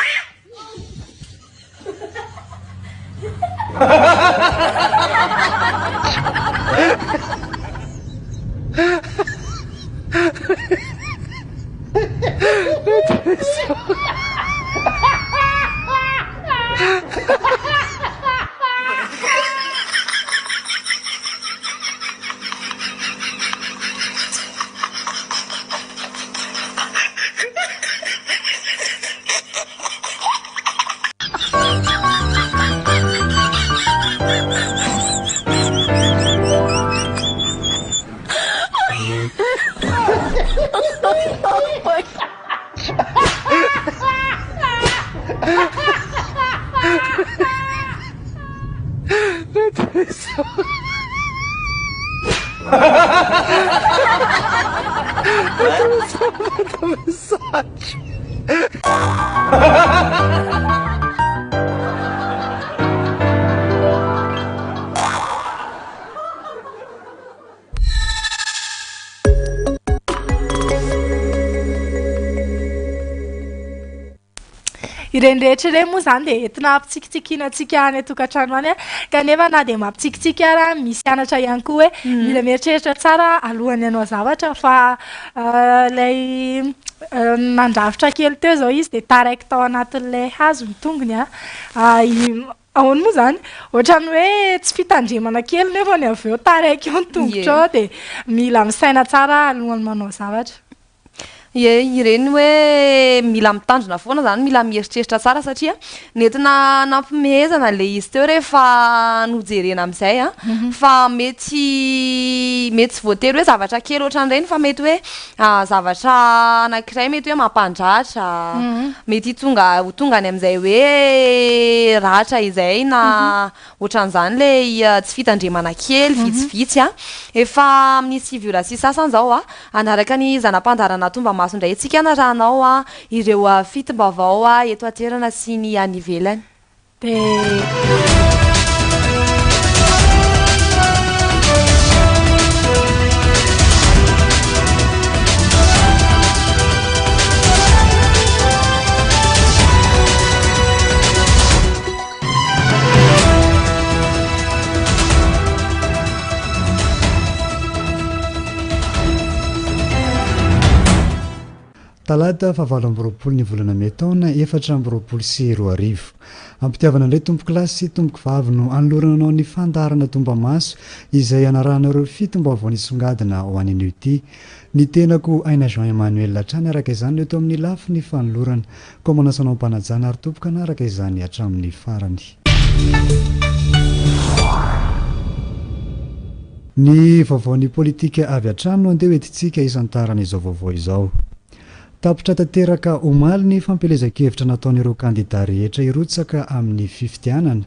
Ireny rehetra ireny moa izany dia entina hampitsikitsikiana antsika any an-tokantrano any, kanefa na dia mampitsikitsiky ara misy anatra ihany koa hoe mila mieritreritra tsara alohan'ny hanao zavatra fa ilay nandrafitra kely teo izao izy dia taraiky tao anatin'ilay hazo ny tongony an. Ahoana moa izany? Ohatran'ny hoe tsy fitandremana kely nefa ny avy eo taraiky eo ny tongotrao dia mila misaina tsara alohan'ny manao zavatra. Ie, ireny hoe mila mitandrina foana izany, mila mieritreritra tsara satria nentina nampimehezana ilay izy teo rehefa nojerena amin'izay an, fa mety mety tsy voatery hoe zavatra kely ohatran'ireny fa mety hoe zavatra anankiray mety hoe mampandratra, mety hitonga ho tonga any amin'izay hoe ratra izay na Ohatran'izany ilay tsy fitandremana kely vitsivitsy a. Efa amin'ny 9 ora sy sasany izao a. Hanaraka ny zana-pandaharana tombamaso indray isika hanarahanao ireo fitim-baovao eto an-toerana sy ny any ivelany. Dia. Talata faha 28 ny volana mey taona 2024. Ampitiavana indray tompoko lahy sy tompoko vavy no anolorana anao ny fandaharana tombamaso izay anarahanareo fitom-baovao nisongadina ho any anio ity. Ny tenako Aina Jean Emmanuel hatrany araka izany no eto amin'ny lafiny fanolorana. Koa manasa anao am-panajana ary tompoko hanaraka izany hatramin'ny farany. Ny vaovaon'ny politika avy hatrany no andeha hoentintsika hisantarana izao vaovao izao. Tapitra tanteraka omaly ny fampielezan-kevitra nataon'ireo kandida rehetra hirotsaka amin'ny fifidianana.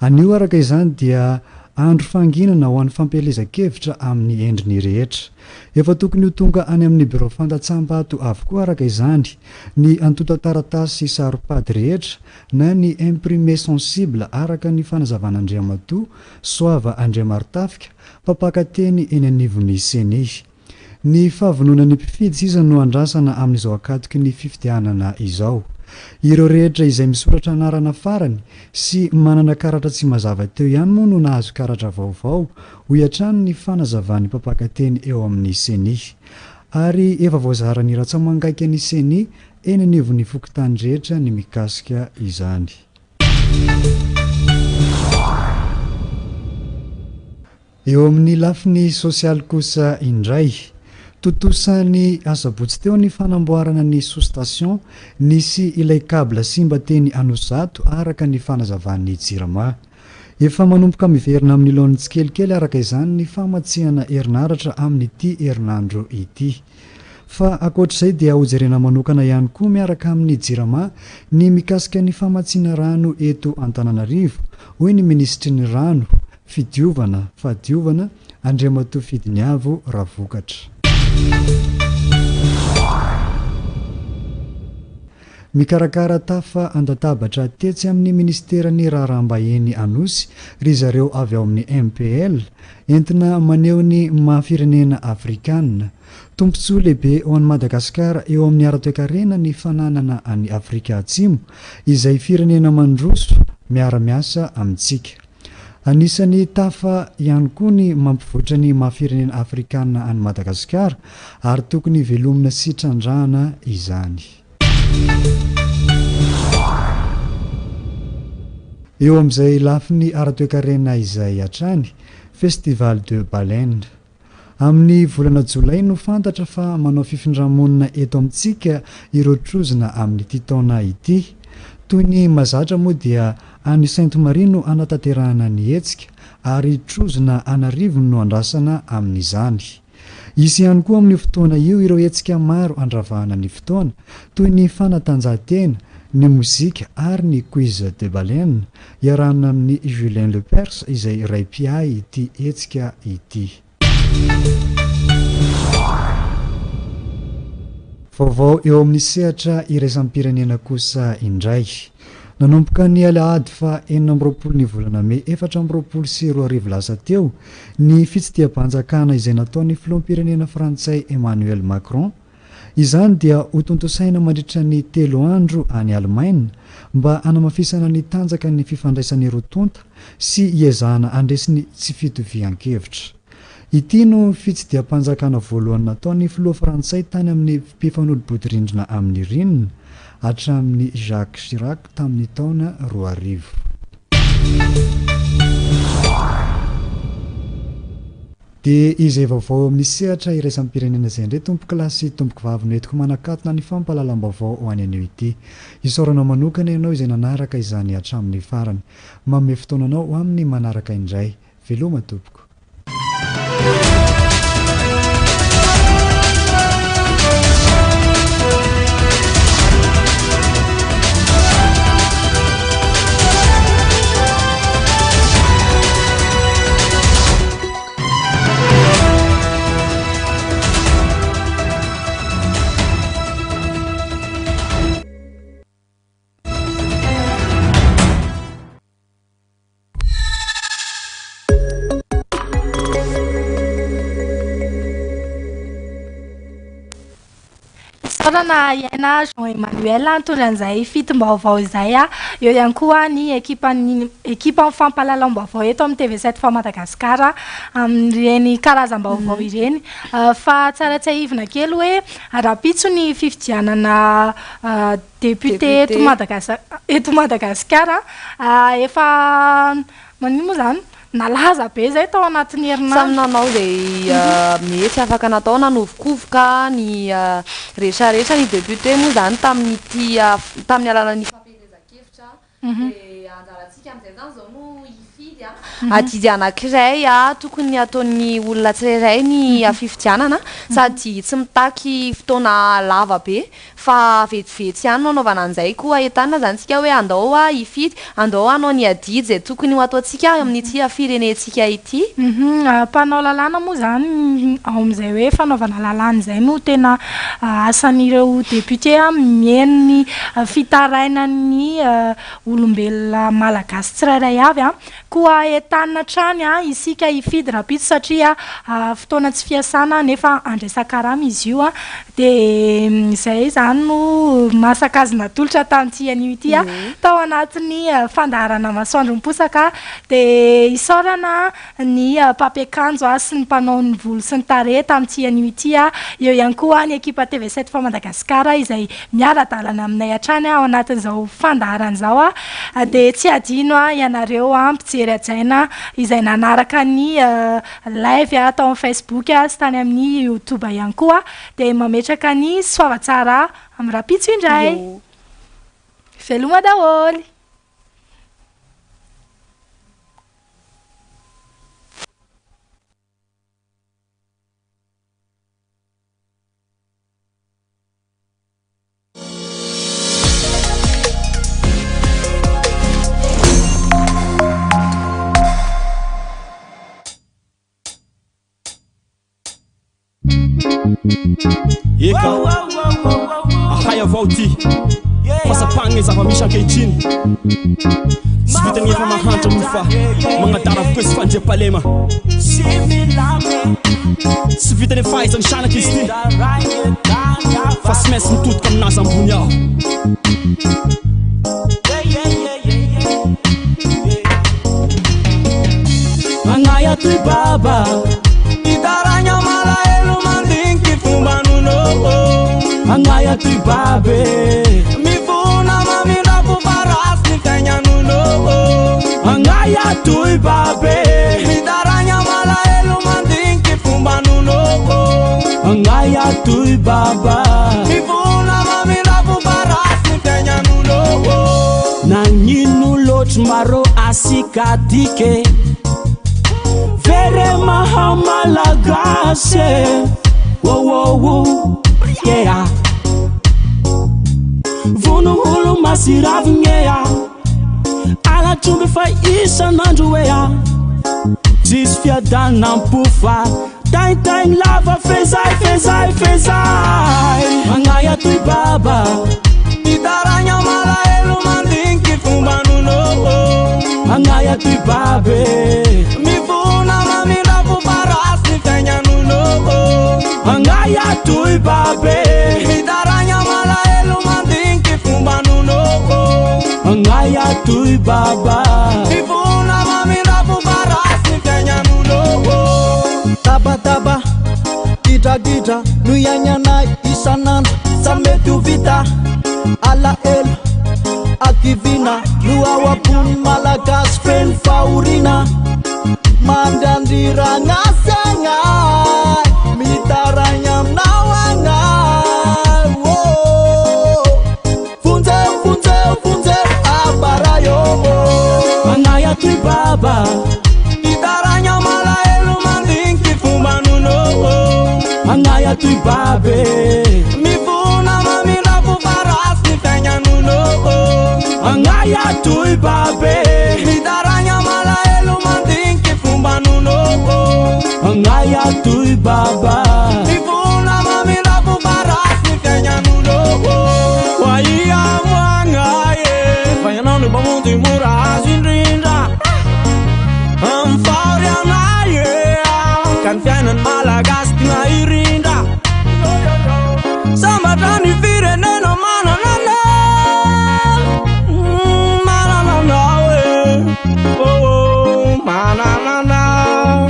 Anio araka izany dia andro fahanginana ho an'ny fampielezan-kevitra amin'ny endriny rehetra. Efa tokony ho tonga any amin'ny birao fandatsaham-bato avokoa araka izany ny antontan-taratasy sy saro-pady rehetra na ny imprimé sensible araka ny fanazavan'Andriamatoa Soava Andriamarotafika, mpampaka-teny eny anivon'ny Ceni. Ny fahavononan'ny mpifidy sisa no andrasana amin'izao ankatoky ny fifidianana izao. Ireo rehetra izay misoratra anarana farany sy manana karatra tsy mazava teo ihany moa no nahazo karatra vaovao, hoy hatrany ny fanazavan'ny mpampaka-teny eo amin'ny Ceni. Ary efa voazaran'ny ratsa-mangaikan'ny Ceni eny anivon'ny fokontany rehetra ny mikasika izany. Eo amin'ny lafiny sosialy kosa indray, Tontosa ny asabotsy teo ny fanamboarana ny sous-station nisy ilay cable simba teny Anosizato araka ny fanazavan'ny Jirama. Efa manomboka miverina amin'ny laoniny tsikelikely araka izany ny famatsiana herinaratra amin'ity herinandro ity. Fa ankoatr'izay dia hojerena manokana ihany koa miaraka amin'ny Jirama ny mikasika ny famatsiana rano eto Antananarivo, hoy ny minisitry ny Rano, Fidiovana, Fahadiovana, Andriamatoa Fidiniavo Ravokatra. Mikarakara tafa an-databatra tetsy amin'ny minisiteran'ny Raharaham-bahiny Anosy ry zareo avy ao amin'ny MPL, entina maneho ny maha firenena afrikana. Tombontsoa lehibe ho an'i Madagasikara eo amin'ny ara-toekarena ny fananana an'i Afrika Atsimo, izay firenena mandroso miara-miasa amintsika. Anisan'ny tafa ihany koa ny mampivoatra ny maha firenena afrikana an'i Madagasikara ary tokony velomina sy trandrahana izany. Eo amin'izay lafiny ara-toekarena izay hatrany, Festival de Baleine. Amin'ny volana jolay no fantatra fa manao fifindra-monina eto amintsika ireo trozona amin'ity taona ity. Toy ny mazatra moa dia any Sainte Marie no hanatanterahana ny hetsika ary trozona an'arivony no andrasana amin'izany. Hisy ihany koa amin'io fotoana io ireo hetsika maro handravahana ny fotoana toy ny fanatanjahantena, ny mozika ary ny quiz de baleine Iarahana amin'i Julien Lepers izay iray mpiahy ity hetsika ity. Vaovao eo amin'ny sehatra iraisam-pirenena kosa indray. Nanomboka ny alahady faha 26 ny volana mey 2024 lasa teo ny fitsidiham-panjakana izay nataon'ny filoham-pirenena frantsay Emmanuel Macron Izany dia hotontosaina mandritra ny telo andro any Alemaina mba hanamafisana ny tanjakan'ny fifandraisan'ny roa tonta sy hiezahana handresy ny tsy fitovian-kevitra. Ity no fitsidiham-panjakana voalohany nataon'ny filoha frantsay tany amin'ny mpifanolo-bodirindrina amin'ny Rhin hatramin'i Jacques Chirac tamin'ny taona 2000. Dia izay vaovao eo amin'ny sehatra iraisam-pirenena izay indray tompokolahy sy tompokovavy no entiko manakatona ny fampahalalam-baovao ho any anio ity. Isaorana manokana ianao izay nanaraka izany hatramin'ny farany. Manome fotoana anao ho amin'ny manaraka indray. Veloma tompoko. Fisaorana Aina Jean Emmanuel nitondra an'izay fitim-baovao izay. Eo ihany koa ny ekipan'ny ekipan'ny fampahalalam-baovao eto amin'ny TV 7 fois Madagascar amin'ireny karazam-baovao ireny. Fa tsara tsiahivina kely hoe rahampitso ny fifidianana député eto Madagasa- eto Madagasikara. Efa maninona moa izany? Nalaza be izay tao anatin'ny herinandro. Samy nanao izay mety afaka natao nanovokovoka ny rehetrarehetra ny député moa izany tamin'ity tamin'ny alalan'ny fampielezan-kevitra dia anjarantsika amin'izay izany izao no hifidy a. Adidy anankiray tokony hataon'ny olona tsirairay ny fifidianana sady tsy mitaky fotoana lava be Fa vetivety ihany no anaovana an'izay, koa entanina izany isika hoe andao hifidy, andao hanao ny adidy izay tokony ho ataontsika amin'ity firenentsika ity. Mpanao lalàna moa izany ao amin'izay hoe fanaovana lalàna izay no tena asan'ireo député mihaino ny fitarainan'ny olombelona malagasy tsirairay avy. Koa entanina hatrany isika hifidy rahampitso satria fotoana tsy fiasana nefa andraisan-karama izy io. Dia izay izany. izany no masaka azo natolotra tamin'ity anio ity tao anatin'ny fandaharana Masoandro Miposaka. Dia isaorana ny mpampiakanjo sy ny mpanao ny volo sy ny tarehy tamin'ity anio ity. Eo ihany koa ny ekipa TV Sept fois Madagascar izay miara-dalana aminay hatrany ao anatin'izao fandaharana izao. Dia tsy hadino ianareo mpijery hajaina izay nanaraka ny live tao amin'ny Facebook sy tany amin'ny Youtube ihany koa. Dia mametraka ny soava tsara amin'ny rahampitso indray. Veloma daholo. Eka, ahay avao ty fahasapagne zava-misy ankehitriny. Tsy vitan'ny efa mahantra moa fa magnadala avokoa sy fandriampahalema. Tsy vitan'ny fahaizan'ny zanaka izy ity fa tsy maintsy mitodika aminazy ambony aho. Magnahy atoy baba Mitaraigna malahelo mandiniky fomba nono Magnahy atoy babe Mivona mamindra fo fa ratsy ny fiaigna nono Magnahy atoy babe Mitaraigna malahelo mandiniky fomba nono Magnahy atoy baba Mivona mamindra fo fa ratsy ny fiaigna nono Nagnino loatry maro asika dike Vere maha malagasy e Oh oh oh yeah Vono olo masiravigny e Alatr'omby fa isan'andro e Tsisy fiadanam-po fa taintaigny lava fezay fezay fezay Magnahy atoy baba Mitaraigna malahelo mandiniky fomba nono Magnahy atoy babe Mivona mamindra fo fa ratsy ny fiaigna nono Magnahy atoy babe Mitaraigna malahelo mandiniky fomba nono Magnahy atoy baba Mivona mamindra fo fa ratsy ny fiaigna nono Tabataba, gidragidra no iainanay isan'andro Sa mety ho vita, alahelo, hakiviana no ao am-pon'ny Malagasy feno fahoriana Mandriandriragna sy agnay, mitaraigna aminao agnay oh. Vonjeo, vonjeo, vonjeo, aparay oh. Magnahy atoy baba Mitaraigna malahelo mandiniky fomba nono Magnahy atoy babe Mivona mamindra fo fa ratsy ny fiaigna nono Magnahy atoy babe Mitaraigna malahelo mandiniky fomba nono Magnahy atoy baba Mivona mamindra fo fa ratsy ny fiaigna nono Waia moagnahy e Fa ianao no mpamonjy mora azo indrindra Amin'ny fahorianay e Ka ny fiainan'ny Malagasy tiana hirindra Sambatra ny firenena manana anao Manana anao e Oh oh manana anao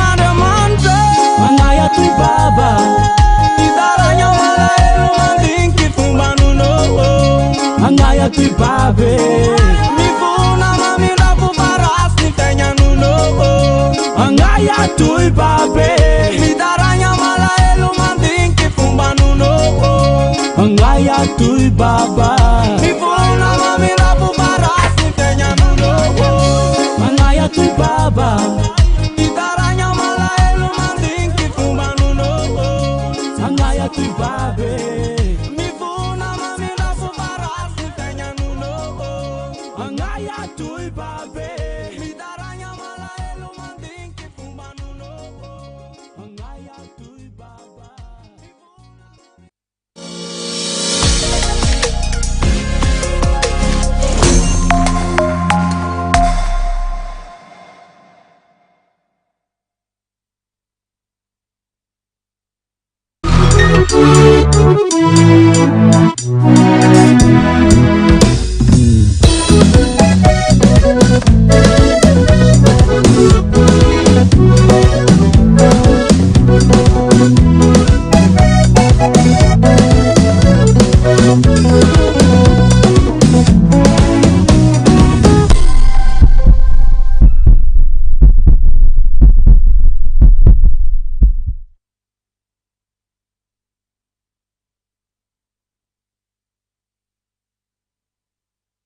Andriamanitra Magnahy atoy baba Mitaraigna malahelo mandiniky fomba nono Magnahy atoy babe Mivona mamindra fo fa ratsy ny fiaigna nono Magnahy atoy babe Mitaraigna malahelo mandiniky fomba nono Magnahy atoy baba Mivona mamindra fo fa ratsy ny fiaigna nono Magnahy atoy baba Mitaraigna malahelo mandiniky fomba nono Magnahy atoy babe Mivona mamindra fo fa ratsy ny fiaigna nono Magnahy atoy babe Mitaraigna malahelo mandiniky fomba nono Magnahy atoy baba